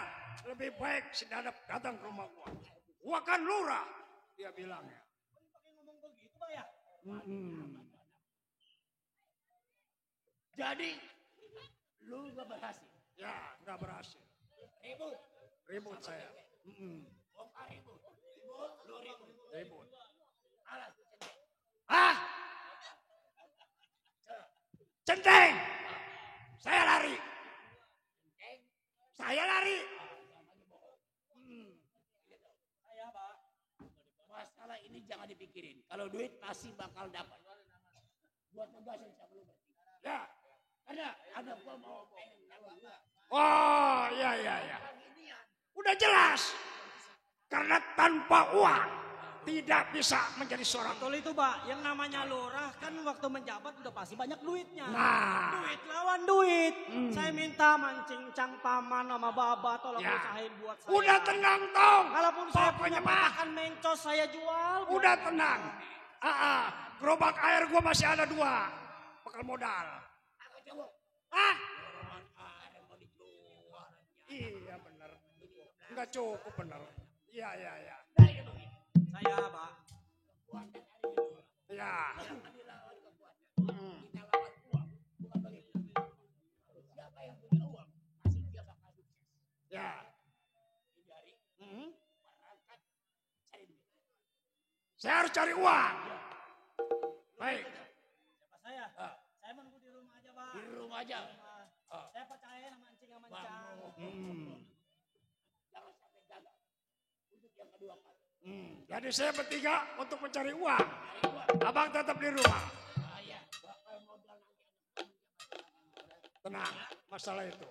lebih baik si Dadap datang ke rumah gua. Gua kan lurah, dia bilangnya. Ngomong begitu, Bang ya? Jadi lu gak berhasil. Ya, nggak berhasil. Ribut saya. Bongkar ribut. Lu Ribut. Alas lu centeng. Ah, centeng. Saya lari. Saya lari. Saya, Pak. Masalah ini jangan dipikirin. Kalau duit pasti bakal dapat. Buat tugasin sama lu berarti. Ya. Karena ada gua mau pengen calon gua. Oh, ya. Udah jelas. Karena tanpa uang tidak bisa menjadi seorang. Betul itu, Pak. Yang namanya lurah kan waktu menjabat udah pasti banyak duitnya. Nah. Duit lawan duit. Saya minta mancing cang paman sama baba tolong Ya. usahain buat saya. Udah tenang Tong. Kalaupun saya punya Pokoknya mah. patakan mencos saya jual. Udah tenang. Gerobak air gua masih ada 2. Bekal modal. Ah? Iya bener. Enggak cukup bener. Iya. Saya, Pak. Iya. Ya. Saya harus cari uang. Baik. Siapa saya? Saya menunggu di rumah aja, Pak. Di rumah aja. Saya percaya sama mancing sama mancang. Jangan sampai gagal. Untuk yang kedua kali. Jadi saya bertiga untuk mencari uang. Abang tetap di rumah. Saya bakal modal nanti. Tenang, masalah itu.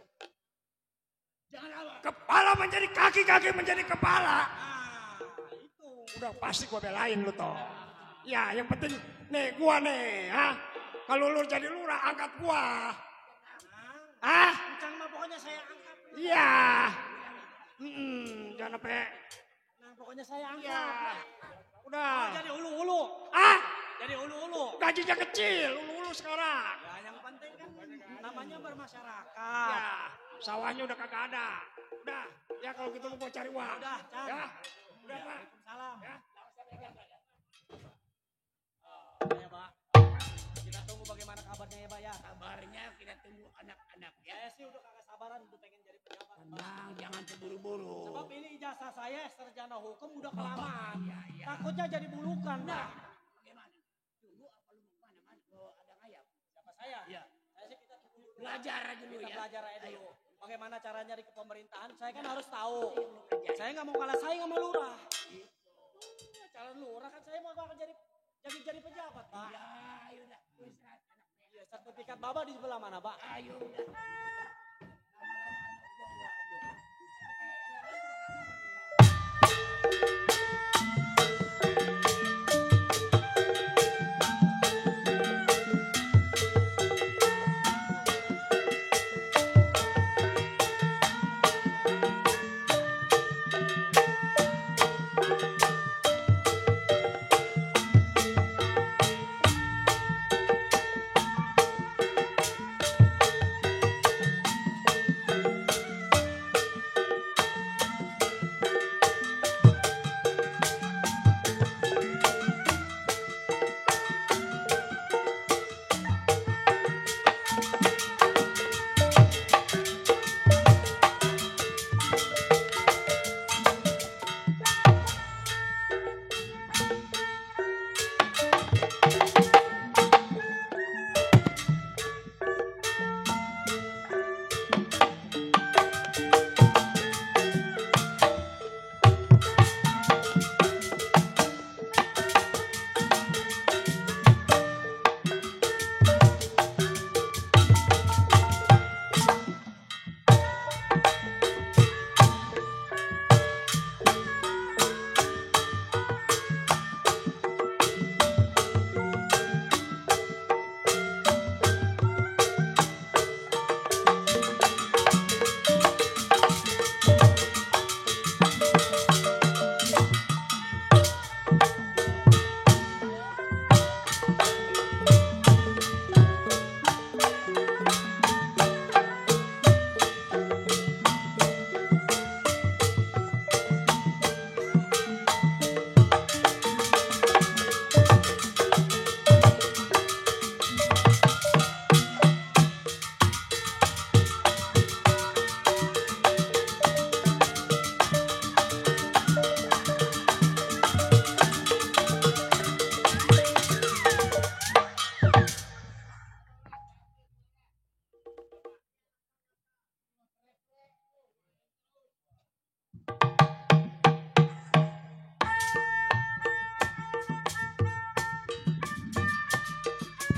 Jangan apa. Kepala menjadi kaki, kaki menjadi kepala. Itu. Udah pasti gua belain lu toh. Ya, yang penting nih gua nih, kalau lu jadi lurah angkat gua. Mancang mah pokoknya saya angkat. Iya. Jangan sampai. Nah, pokoknya saya angkat. Iya. Udah. Jadi ulu-ulu. Jadi ulu-ulu. Gajinya kecil, ulu-ulu sekarang. Ya, yang penting kan namanya bermasyarakat. Ya, sawahnya udah kagak ada. Udah, ya kalau gitu lu mau cari uang. Udah, Cang. Ya. Udah, Pak. Salam. Ya. Ya, Pak. Kita tunggu bagaimana kabarnya ya, Pak ya. Kabarnya kita tunggu anak-anak ya. Saya sih udah kagak sabaran udah pengen jadi pejabat, Pak. Tenang, jangan terburu-buru. Sebab ini ijazah saya sarjana hukum udah kelamaan. Takutnya jadi bulukan, Pak. Bagaimana? Dulu apa lu mau kemana? Mau ada ngayap? Siapa saya? Iya. Saya sih kita tunggu dulu. Belajar aja dulu Kita ya. belajar aja dulu. Bagaimana caranya di kepemerintahan, saya kan harus tahu. Belajar. Saya nggak mau kalah saing sama lurah. Calon lurah kan saya mau jadi pejabat, Pak. Ya, yaudah. Lu istirahat anaknya. Ya, sertifikat Baba di sebelah mana, Pak? Ayo udah.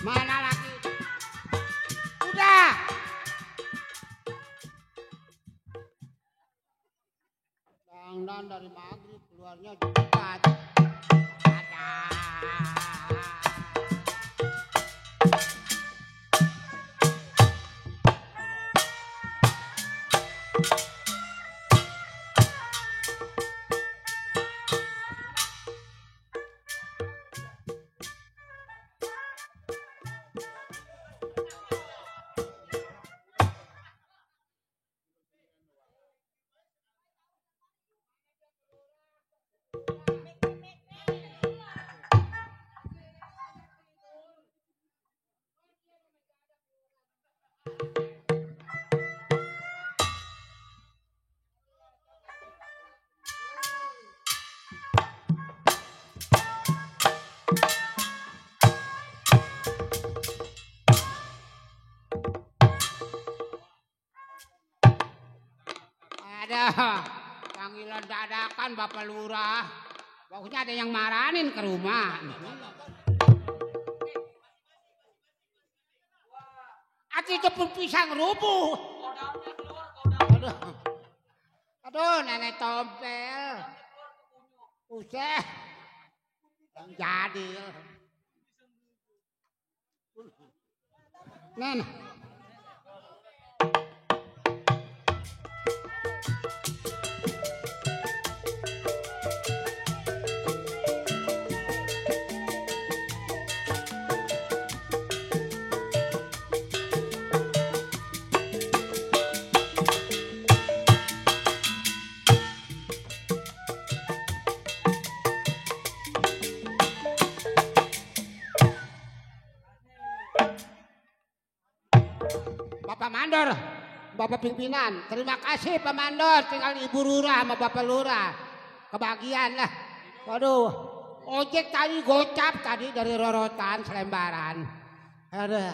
Mana lagi? Udah. Dangdan dari maghrib keluarnya jam 4. apaan Bapak Lurah? Bagusnya ada yang marahin ke rumah. Ati cepet pisang rubuh. Aduh, nenek tompel. Usah. Yang jadi. Nen. Bapak Mandor, Bapak pimpinan, terima kasih Pak Mandor, tinggal Ibu Lurah sama Bapak Lurah, kebagian lah. Waduh, ojek tadi gocap tadi dari rorotan selembaran. Aduh,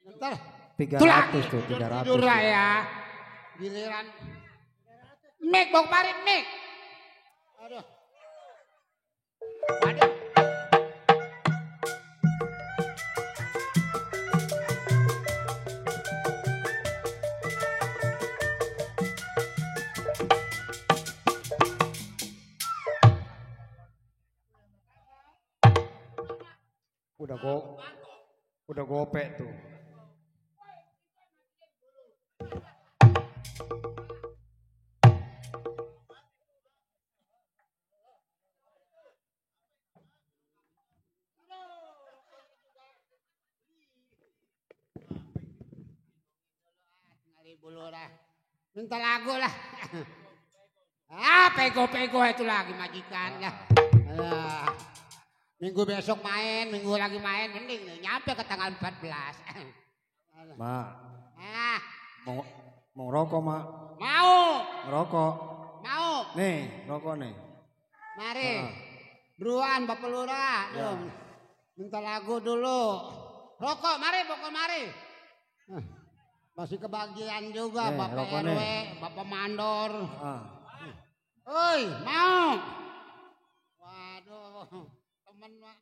bentar. 300 tuh, 300. Tidur lah ya, giliran. Mik, bau parit Mik. Aduh. Aduh. Udah gopek tuh. Ibu Lurah, minta lagu lah. Pego-pego itu lagi majikan lah. Minggu besok main, minggu lagi main, mending nih, nyampe ke tanggal 14. Mak, mau rokok mak? Mau. Rokok? Mau. Nih, rokok nih. Mari, beruan Bapak Lurah. Ya. Minta lagu dulu. Rokok, mari, pokok mari. Masih kebagian juga Bapak RW, nih. Bapak Mandor. Oi, mau. Waduh, temen mak.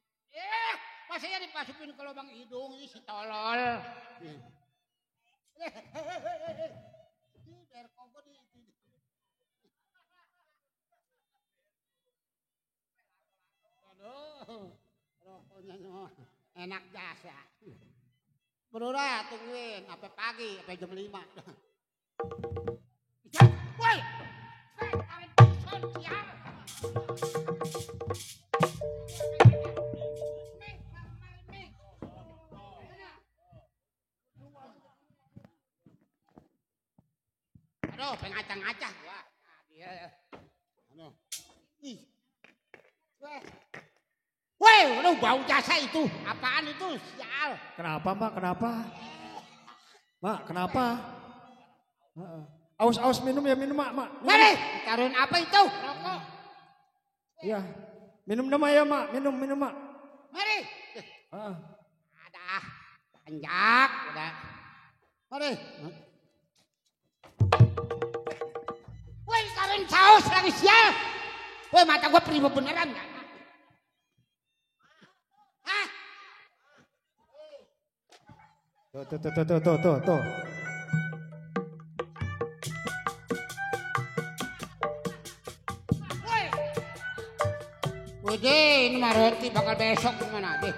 Masanya dipasukin ke lubang hidung ini si tolol. Biar koko di aduh, rokoknya semua enak jasa. Berurah tungguin sampai pagi, sampai jam 5. Woi, tarik sosial. Aduh, pengacang-acah gua. Dia. Aduh. Ih. Woi, udah bau jasa itu. Apaan itu? Sial. Kenapa mak? Kenapa? Mak, kenapa? Aus minum ya minum mak. Mari, taruhin apa itu? Rokok. Iya. Minum nama ya mak. Minum mak. Mari. Ada panjak. Udah. Mari. Woi, taruhin saus lagi sial. Woi, mata gua prima beneran gak? Tuh. Wede, ini mah roti bakal besok gimana deh.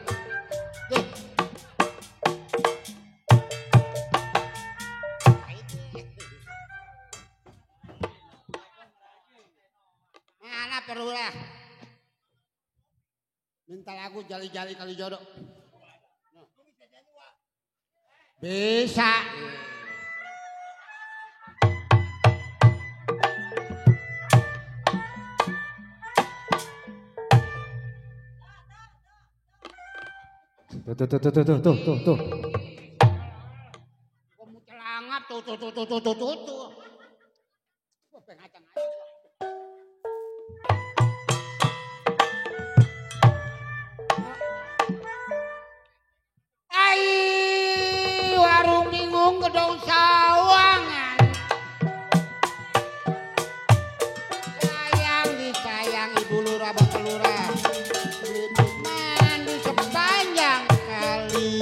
Mana perlu lah. Minta lagu jali-jali kali jodoh. Bisa. Tuh. Kamu celangap tuh. Pengacang-acang. Warung bingung gedung sawangan. Sayang mandi sepanjang kali.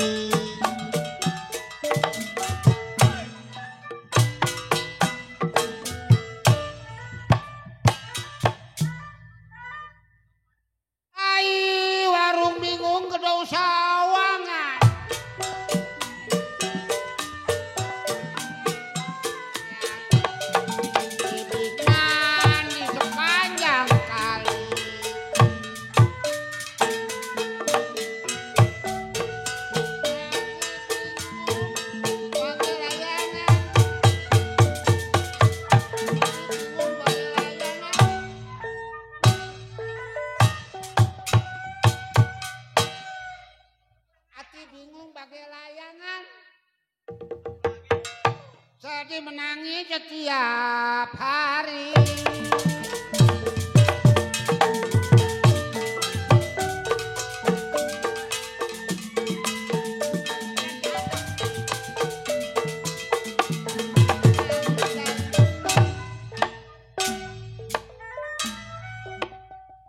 Ai warung bingung kedau sawangan. Bibit mandi sepanjang kali. Pakai layangan. Bingung pakai layangan. Hati bingung bagai layangan. Sedih menangis setiap hari.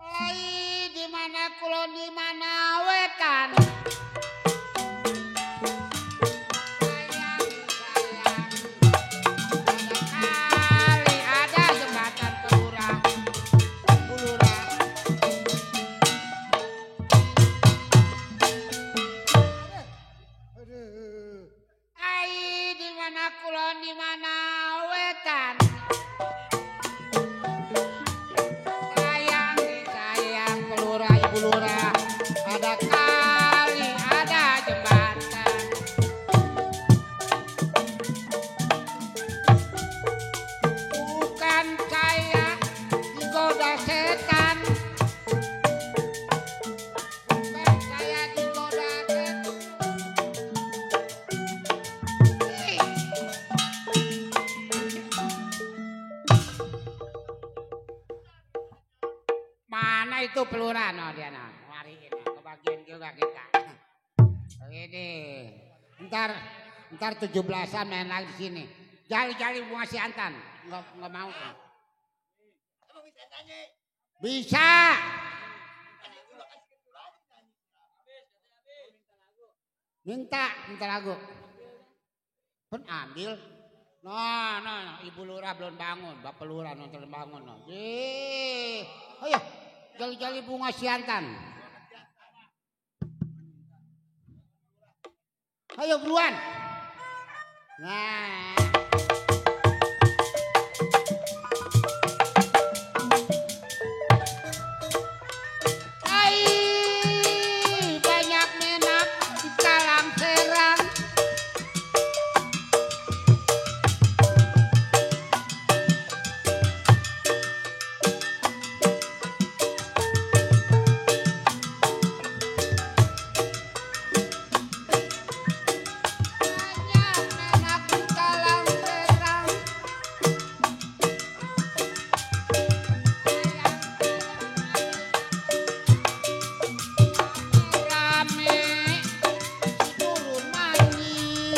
Ai di mana kulon di mana wetan. Kali ada jembatan pelurah, pelurah. Ai di mana kulon di mana wetan. Sayang pelurah ibu lurah. Ada kali ada jembatan. Bukan saya digoda setan. Bukan saya digoda setan. Hei. Mana itu pelurah no dia no. Mari ini kebagian juga kita. Ini. Ntar 17-an main lagi di sini. Jali-jali bunga siantan. Enggak mau. Bisa. Minta lagu. Pun ambil. No, ibu lurah belum bangun, bapak lurah nonton bangun. No. Ayo, jali-jali bunga siantan. Ayo buruan. Nah. Hai, banyak menak di kalang serang. Banyak menak di kalang serang. Rame turun mandi.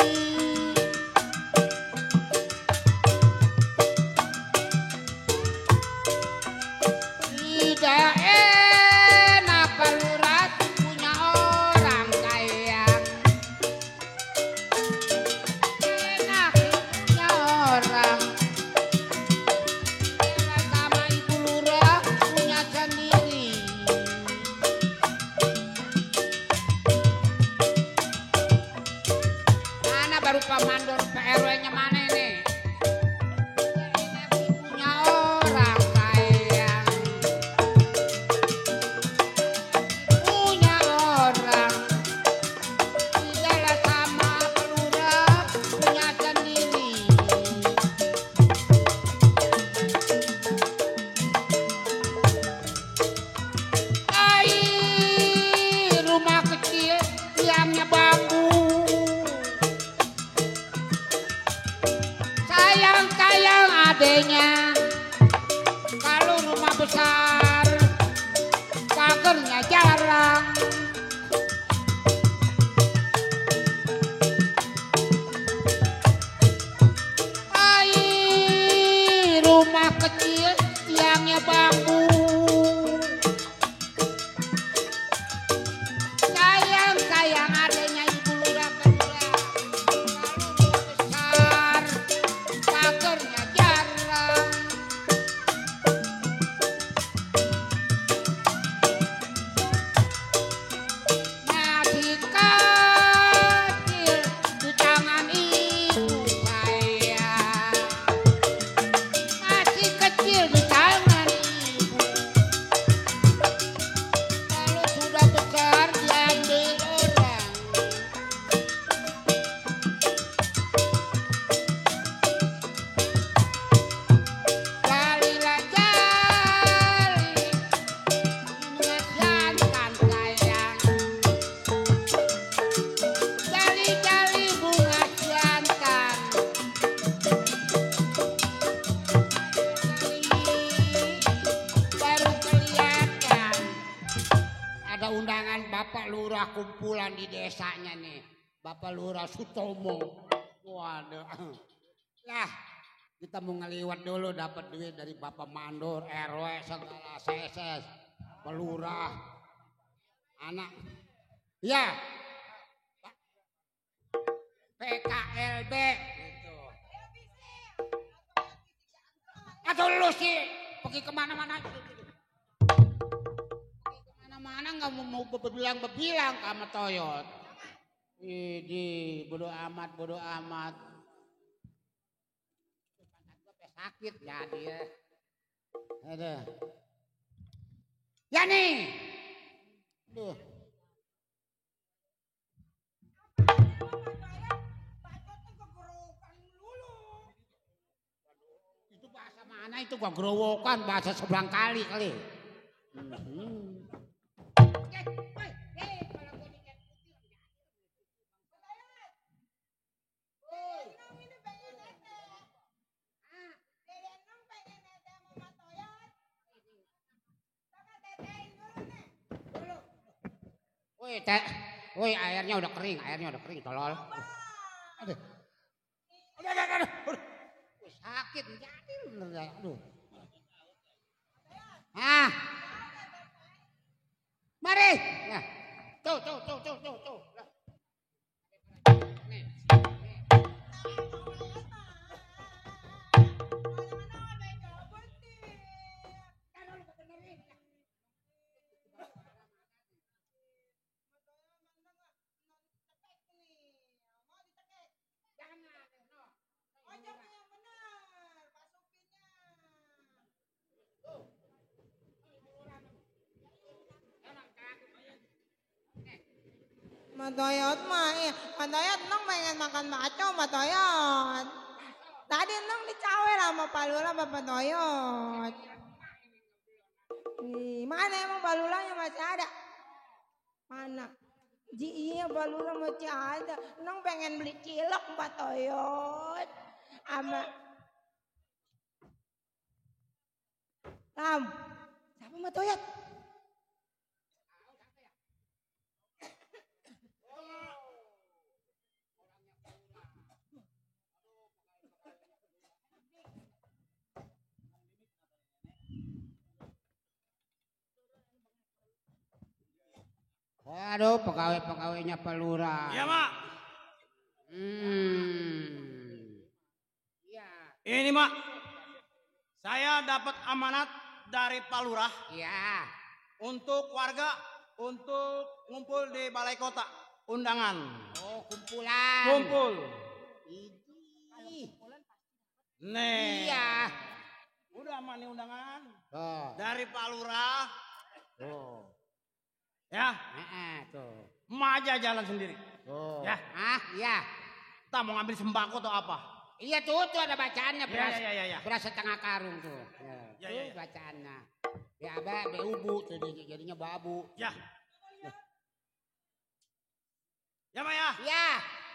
Tidak enak pelurah punya orang kaya. Enak punya orang. Enak sama ibu lurah punya sendiri. Mana baru Pak Mandor PRW-nya mana ini? Enak punya orang kaya. Punya orang. Tidaklah sama pelurah punya sendiri. Ai, rumah kecil tiangnya bambu. ada undangan Bapak Lurah kumpulan di desanya nih. Bapak Lurah Sutomo. Waduh. Lah, kita mau ngeliwat dulu dapat duit dari Bapak Mandor, RW, segala CSS, Pelurah, anak. Ya. PKLB gitu. Atau lu sih pergi kemana-mana nggak mau berbilang sama Toyot. Ini bodo amat. Sakit jadi ya. Ada. Ya nih. Duh. Itu bahasa mana itu gua gerowokan bahasa seberang kali. Woi, airnya udah kering, tolol. Aduh. Sakit jadi bener. Aduh. Mari. Nah. Tuh. Nih. Matoyot mah, Matoyot nong pengen makan bakso Matoyot. Tadi nong dicawe sama Pak Lurah sama Pak Toyot. Mana emang Pak Lurahnya masih ada? Mana? Iya Pak Lurah masih ada. Nong pengen beli cilok Pak Toyot. Sama siapa Matoyot? Waduh, pegawai-pegawainya Pak Lurah. Iya, Mak. Iya. Ini, Mak. Saya dapat amanat dari Pak Lurah. Iya. Untuk warga, untuk ngumpul di Balai Kota. Undangan. Oh, kumpulan. Kumpul. Nih. Iya. Udah aman nih undangan. Tuh. Dari Pak Lurah. Tuh. Ya. Tuh. Emak aja jalan sendiri. Tuh. Ya. Iya. Kita mau ngambil sembako atau apa? Iya tuh ada bacaannya Ya. beras setengah karung tuh. Ya. Bacaannya. Ya ubu tuh jadinya babu. Ya. Ya, Mak ya. Iya.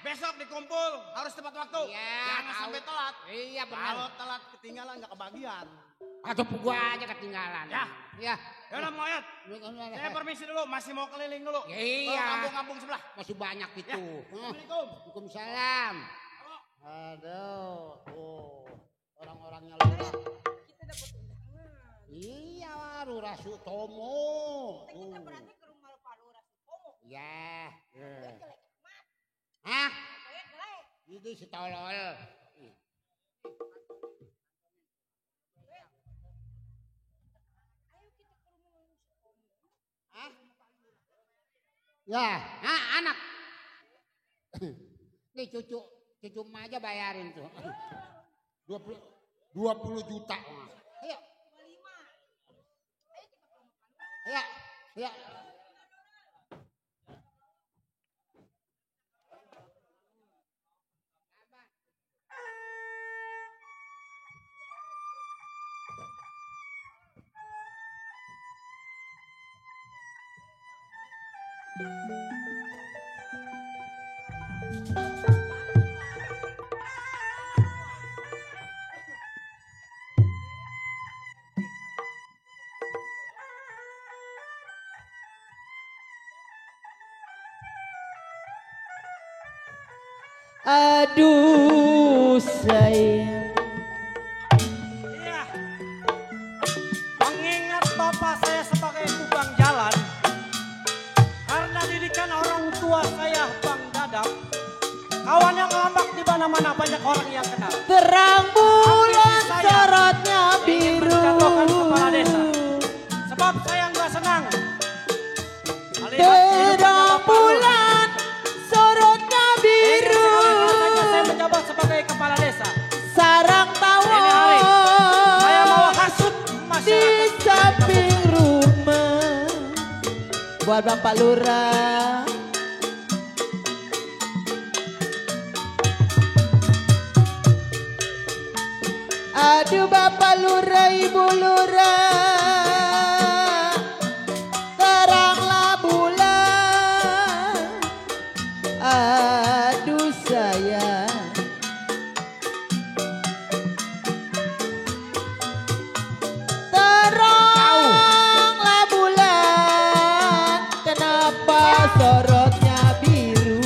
Besok dikumpul harus tepat waktu. Iya. Jangan sampai telat. Iya benar. Kalau telat ketinggalan nggak kebagian. Atau gua aja ketinggalan. Ya. Iya. Ya udah Mak Oyot. Saya permisi dulu, masih mau keliling dulu. Iya. Ke kampung-kampung sebelah. Masih banyak itu. Ya. Assalamualaikum. Waalaikumsalam. Aduh, orang-orangnya Lurah. Kita dapat undangan. Iya, Lurah Sutomo. Kita berarti ke rumah Pak Lurah Sutomo. Ya. Jelek amat. Hah? Jelek. Itu si tolol. Ya, anak. Nih cucu emak aja bayarin tuh. 20 juta. Ayo. 25. Ya. Aduh sayang. Iya. Mengingat bapak saya sebagai tukang jalan, karena didikan orang tua saya Bang Dadap, kawan yang ngambak di mana-mana banyak orang yang kenal. Terang bulan Saya sorotnya ingin biru. menjatuhkan kepala desa. Sebab saya nggak senang melihat hidupnya Terang Bapak Lurah. bulan sorotnya Ingin biru. sekali rasanya saya menjabat sebagai kepala desa. Sarang Ini hari saya mau tawon hasut di masyarakat. samping rumah. Buat Bapak Lurah. Aduh Bapak Lurah, Ibu Lurah, teranglah bulan. Aduh sayang, teranglah bulan. Kenapa sorotnya biru?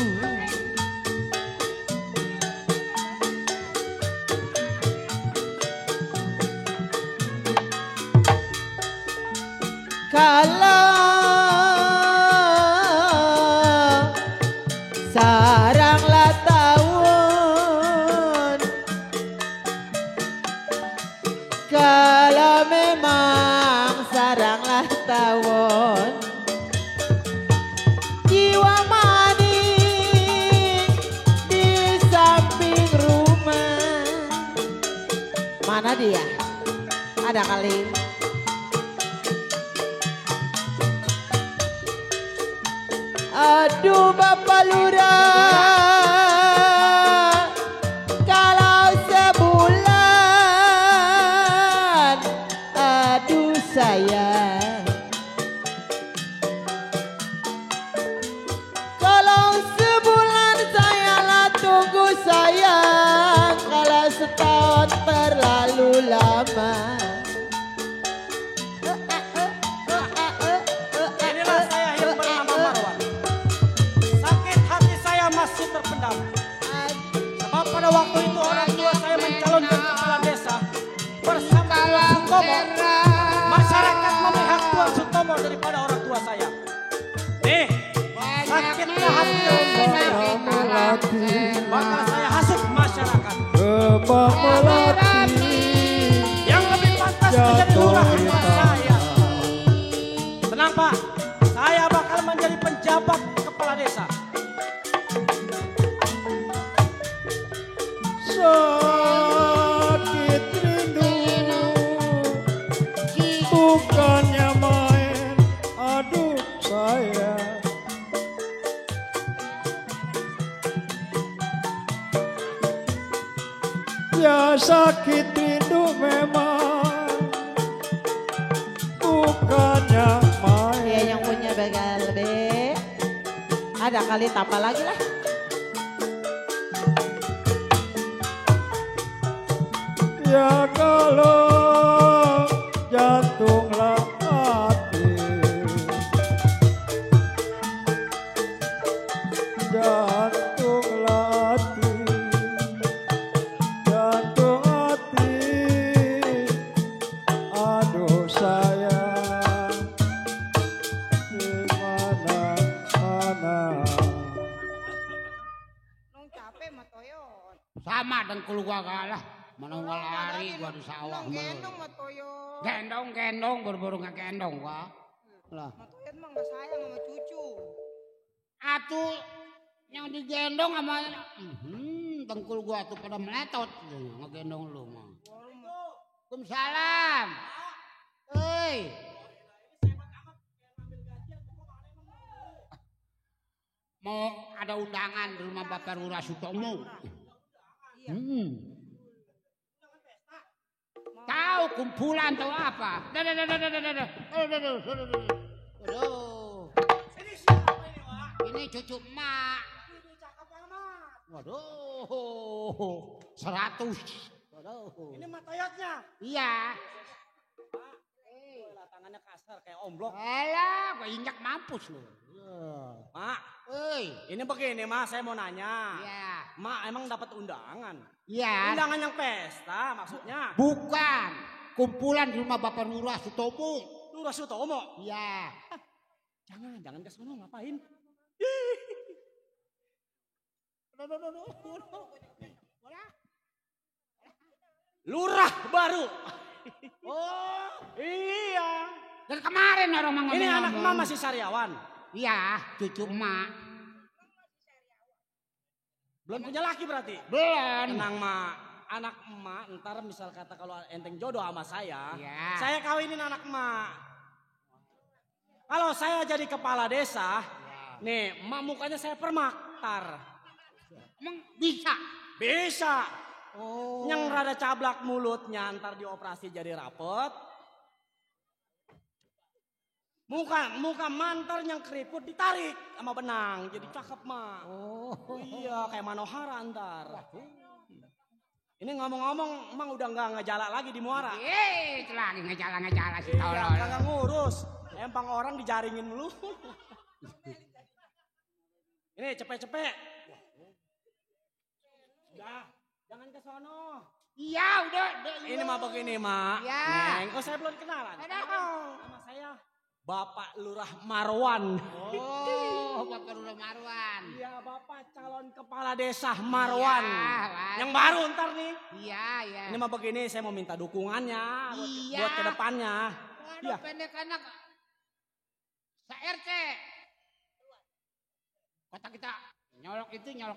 Kalau saranglah tawon, kalau memang saranglah tawon, jiwa manis di samping rumah. Mana dia? Ada kali. Aduh Bapak Lurah, kalau sebulan, aduh sayang. Kalau sebulan saya lah tunggu sayang, kalau setahun terlalu lama. Inilah saya yang bernama Marwan. Sakit hati saya masih terpendam. Sebab pada waktu itu orang tua saya mencalonkan kepala desa bersama Tuan Sutomo. Masyarakat memihak Tuan Sutomo daripada orang tua saya. Nih, sakitnya hati saya. Maka saya hasut masyarakat. Kebang melati Yang lebih pantas menjadi lurah adalah saya. Tenang Pak, saya bakal menjadi penjabat kepala desa. sakit rindu bukannya main. Aduh sayang, ya sakit rindu memang bukannya main. Dia yang punya begal lebih. Ada kali tambah lagi lah. Ya kalau jantunglah hati, jantunglah hati, jantung hati. Aduh sayang, di mana-mana. Sama dengkul gua kalah. Mana gua lari gua di sawah. Gendong buru-buru ngegendong gua. Lah. Matoyot mah nggak sayang sama cucu. Atuh yang digendong sama dengkul gua tuh pada meletot ngegendong lu mah. Waalaikumsalam. Hei. Mau ada undangan di rumah Bapak Lurah Sutomo. Tahu kumpulan tahu apa? Aduh. Ini cucu emak. Waduh. 100. Waduh. Ini matoyotnya. Iya. Tangannya kasar. Dasar kayak omblok. Alah, gue injak mampus lu. Mak, Oi. ini begini Mak, saya mau nanya. Iya. Mak emang dapat undangan? Iya. Undangan yang pesta maksudnya? Bukan. Kumpulan di rumah Bapak Lurah Sutomo. Lurah Sutomo? Iya. Jangan ke sono ngapain? Lurah baru. Oh, Iya. dari kemarin orang ngomong. Ini anak emak masih sariawan. Iya, cucu emak. Belum punya laki berarti? Belum. Tenang mak. Anak emak ntar misal kata kalau enteng jodoh sama saya. Iya. Saya kawinin anak emak. Kalau saya jadi kepala desa. Nih emak mukanya saya permaktar. Emang bisa? Bisa. Oh. Yang rada cablak mulutnya ntar dioperasi jadi rapet. Muka mantar yang keriput ditarik sama benang jadi cakep mak. Oh. Iya kayak Manohara ntar. Ini ngomong-ngomong emang udah nggak ngejala lagi di Muara. Lagi ngejala si Iya tolol. kagak ngurus. Empang orang dijaringin mulu. Ini cepet-cepet. Udah, jangan ke sono. Iya, udah. Ini mah begini, Mak. Iya. Neng, oh saya belum kenalan. Ada. Nama saya Bapak Lurah Marwan. Oh, Bapak Lurah Marwan. Iya, Bapak calon kepala desa Marwan. Iya, Yang baru ntar nih. Iya, iya. Ini mah begini, saya mau minta dukungannya Iya. buat kedepannya. Waduh, Iya. pendek anak. RT. Kota kita nyolok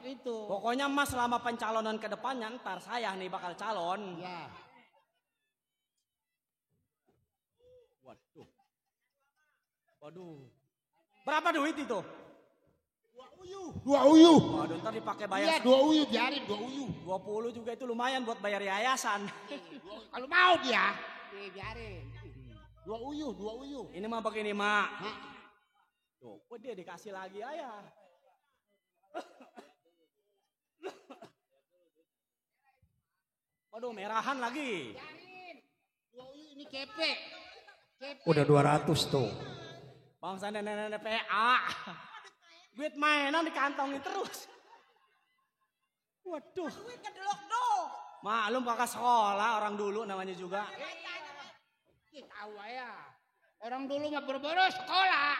itu. Pokoknya Mas selama pencalonan kedepannya ntar saya nih bakal calon. Iya. Waduh. Berapa duit itu? 2 uyuh. Waduh, ntar dipakai Iya, bayar 2 uyuh biarin 2 uyuh. 20 juga itu lumayan buat bayar yayasan. Kalau mau dia, biarin. 2 uyuh. Ini mah begini, Mak. Hah? Tuh, kok dia dikasih lagi ayah. Waduh, merahan lagi. Biarin. 2 uyuh ini kepe. Udah 200 tuh. Bangsa nenek-nenek PA. Duit mainan dikantongin terus. Waduh. Duit kedelok-dok. Maklum kakak sekolah orang dulu namanya juga. Tahu ya. Orang dulu mah boro-boro sekolah.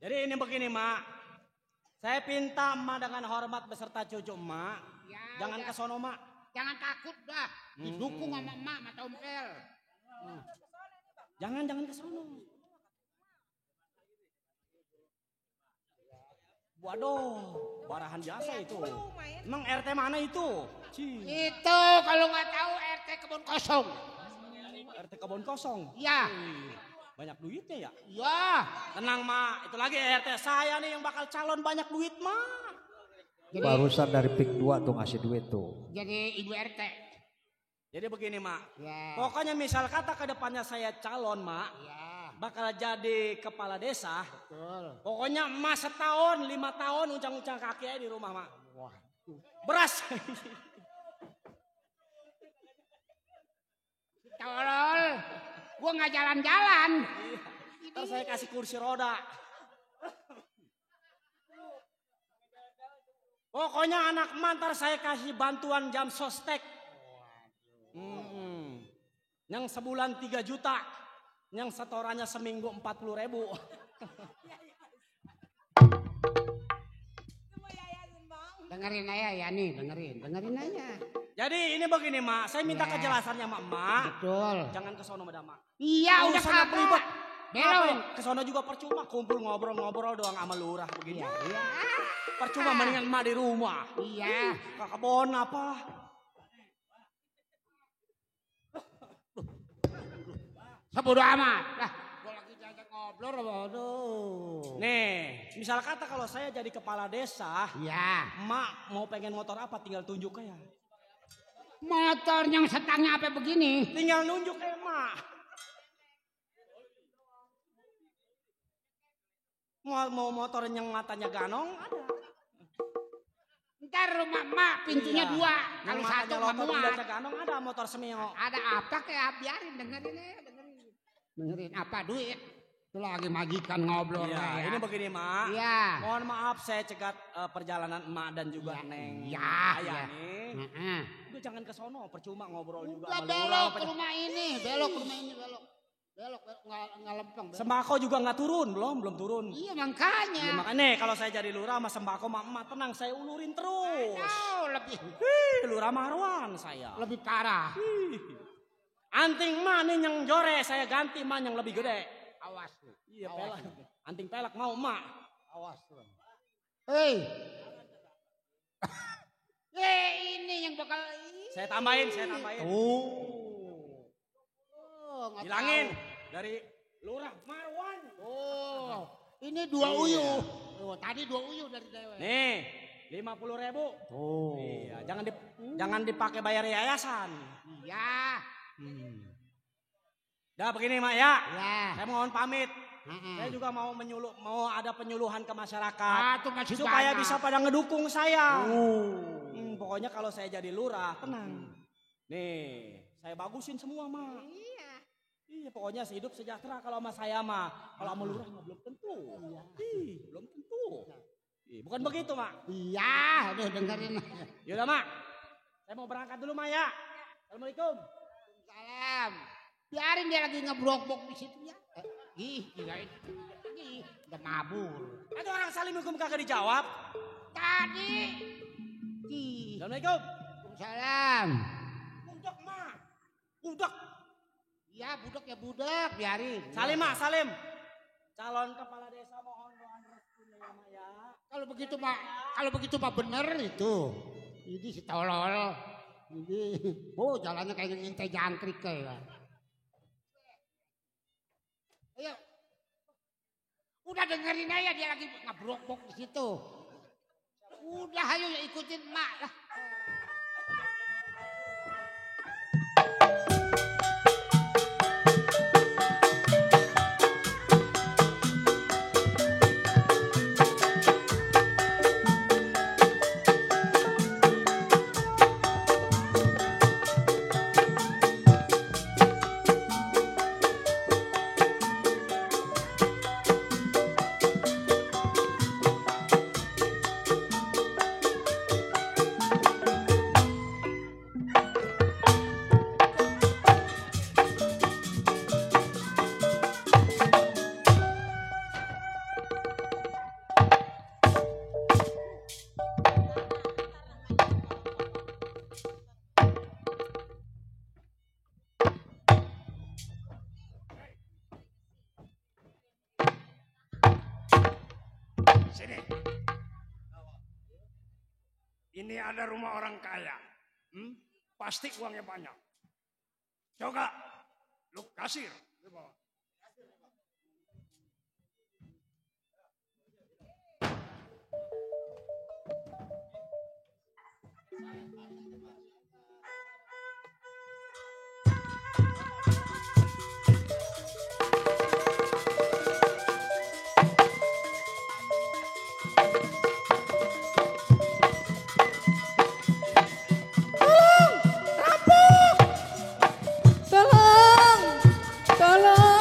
Jadi ini begini, Mak. Saya pinta emak dengan hormat beserta cucu emak. Ya, Jangan ya. ke sono, Mak. Jangan takut dah. Didukung sama emak sama Tompel. Jangan ke sono. Waduh, barahan jasa itu. Emang RT mana itu? Cih, Itu kalau nggak tahu RT Kebun Kosong. RT Kebon Kosong. Iya. Banyak duitnya ya? Iya. Tenang, Mak. Itu lagi RT saya nih yang bakal calon banyak duit, Mak. Jadi, Barusan dari PIK 2 tuh ngasih duit tuh. jadi ibu RT. Jadi begini, Mak. Ya. Pokoknya misal kata ke depannya saya calon, Mak. Ya. Bakal jadi kepala desa. Betul. Pokoknya emas setahun, 5 tahun uncang-uncang kaki aja di rumah, Mak. Beras. Tolol. Gua nggak jalan-jalan. Ntar saya kasih kursi roda. Pokoknya anak mantar saya kasih bantuan jam sostek. Yang sebulan 3 juta. Yang setorannya seminggu 40.000. Dengerin aja ya nih, dengerin aja. Jadi ini begini, Mak. Saya minta Ya. kejelasannya, Mak. Betul. Jangan ke sono, Madam, Mak. Iya, udah Urusannya kagak. ribet. Belok. Ngapain? Ke sono juga percuma, kumpul ngobrol-ngobrol doang sama lurah begini. Iya. Percuma mendingan emak di rumah. Iya. Ke kebon apa? Sebodoh amat. Lah, gua lagi diajak ngobrol, waduh. Nih, misal kata kalau saya jadi kepala desa, Iya. emak mau pengen motor apa tinggal tunjuk aja. Motor yang setangnya apa begini? Tinggal nunjuk ke emak. Mau motor yang matanya ganong ada. Ntar rumah emak pintunya Iya. 2. Yang Kalau matanya satu nggak lotot muat. tinggalnya ganong ada motor semio. Ada apa kayak biarin dengerin aja, dengerin. Dengerin apa duit? Itu lagi majikan ngobrol Iya, ya. ini begini mak. Iya. Mohon maaf saya cegat perjalanan emak dan juga Neng. Iya, Ayah iya. nih. Heeh. Udah jangan ke sono, percuma ngobrol juga Udah sama belok lurah. ke rumah ini, belok ke rumah ini, belok. Belok nggak lempeng. Belok. Sembako juga nggak turun, belum turun. Iya makanya. Ya, makanya nih kalau saya jadi lurah sama sembako sama emak tenang saya ulurin terus. Oh, lebih Lurah Marwan saya. lebih parah. Anting mah nih yang jore saya ganti mah yang lebih gede. Awas lu. Iya Awas. pelak. Anting pelak mau emak. Awas lu. Hei. Ini yang bakal Saya tambahin. Oh, nggak Hilangin tahu. dari lurah Marwan. Oh, ini 2 uyuh. Oh, tadi 2 uyuh dari dewe. Nih, 50.000. Oh. Iya, jangan dipakai bayar yayasan. Iya. Dah begini mak ya. Ya. Saya mohon pamit. Heeh. Saya juga mau ada penyuluhan ke masyarakat Ah, tuh masih supaya banyak. bisa pada ngedukung saya. Oh. Pokoknya kalau saya jadi lurah tenang. Nih, saya bagusin semua mak. Iya, pokoknya hidup sejahtera kalau sama saya mah. Kalau sama lurah mah belum tentu. Ih, belum tentu. Ih, bukan begitu mak. Iya, aduh dengerin. Yaudah mak, saya mau berangkat dulu mak ya. Assalamualaikum. Salam. Biarin dia lagi ngebrok-brok di situ ya. Gila itu. Udah mabur. Ada orang salim hukum kagak dijawab. Tadi. Assalamualaikum. Salam. Budak mak. Budak. Ya budak ya budak, biarin. Salim mak, salim. Calon kepala desa mohon doa restunya ya mak ya. Kalau begitu Pak bener itu. Ini si tolol. Ini, jalannya kayak ngintai jangkrik kayak. Ayo. Udah dengerin aja dia lagi ngebrok-brok di situ. Udah ayo ikutin mak lah. Sini. Ini ada rumah orang kaya. Pasti uangnya banyak. Coba, lu kasir. Lu bawa. Tolong!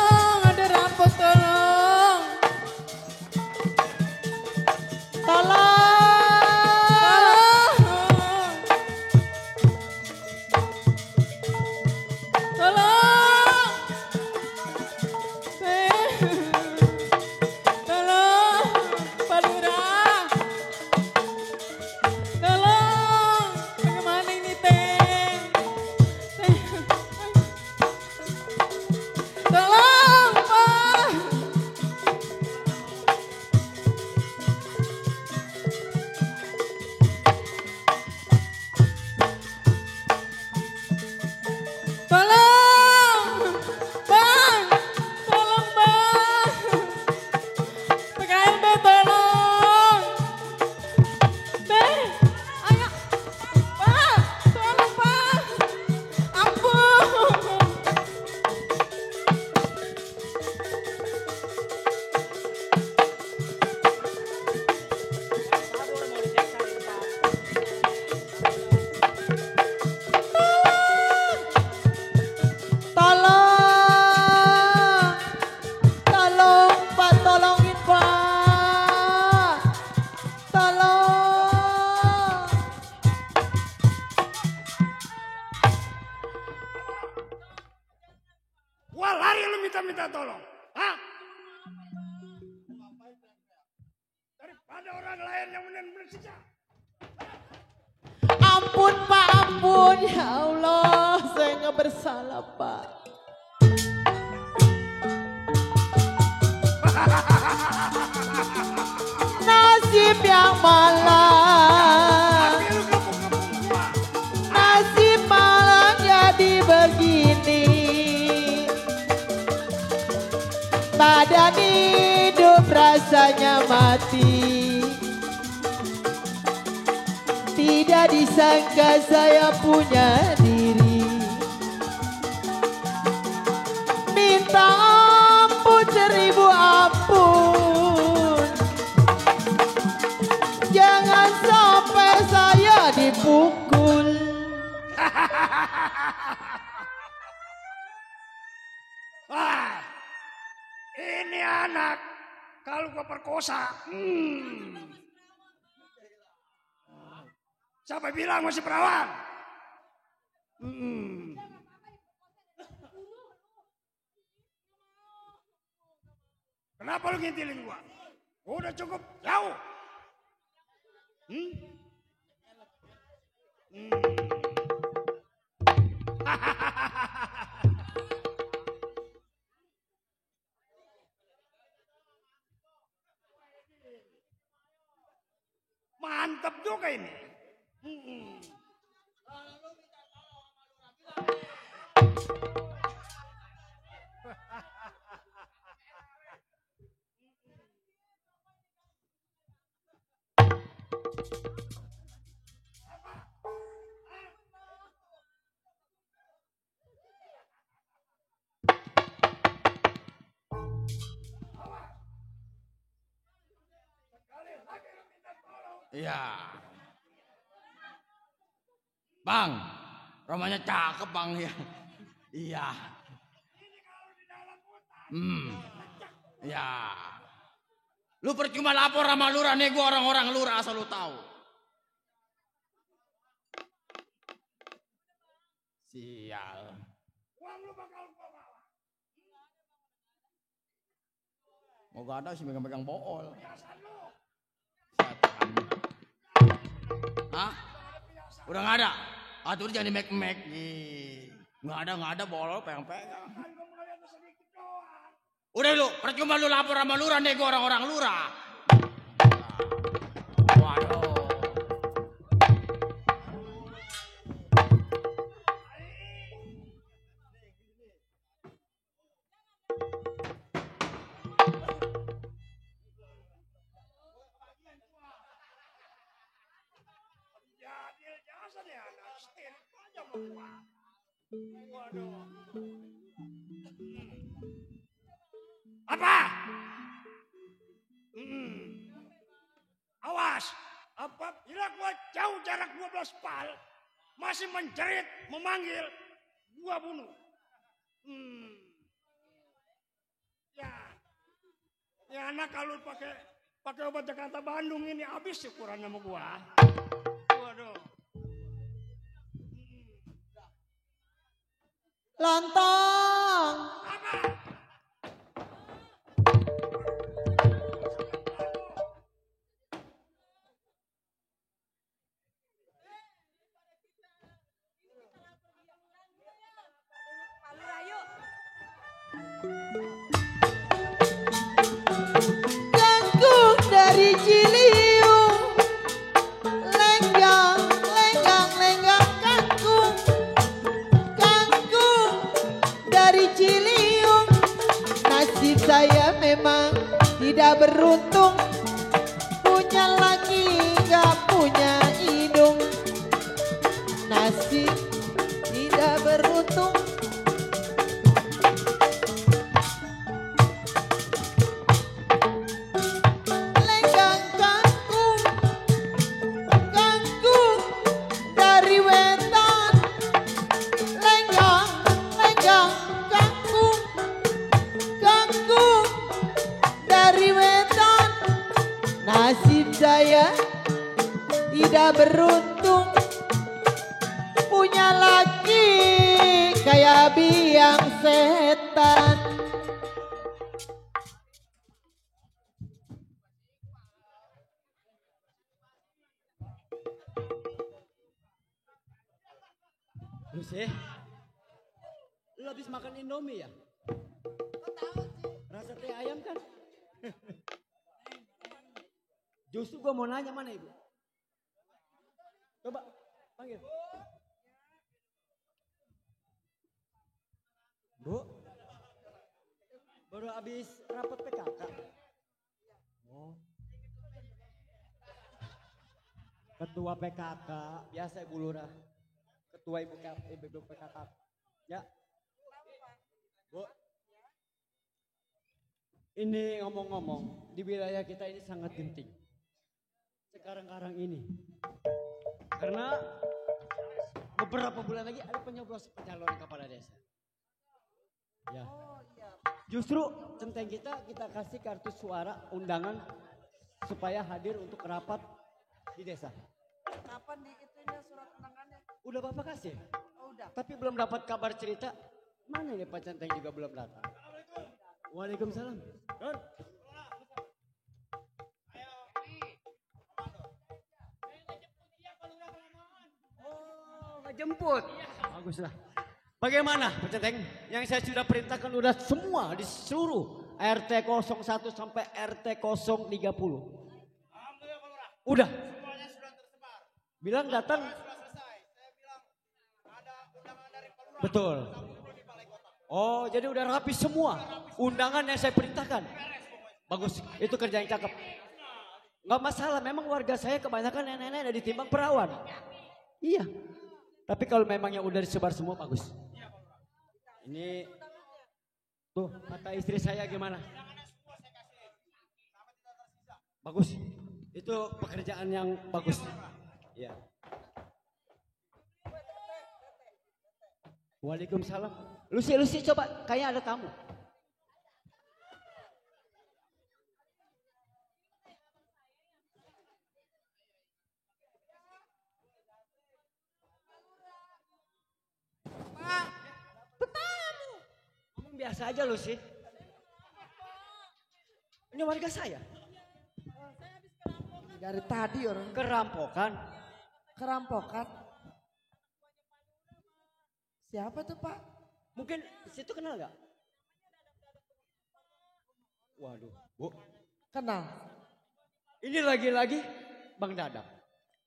Ada orang lain yang bersiksa. Ampun Pak, ampun. Ya Allah, saya nggak bersalah Pak. Nasib yang malang. Nasib malang jadi begini. Badan hidup rasanya mati. Tidak disangka saya punya diri. Minta ampun 1000 ampun. Jangan sampai saya dipukul. Wah, ini anak kalau gua perkosa. Siapa bilang masih perawan? Kenapa lu ngintilin gua? Udah cukup jauh. Mantap juga ini. Iya. Bang, rumahnya cakep bang ya. Iya. Ya. Lu percuma lapor sama lurah nih, gua orang-orang lurah asal lu tahu. Sial. Mau gak ada sih megang-megang bool. Hah? Udah gak ada? Atur jangan di mek-mek. Gak ada bool pegang-pegang. Udah lu, percuma lu lapor sama lurah nih, gua orang-orang lurah. Waduh. Apa? Awas, apabila gua jauh jarak 12 pal, masih menjerit, memanggil, gua bunuh. Ya anak kalau pakai obat Jakarta Bandung ini habis ukuran sama gua. Waduh. Lontong. Apa? Kangkung dari Ciliwung, lenggang, kangkung, dari Ciliwung. Nasib saya memang tidak beruntung, punya laki gak punya hidung. Nasib tidak beruntung. Nasib saya tidak beruntung, punya laki kayak biang setan. Lucy, lu habis makan Indomie ya? Rasa teh ayam kan? Justru gua mau nanya mana ibu? Coba panggil. Bu, baru habis rapat PKK. Oh. Ketua PKK, biasa Ibu Lurah. Ketua Ibu PKK. Ya. Bu. Ini ngomong-ngomong, di wilayah kita ini sangat genting. Sekarang-karang ini. Karena beberapa bulan lagi ada penyoblosan pencalonan kepala desa. Ya. Justru centeng kita kasih kartu suara undangan supaya hadir untuk rapat di desa. Kapan di itunya surat undangannya? Udah Bapak kasih. Oh, udah. Tapi belum dapat kabar cerita. Mana ini Pak Centeng juga belum datang. Waalaikumsalam. Don. Oh, ngejemput. Baguslah. Bagaimana Pak Centeng? Yang saya sudah perintahkan udah semua di seluruh RT 01 sampai RT 030. Udah. Semuanya sudah tersebar. Bilang datang. Sudah selesai. Saya bilang ada undangan dari Pak Lurah. Betul. Di Balai Kota. Oh, jadi udah rapi semua undangan yang saya perintahkan. Bagus, itu kerja yang cakep. Nggak masalah, memang warga saya kebanyakan nenek-nenek ditimbang perawan. Iya. Tapi kalau memang yang udah disebar semua bagus. Ini tuh kata istri saya gimana? Bagus. Itu pekerjaan yang bagus. Iya. Waalaikumsalam. Lucy coba, kayaknya ada tamu. Ngomong biasa aja Lucy. Ini warga saya. Dari tadi orang Kerampokan. kerampokan. Siapa tuh Pak? Mungkin situ kenal gak? Waduh, Bu. Kenal. Ini lagi-lagi Bang Dadap.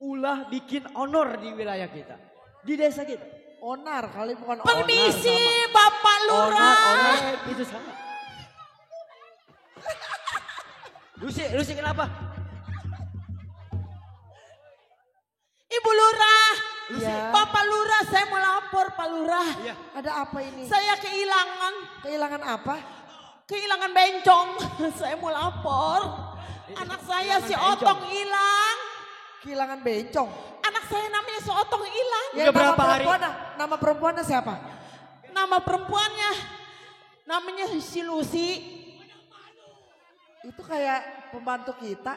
Ulah bikin honor di wilayah kita. Di desa kita. Onar kali bukan onar. Permisi Bapak Lurah. Honor itu sama. Lucy kenapa? Ibu Lurah. Ya. Bapak Lurah, saya mau lapor Pak Lurah. Iya. Ada apa ini? Saya kehilangan Kehilangan apa? bencong. Saya mau lapor. Anak saya si Otong hilang. Kehilangan bencong. Anak saya namanya si Otong hilang. Udah berapa hari? Nama perempuannya siapa? Nama perempuannya namanya si Lucy. Itu kayak pembantu kita.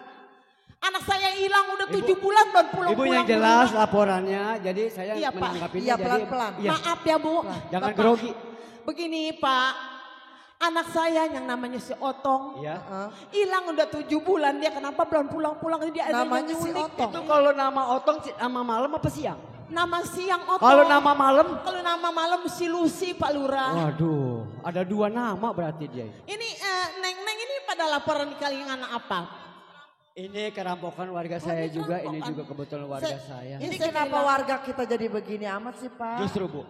Anak saya hilang udah 7 bulan belum pulang. Ibu yang jelas laporannya, jadi saya Iya, Pak. menanggapinya. Iya, jadi, pelan-pelan. iya. Maaf ya Bu. Jangan Bapak. grogi. Begini Pak. Anak saya yang namanya si Otong. Iya. Hilang udah 7 bulan. Dia kenapa belum pulang-pulang. Dia ada Namanya yang si nyulik. Otong. Itu kalau nama Otong nama malam apa siang? Nama siang Otong. Kalau nama malam? Kalau nama malam si Lucy Pak Lurah. Waduh, ada 2 nama berarti dia. Ini Neng ini pada laporan kalian apa? Ini kerampokan warga saya juga, ini juga kebetulan warga saya. Ini Saya kenapa kehilangan- warga kita jadi begini amat sih Pak? Justru Bu,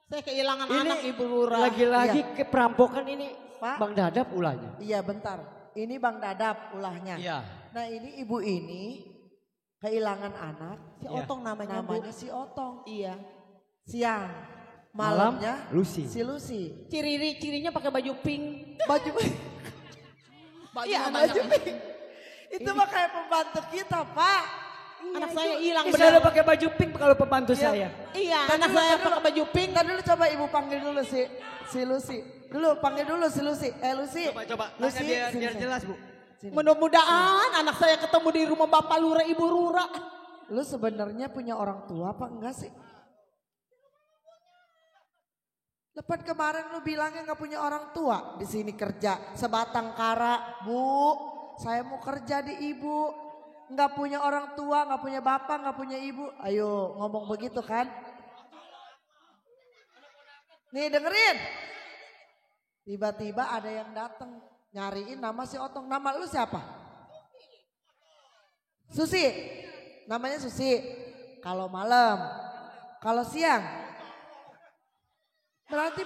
Saya kehilangan ini anak Ibu Lurah. lagi-lagi ke perampokan ini Pak. Bang Dadap ulahnya. Iya bentar. Ini Bang Dadap ulahnya. Iya. Nah ini ibu ini kehilangan anak. Si Iya. Otong namanya Bu. Namanya si Otong. Iya. Siang. Malam, Malamnya Lucy. si Lucy. Cirinya pakai baju pink. Baju Iya, baju pink. Itu mah kayak pembantu kita Pak. Anak saya hilang Ini benar. saya pakai baju pink kalau pembantu saya. Iya, Tadi anak dulu, saya tadi pakai dulu. baju pink. Ntar dulu coba ibu panggil dulu si Lucy. Dulu panggil dulu si Lucy. Lucy. Coba, Lucy, tanya sini, biar sini. jelas Bu. Sini. Mudah-mudahan anak saya ketemu di rumah Bapak Lurah, Ibu Lurah. Lu sebenarnya punya orang tua apa enggak sih? Lepas kemarin lu bilangnya nggak punya orang tua di sini kerja sebatang kara, Bu. Saya mau kerja di ibu, nggak punya orang tua, nggak punya bapak, nggak punya ibu. Ayo ngomong begitu kan? Nih dengerin. Tiba-tiba ada yang datang nyariin nama si Otong. Nama lu siapa? Susi. Namanya Susi. Kalau malam. Kalau siang. Berarti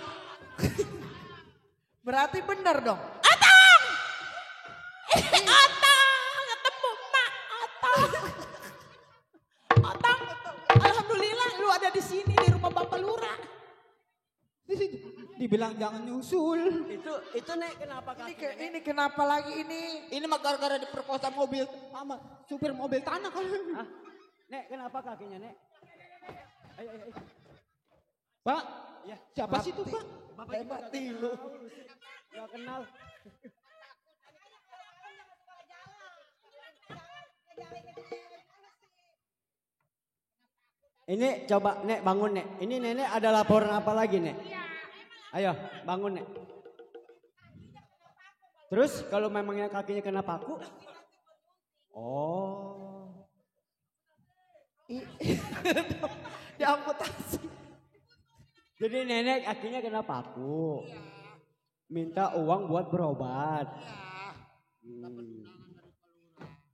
berarti benar dong. Otong! Otong! Ketemu Mak Otong. Otong, alhamdulillah lu ada di sini di rumah Bapak Lurah. Dibilang jangan nyusul. Itu Nek kenapa kaki? Ini kenapa lagi ini? Ini mah gara-gara diperkosa mobil sama supir mobil tanah kan. Hah? Nek, kenapa kakinya, Nek? Ayo, ayo, ayo. Pak, Ya, siapa sih itu Pak? Bapak mati lu. Gak kenal. Ini coba Nek bangun Nek. Ini Nenek ada laporan apa lagi Nek? Ayo bangun Nek. Terus kalau memangnya kakinya kena paku? Oh. Diamputasi. Jadi Nenek kakinya kena paku. Minta uang buat berobat.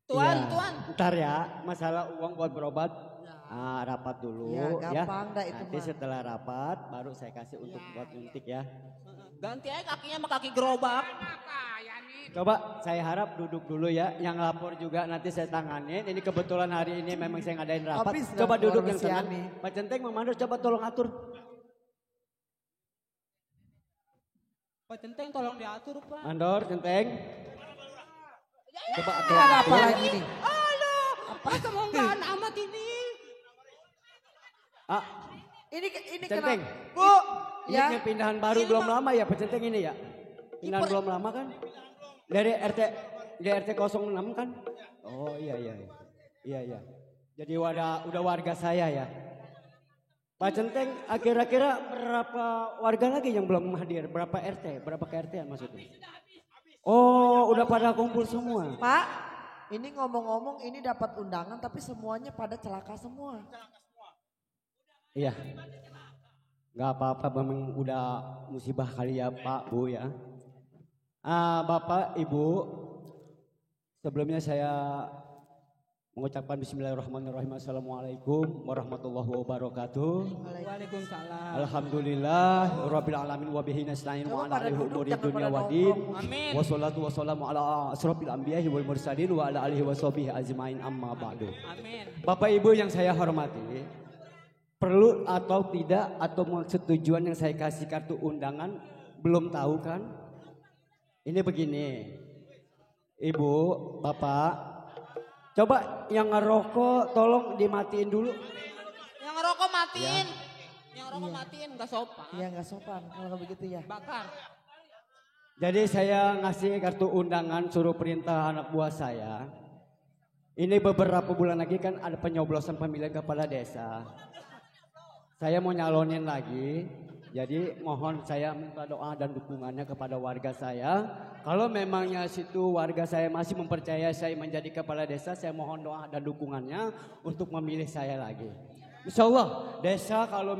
Tuan, Iya. Tuan. Ntar ya, masalah uang buat berobat. Rapat dulu Ya, gampang dah itu Nanti mah. setelah rapat baru saya kasih untuk buat nyuntik ya. Ganti aja kakinya sama kaki gerobak. Coba saya harap duduk dulu ya. Yang lapor juga nanti saya tanganin. Ini kebetulan hari ini memang saya ngadain rapat. Habis Coba dah duduk keluar yang tenang. Mesiani. Pak Centeng, Mang Mandor coba tolong atur. Pak Centeng tolong diatur Pak. Mandor, Centeng. Coba atur. Ada apa lagi nih? Aduh, apa kemungkinan amat ini? Ini Centeng. kenapa? Bu, ya. Ini pindahan baru belum lama ya Pak Centeng ini ya? Pindahan belum lama kan? Dari RT 06 kan? Oh iya. Iya. Jadi udah warga saya ya. Pak Centeng kira-kira berapa warga lagi yang belum hadir? Berapa RT? Berapa KRT maksudnya? Oh udah pada kumpul semua. Pak, ini ngomong-ngomong ini dapat undangan tapi semuanya pada celaka semua. Iya. Gak apa-apa memang udah musibah kali ya Pak Bu ya. Bapak Ibu, sebelumnya saya mengucapkan bismillahirrahmanirrahim. Assalamualaikum warahmatullahi wabarakatuh. Waalaikumsalam. Alhamdulillah rabbil alamin wa bihi nasta'in wa ala alihi umuri dunya waddin. Amin. Wassalatu wassalamu ala asrofil anbiya'i wal mursalin wa ala alihi wa sahbihi ajmain amma ba'du. Amin. Bapak Ibu yang saya hormati, perlu atau tidak atau persetujuan yang saya kasih kartu undangan belum tahu kan? Ini begini, Ibu, Bapak, coba yang ngerokok tolong dimatiin dulu. Yang ngerokok matiin. Yang ngerokok matiin gak sopan. Iya nggak sopan kalau begitu ya. Bakar. Jadi saya ngasih kartu undangan suruh perintah anak buah saya. Ini beberapa bulan lagi kan ada penyoblosan pemilihan kepala desa. Saya mau nyalonin lagi, jadi mohon saya minta doa dan dukungannya kepada warga saya. Kalau memangnya situ warga saya masih mempercayai saya menjadi kepala desa, saya mohon doa dan dukungannya untuk memilih saya lagi. Insya Allah desa kalau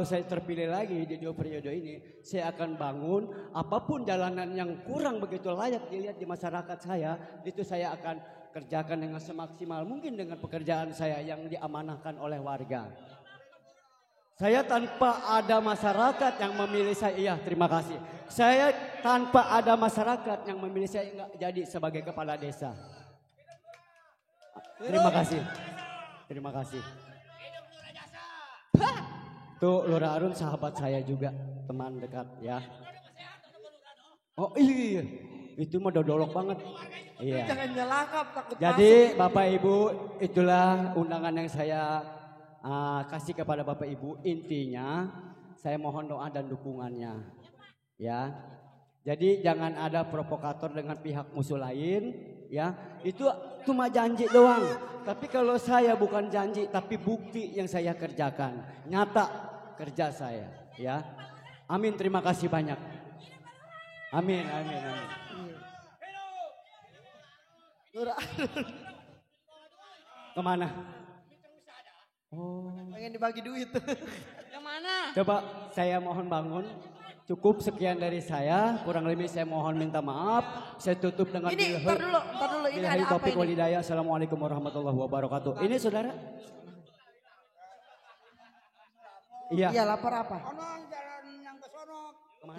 saya terpilih lagi di 2 periode ini, saya akan bangun apapun jalanan yang kurang begitu layak dilihat di masyarakat saya, itu saya akan kerjakan dengan semaksimal mungkin dengan pekerjaan saya yang diamanahkan oleh warga. Saya tanpa ada masyarakat yang memilih saya, iya terima kasih. Saya tanpa ada masyarakat yang memilih saya enggak jadi sebagai kepala desa. Terima kasih. Terima kasih. Tuh Lurah Arun sahabat saya juga, teman dekat ya. Oh iya, itu mah dodolok banget. Iya. Jangan nyelakap takut Jadi masuk. Bapak Ibu itulah undangan yang saya kasih kepada Bapak Ibu. Intinya saya mohon doa dan dukungannya ya. Jadi jangan ada provokator dengan pihak musuh lain ya. Itu cuma janji doang. Tapi kalau saya bukan janji tapi bukti yang saya kerjakan. Nyata kerja saya ya. Amin, terima kasih banyak. Amin. Kemana? Oh. Pengen dibagi duit. Yang mana? Coba saya mohon bangun. Cukup sekian dari saya. Kurang lebih saya mohon minta maaf. Saya tutup dengan Ini, ntar dulu. Ini ada apa topik ini? walidayah. Assalamualaikum warahmatullahi wabarakatuh. Ini saudara? Iya. Iya, lapor apa? Ono jalan yang ke sono.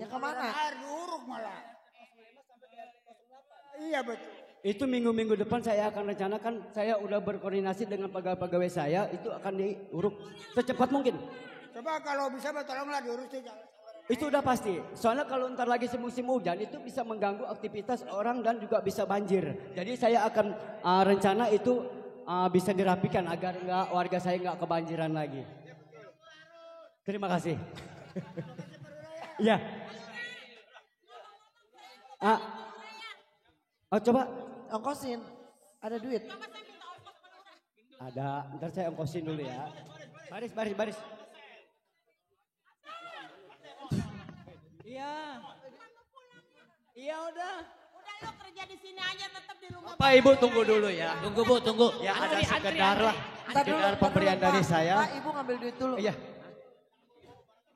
Ya kemana? Air diuruk malah. Iya betul. Itu minggu-minggu depan saya akan rencanakan. Saya udah berkoordinasi dengan pegawai-pegawai saya. Itu akan diuruk secepat mungkin. Coba kalau bisa tolonglah diurusin. Itu udah pasti. Soalnya kalau ntar lagi musim hujan itu bisa mengganggu aktivitas orang dan juga bisa banjir. Jadi saya akan rencana itu bisa dirapikan agar enggak warga saya nggak kebanjiran lagi. Terima kasih. Iya. Coba Ongkosin. Ada duit. ada. Ntar saya ongkosin dulu ya. Baris. Iya. Iya udah. Udah lu kerja di sini aja tetap di rumah. Pak Ibu tunggu dulu ya. Tunggu Bu, tunggu. Ya ada Antri, sekedar lah. Ntar dulu, Sekedar pemberian dari Pak. saya. Pak, Ibu ngambil duit dulu. Iya.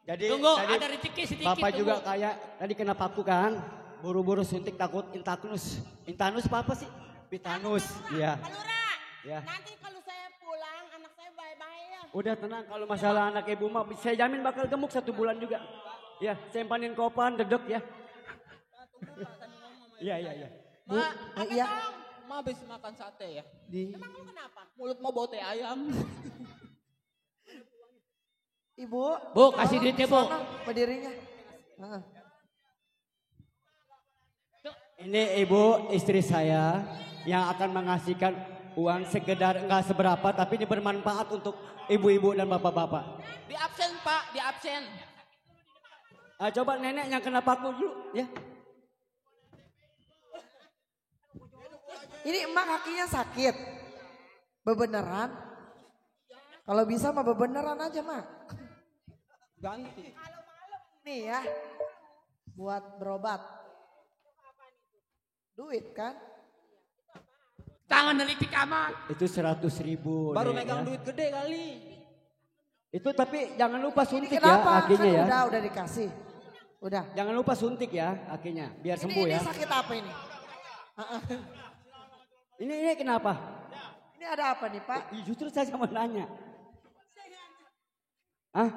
Jadi Tunggu, tadi ada rezeki sedikit. Bapak tunggu. juga kayak tadi kena paku kan. Buru-buru suntik takut intanus. Intanus apa sih? Pitanus. Iya. Pak Lurah, Ya. nanti kalau saya pulang anak saya bye-bye ya. Udah tenang kalau masalah anak ibu mah saya jamin bakal gemuk 1 bulan juga. Ya, sempanin kopan dedek ya. Iya. Ma, Iya. Ma habis makan sate ya. Emang lu kenapa? Mulut mau bau teh ayam. Ibu. Bu, kasih duitnya, Bu. Sana, berdirinya. Heeh. Ini ibu istri saya yang akan mengasihkan uang sekedar enggak seberapa tapi ini bermanfaat untuk ibu-ibu dan bapak-bapak. Di absen Pak, di absen. Coba nenek yang kena paku dulu ya. Ini emak kakinya sakit. Bebeneran? Kalau bisa mah bebeneran aja, Mak. Ganti. Nih ya. Buat berobat. Duit kan? Tangan neliti kamar. Itu 100.000. Baru Nek, megang ya. duit gede kali. Itu tapi jangan lupa suntik ya Kenapa? kakinya ya. Kan udah dikasih. Udah. Jangan lupa suntik ya kakinya biar sembuh Ini ya. sakit apa ini? Ini kenapa? Ini ada apa nih, Pak? Justru saya mau nanya. Hah?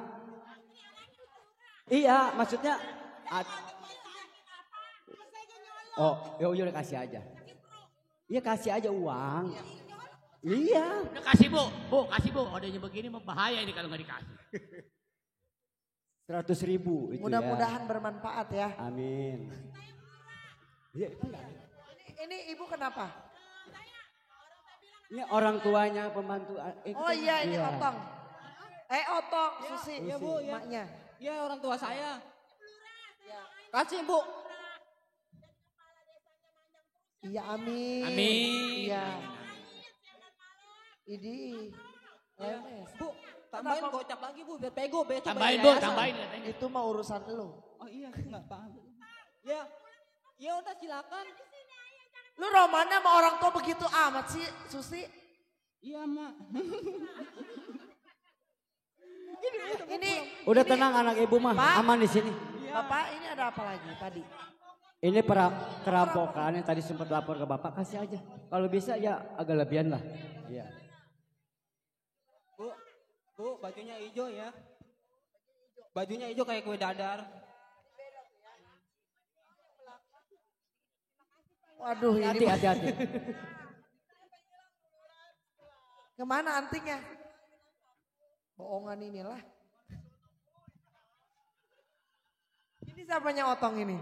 Iya, maksudnya oh, ya udah kasih aja. Iya kasih aja uang. Iya. Udah kasih Bu, kasih Bu. Odanya begini mah bahaya ini kalau nggak dikasih. 100.000 itu Mudah-mudahan ya. bermanfaat ya. Amin. Iya, Ini ibu kenapa? ini orang tuanya pembantu. Oh iya ini Otong. Otong, Susi. Iya, Bu, ya. Maknya. Iya orang tua saya. Kasih Bu. Iya amin. Amin. Iya. Idi. Lemes. Bu, tambahin gocap lagi Bu biar pego besok. Tambahin bayar Bu, yayasan. tambahin katanya. Itu mah urusan lu. Oh iya, enggak paham. Ya. Ya udah silakan. Lu romannya sama orang tua begitu amat sih, Susi. Iya, Mak. Ini Udah tenang anak ibu mah, Pak. aman di sini. Bapak ini ada apa lagi tadi? Ini perampokan yang tadi sempat lapor ke Bapak, kasih aja. Kalau bisa ya agak lebihan lah. Iya. Bu, bajunya hijau ya. Bajunya hijau kayak kue dadar. Waduh ini Hati-hati. kemana antingnya? Bohongan inilah. Ini siapanya Otong ini?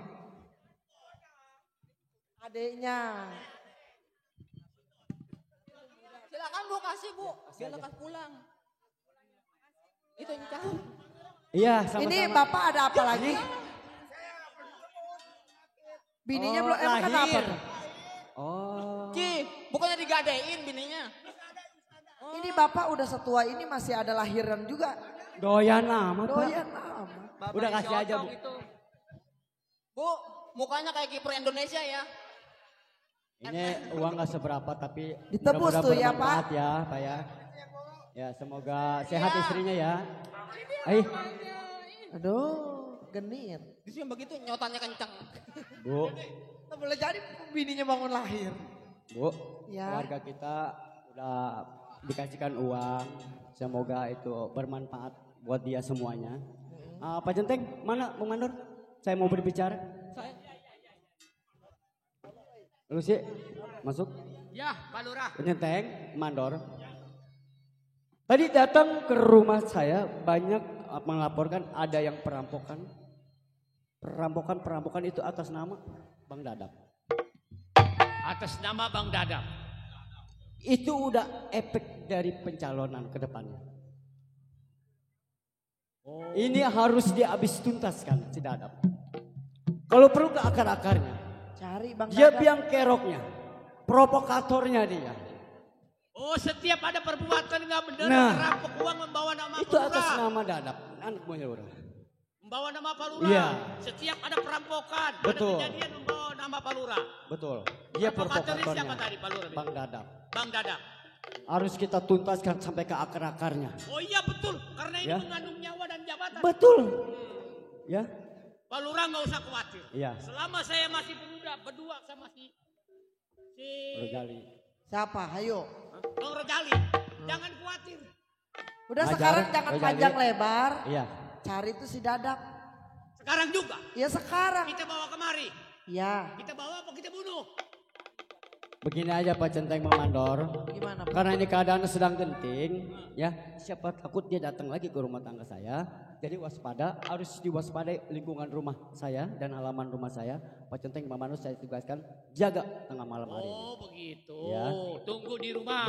Adeknya. Silakan Bu kasih Bu, biar lekas pulang. Itu Encang. Iya, sama-sama. Ini Bapak ada apa lagi? Bininya belum emang kenapa lahir. tuh? Oh. Ci, bukannya digadein bininya. Ini Bapak udah setua ini masih ada lahiran juga. Doyan amat, Pak. Doyan amat. Bapak Udah si kasih aja, Otong Bu. itu. Bu, mukanya kayak kiper Indonesia ya. Ini uang gak seberapa tapi Ditebus mudah-mudahan tuh ya, bermanfaat ya Pak ya. Ya semoga sehat istrinya ya. Aih. Aduh, genit. Justru yang begitu nyotannya kencang. Bu, Tak boleh jadi bininya bangun lahir. Bu, Ya. keluarga kita udah dikasihkan uang. Semoga itu bermanfaat buat dia semuanya. Pak Jenteng, mana Bung Mandor? Saya mau berbicara. Lu sih, masuk. Ya, Pak Lurah. Pak Jenteng, Mandor. Tadi datang ke rumah saya banyak melaporkan ada yang perampokan. Perampokan itu atas nama Bang Dadap. Atas nama Bang Dadap. Itu udah efek dari pencalonan ke depannya. Ini harus dihabis tuntaskan si Dadap. Kalau perlu ke akar-akarnya. Cari Bang Dia Dadap. biang keroknya. Provokatornya dia. Oh, setiap ada perbuatan nggak benar, Nah. merampok uang membawa nama Itu Pak atas Lurah. nama Dadap. Anak buahnya Lurah. Membawa nama Pak Lurah. Iya. Setiap ada perampokan, Betul. ada kejadian membawa nama Pak Lurah. Betul. Dia Provokatornya siapa provokatornya. tadi Pak Lurah? Bang Dadap. Bang Dadap. Harus kita tuntaskan sampai ke akar-akarnya. Oh iya betul, karena ini Ya. mengandung nyawa dan jabatan. Betul. Ya. Pak Lurah nggak usah khawatir. Iya. Selama saya masih berdua sama si Rojali. Siapa? Ayo. Bang Rojali, jangan khawatir. Udah Ngajar, sekarang jangan Rojali. panjang lebar. Iya. Cari tuh si Dadap. Sekarang juga Ya sekarang. kita bawa kemari. Ya. Kita bawa apa kita bunuh? Begini aja Pak Centeng Mandor. Gimana Pak? Karena ini keadaan sedang genting, ya siapa takut dia datang lagi ke rumah tangga saya. Jadi waspada, harus diwaspadai lingkungan rumah saya dan halaman rumah saya. Pak Centeng Mandor saya tugaskan jaga tengah malam hari ini. Oh begitu. Ya. Tunggu di rumah.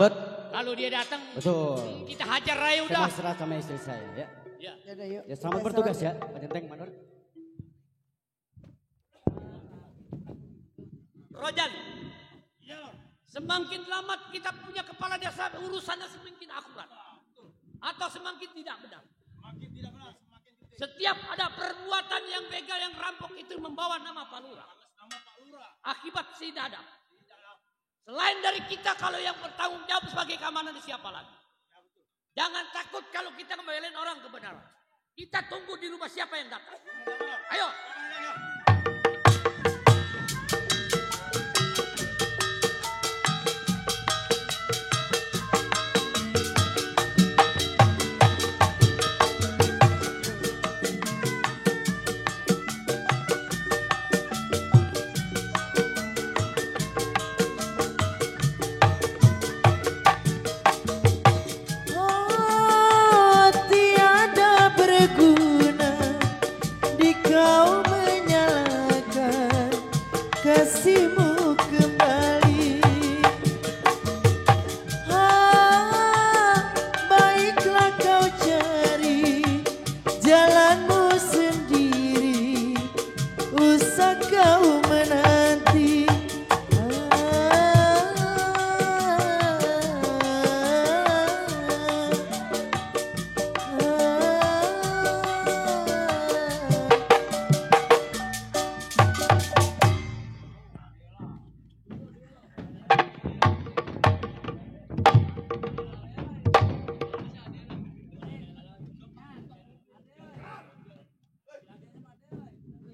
Kalau dia datang, Betul. kita hajar aja Saya udah. mau serah sama istri saya ya. Ya. Ya udah yuk. Ya selamat Kita bertugas serang. ya Pak Centeng Mandor. Rojan. Semakin lama kita punya kepala desa urusannya semakin akurat. Atau semakin tidak benar. Setiap ada perbuatan yang begal yang rampok itu membawa nama Pak Lurah. Akibat si Dadap. Selain dari kita kalau yang bertanggung jawab sebagai keamanan siapa lagi? Jangan takut kalau kita ngebelain orang kebenaran. Kita tunggu di rumah siapa yang datang. Ayo. Oh, tiada berguna di kau menyalakan kasihmu kembali. Baiklah kau cari jalanmu sendiri, usah kau menanti.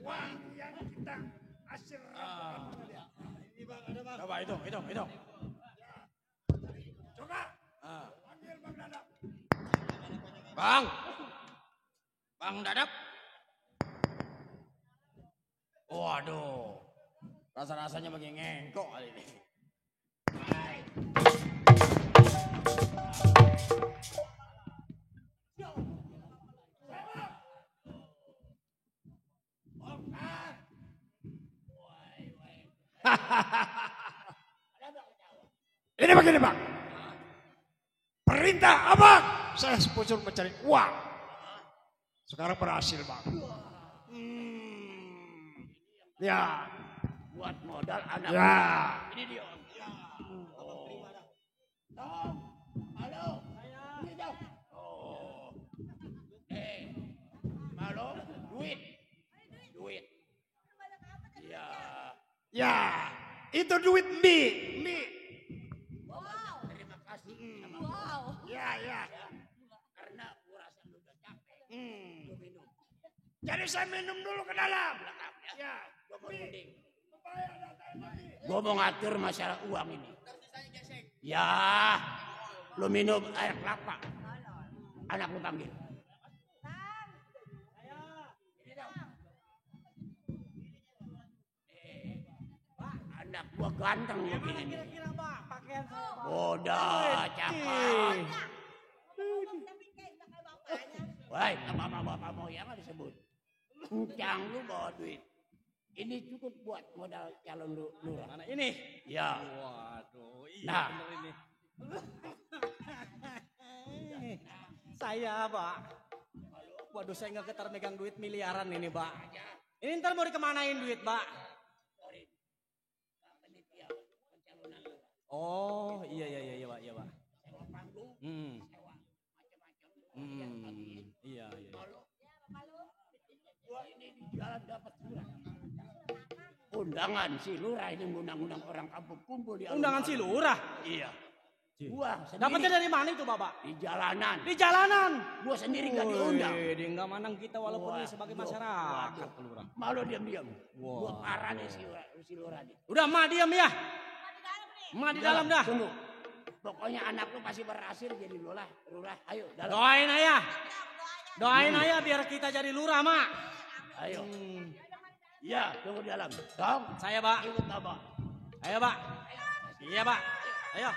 Uang yang kita hasil Coba hitung. coba panggil Bang Dadap. Bang Dadap. Waduh. Rasa-rasanya makin ngengkok kali ini. Ini begini Bang. Perintah Abang. Saya sepuluh mencari uang. Sekarang berhasil Bang. Ya. Buat modal anak. Ya. Ini dia. Halo. Ini dong. Oh. Halo. Duit. Ya. Ya. Itu duit mie. Terima kasih. Wow. Ya. Karena gua rasa lu udah capek. Lu minum. Jadi saya minum dulu ke dalam. Ya. Gue mau ngatur masalah uang ini. Ya, lu minum air kelapa. Anak lu panggil. Anak gua ganteng begini. Kira-kira Pak, pakaian saya Pak. Bodoh, cakep. Woi, nama bapak moyang nggak disebut. Encang lu bawa duit. Ini cukup buat modal calon lurah. Mana ini? Ya. Waduh, iya Nah. bener ini. Saya Pak. Waduh, saya nggak ketar megang duit miliaran ini Pak. Ini ntar mau dikemanain duit Pak? Oh, iya Pak, iya Pak. Iya. Jalan dapat surat. Undangan si lurah ini undang-undang orang kampung kumpul di Undangan si lurah? Iya. Gua sendiri. Dapatnya dari mana itu Bapak? Di jalanan. Di jalanan. Gua sendiri gak diundang. Dia nggak mandang kita walaupun ini sebagai masyarakat lurah. Malu diam-diam. Wah. Gua parah nih si lurah ini. Udah Ma diam ya. Ma di dalam dah. Tunggu. Pokoknya anak lu pasti berhasil jadi lurah. Ayo dalam. Doain ayah. Doain ayah biar kita jadi lurah, Mak. Ayo. Ya, tunggu di dalam. Dong. Saya, Pak. Ikut Bapak. Ayo, Pak. Iya, Pak. Ayo.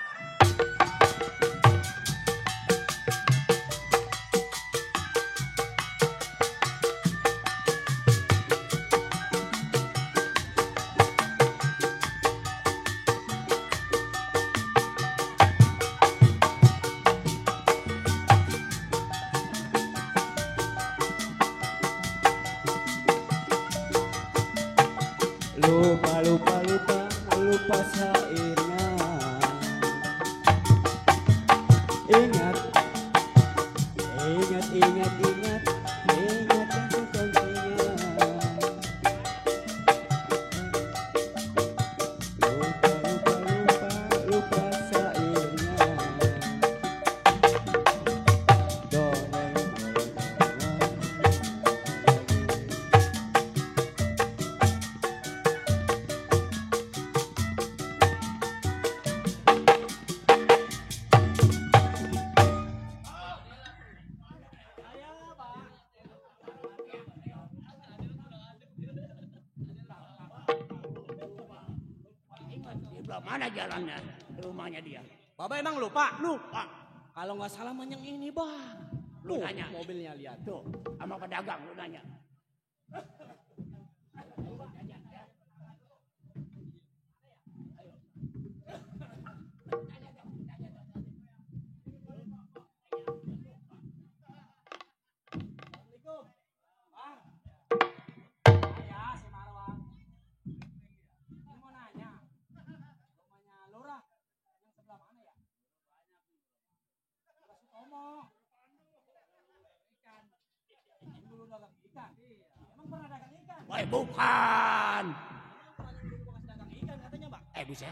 Lupa sairnya. Ingat yang sukasinya. Lupa sairnya. Mana jalannya ke rumahnya dia? Bapak emang lupa? Lupa. Kalau nggak salah yang ini, Bang. Lu Tuh, nanya. mobilnya lihat. Tuh, sama pedagang lu nanya. Woi, bukan. Bisa.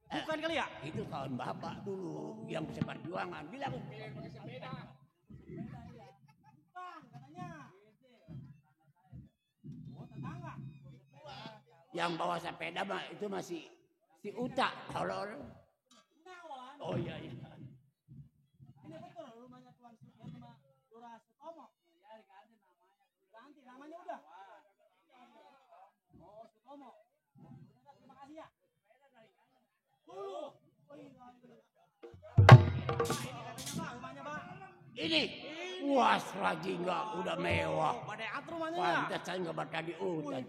Bukan kali ya? Itu kawan bapak dulu yang seperjuangan. Bilang. Yang bawa sepeda mah itu masih si Uta. Kalau oh iya. Ini betul rumahnya Tuan Lurah Sutomo. Ya, diganti namanya. Ganti namanya udah. Oh, Sutomo. Terima kasih ya. Ini wah Rajingga udah mewah. Pada atur rumahnya ya. Pantes saya nggak bakal diundang.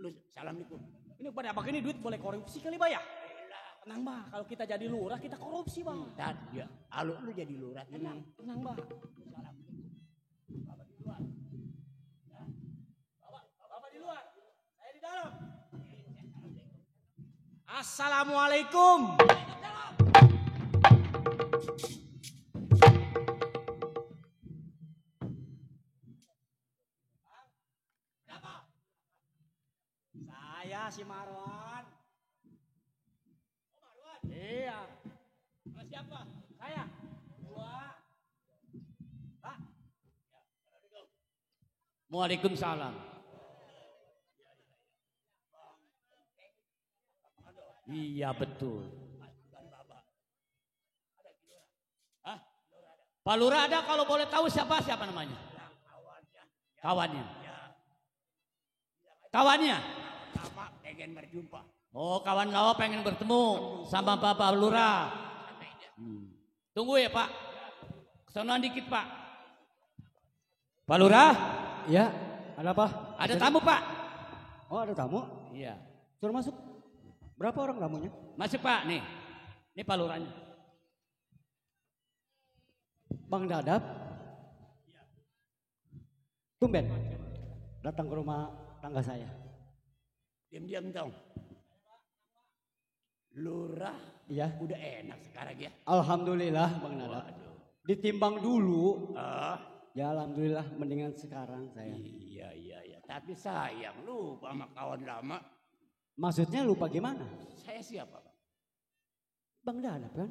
Lu assalamualaikum. Ini pada apa ini duit boleh korupsi kali Pak ya? Tenang Mbak, kalau kita jadi lurah kita korupsi Bang. Dan ya, lu jadi lurah tenang. Tenang Mbak. Bapak di luar. Saya di dalam. Assalamualaikum. Saya si Marwan. Oh Marwan? Iya. Sama siapa? Saya. Dua. Pak. Waalaikumsalam. Iya betul. Hah? Pak Lurah ada kalau boleh tahu siapa namanya? Kawannya. Kawannya? Lama pengen berjumpa. Oh kawan lama pengen bertemu sama Bapak Lurah. Tunggu ya Pak. Kesana dikit Pak. Pak Lurah? Ya, ada apa? Ada tamu Pak. Oh, ada tamu? Iya. Suruh masuk. Berapa orang tamunya? Masuk Pak nih. Ini Pak Lurahnya. Bang Dadap. Tumben. Datang ke rumah tangga saya. Diam-diam dong. Lurah Iya. udah enak sekarang ya. Alhamdulillah Bang Dadap. Ditimbang dulu. Ah, Ya alhamdulillah mendingan sekarang saya. iya. Tapi sayang lupa sama kawan lama. Maksudnya lupa gimana? Saya siapa Pak? Bang Dadap kan?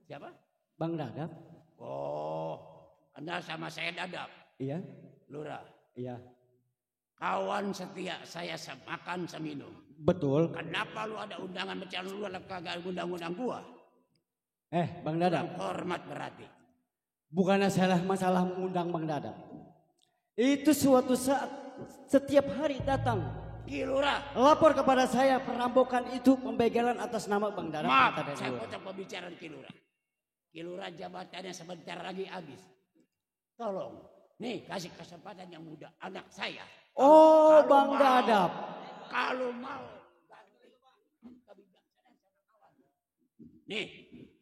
Siapa? Bang Dadap. Oh, Anda sama saya Dadap. Iya. Lurah. Iya. Kawan setia saya makan seminum. Betul. Kenapa lu ada undangan macam lu kagak undang-undang gua? Bang Dadap. Kurang hormat berarti. Bukannya salah masalah mengundang Bang Dadap. Itu suatu saat setiap hari datang. Lurah. Lapor kepada saya perampokan itu pembegalan atas nama Bang Dadap. Maaf, kata saya Dewa. potong pembicaraan Lurah. Lurah jabatannya sebentar lagi habis. Tolong, nih kasih kesempatan yang muda anak saya. Oh, Kalau Bang mau- Dadap. Kalau mau ganti kebijaksanaan sama kawan. Nih,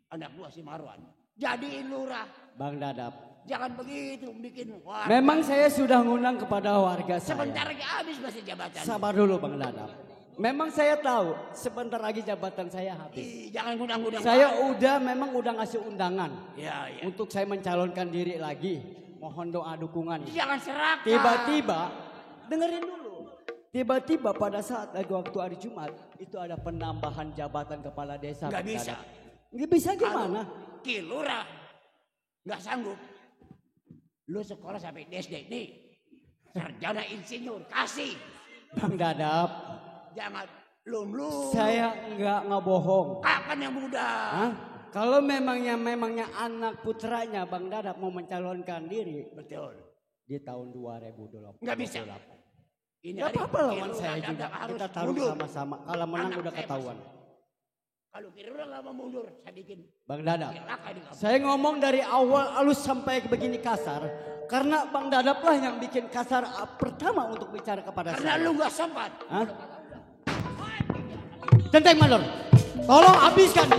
anak gua si Marwan. Jadiin lurah. Bang Dadap. Jangan begitu bikin warga. Memang saya sudah ngundang kepada warga Sebentar saya. lagi habis masa jabatan. Sabar dulu Bang Dadap. Memang saya tahu sebentar lagi jabatan saya habis. Jangan ngundang-ngundang. Saya memang udah ngasih undangan. Ya. Untuk saya mencalonkan diri lagi. Mohon doa dukungan. Jangan serakah. Tiba-tiba, dengerin dulu. Tiba-tiba pada saat lagi waktu hari Jumat, itu ada penambahan jabatan kepala desa. Nggak Bang bisa. Dadap. Nggak bisa gimana? Lurah nggak sanggup. Lu sekolah sampai SD nih. Sarjana insinyur kasih. Bang Dadap, Jangan lum. saya nggak ngebohong. Kapan yang muda? Hah? Kalau memangnya anak putranya Bang Dadap mau mencalonkan diri Betul. di tahun 2028. Nggak bisa. Ini Gak hari apa-apa lawan Lurah saya Dadap juga. harus Kita taruh mundur. sama-sama. Kalau menang Anak udah saya ketahuan. Kalau Lurah nggak mau mundur, saya bikin Bang Dadap, celaka di kampung. saya ngomong dari awal halus sampai begini kasar. Karena Bang Dadap lah yang bikin kasar pertama untuk bicara kepada Karena saya. lu nggak sopan. Hah? Centeng Mandor, tolong habiskan.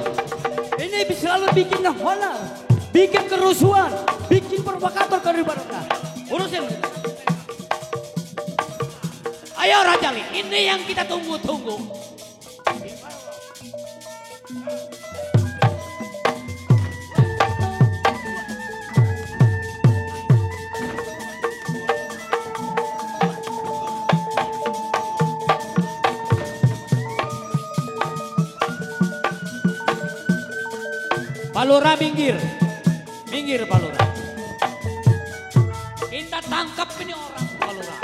Ini selalu bikin honor, bikin kerusuhan, bikin provokator keributan. Urusin. Ayo Rajali, ini yang kita tunggu-tunggu. Pak Lurah minggir. Minggir Pak Lurah. Kita tangkap ini orang Pak Lurah.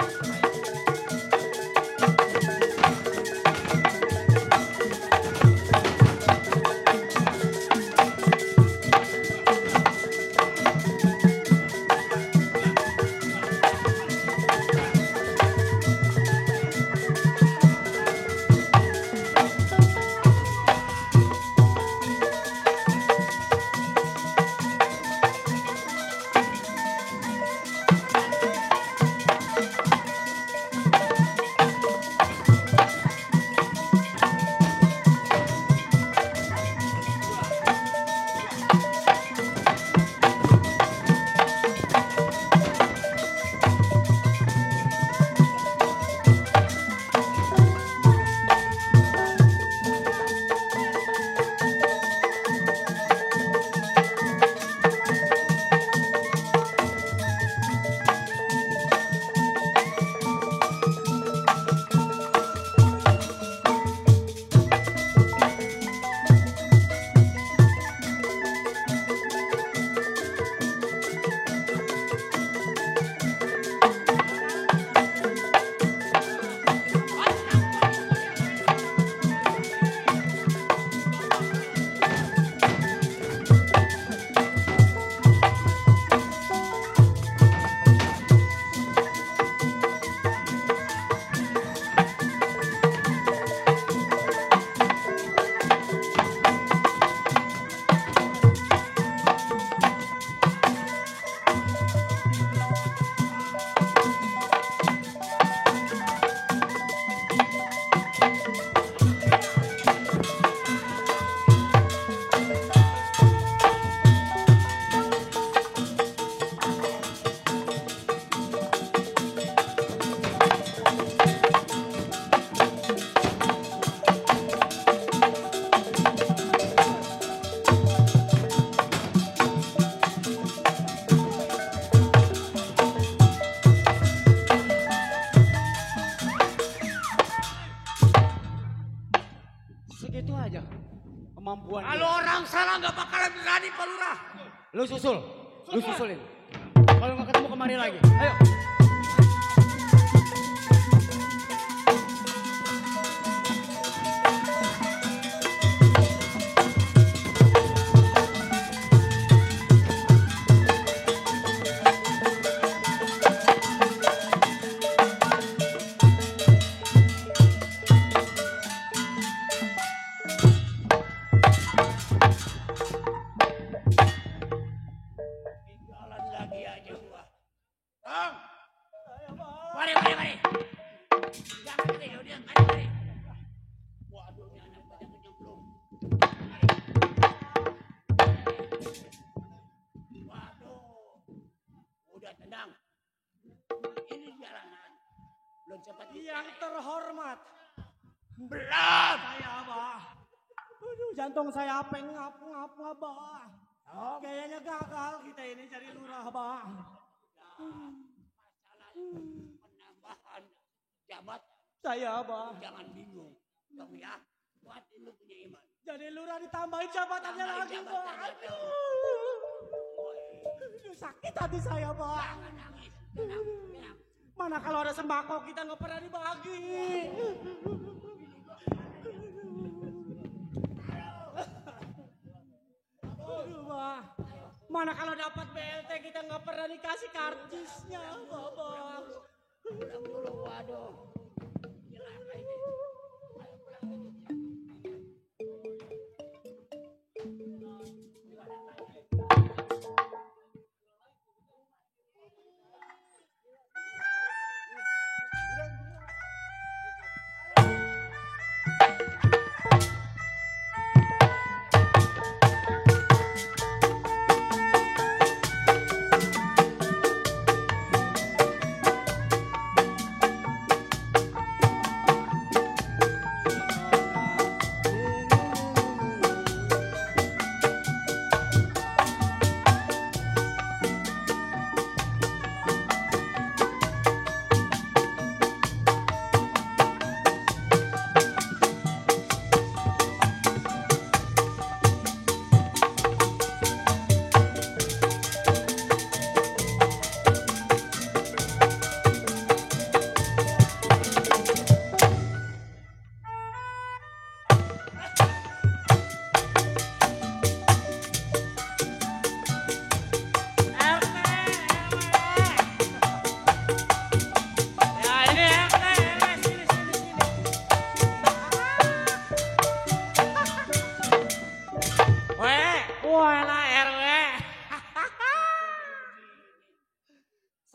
kelakuan dia. Kalau orang salah nggak bakalan berani Pak Lurah. Lu susulin. Kalau nggak ketemu kemari lagi. Ayo. Jalan lagi aja gua. Bang, Mari. Jangan dia, mari. Waduh, ini anak banyak kejemplung. Waduh. Udah tenang. Ini jalanan. Belum sempat yang terhormat. belum. Saya Abah. Aduh, jantung saya pengap Abah. Kayaknya gagal kita ini cari lurah Abah. Penambahan jabat. Saya Abah. Jangan bingung. Dong ya. Kuatin lu punya iman. Jadi lurah ditambahin jabatannya Tambahin lagi Abah. jabatannya, Aduh. Aduh, sakit hati saya Abah. Jangan nangis. Tenang. Mana kalau ada sembako kita nggak pernah dibagi. Aduh, Bah. Mana kalau dapat BLT kita nggak pernah dikasih karcisnya, Bang. Pulang dulu, waduh. Gila ini.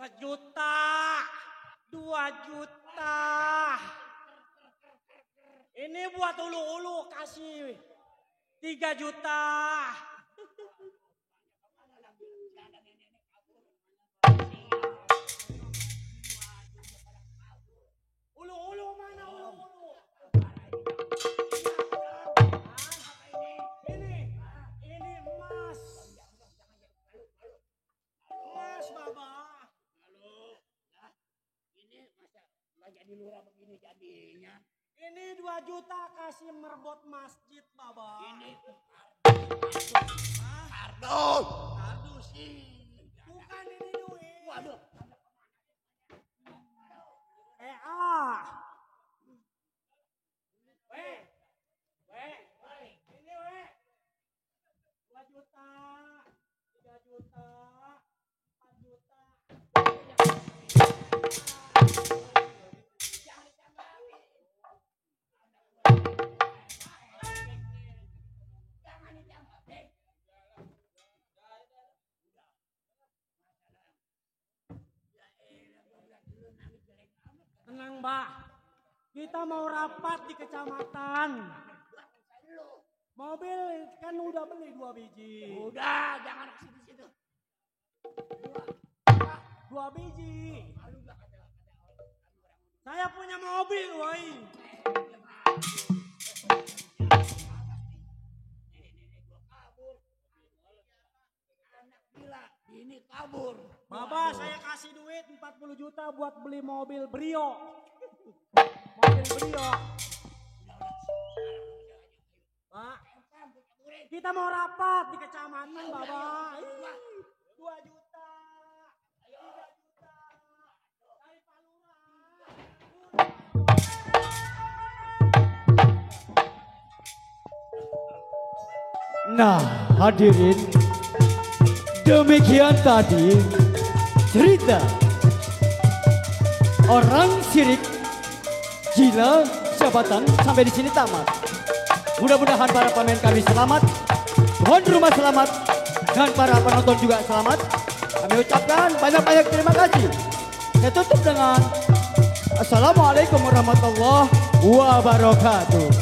Sejuta, 2 juta. Ini buat ulu-ulu kasih 3 juta. Ulu-ulu mana ulu-ulu? Ini emas. Emas, Baba. Ini masa nggak jadi lurah begini jadinya. Ini 2 juta kasih merbot masjid, Baba. Ini Kardus. Kardus sih. Bukan ini duit. waduh. Ini 2 juta, 3 juta, 4 juta. Tenang, Mbak. Kita mau rapat di kecamatan. Mobil kan udah beli 2 biji. Udah, jangan ke situ-situ. 2 biji. Saya punya mobil, woi. Ini kabur. Bapak, saya kasih duit 40 juta buat beli mobil Brio. Mobil Brio. Pak, Kita mau rapat di kecamatan, Bapak. 2 juta. 3 juta. Dari Pak Lurah. Nah, hadirin, demikian tadi cerita orang sirik gila jabatan sampai di sini tamat. Mudah-mudahan para pemain kami selamat, tuan rumah selamat, dan para penonton juga selamat. Kami ucapkan banyak-banyak terima kasih. Saya tutup dengan Assalamualaikum warahmatullahi wabarakatuh.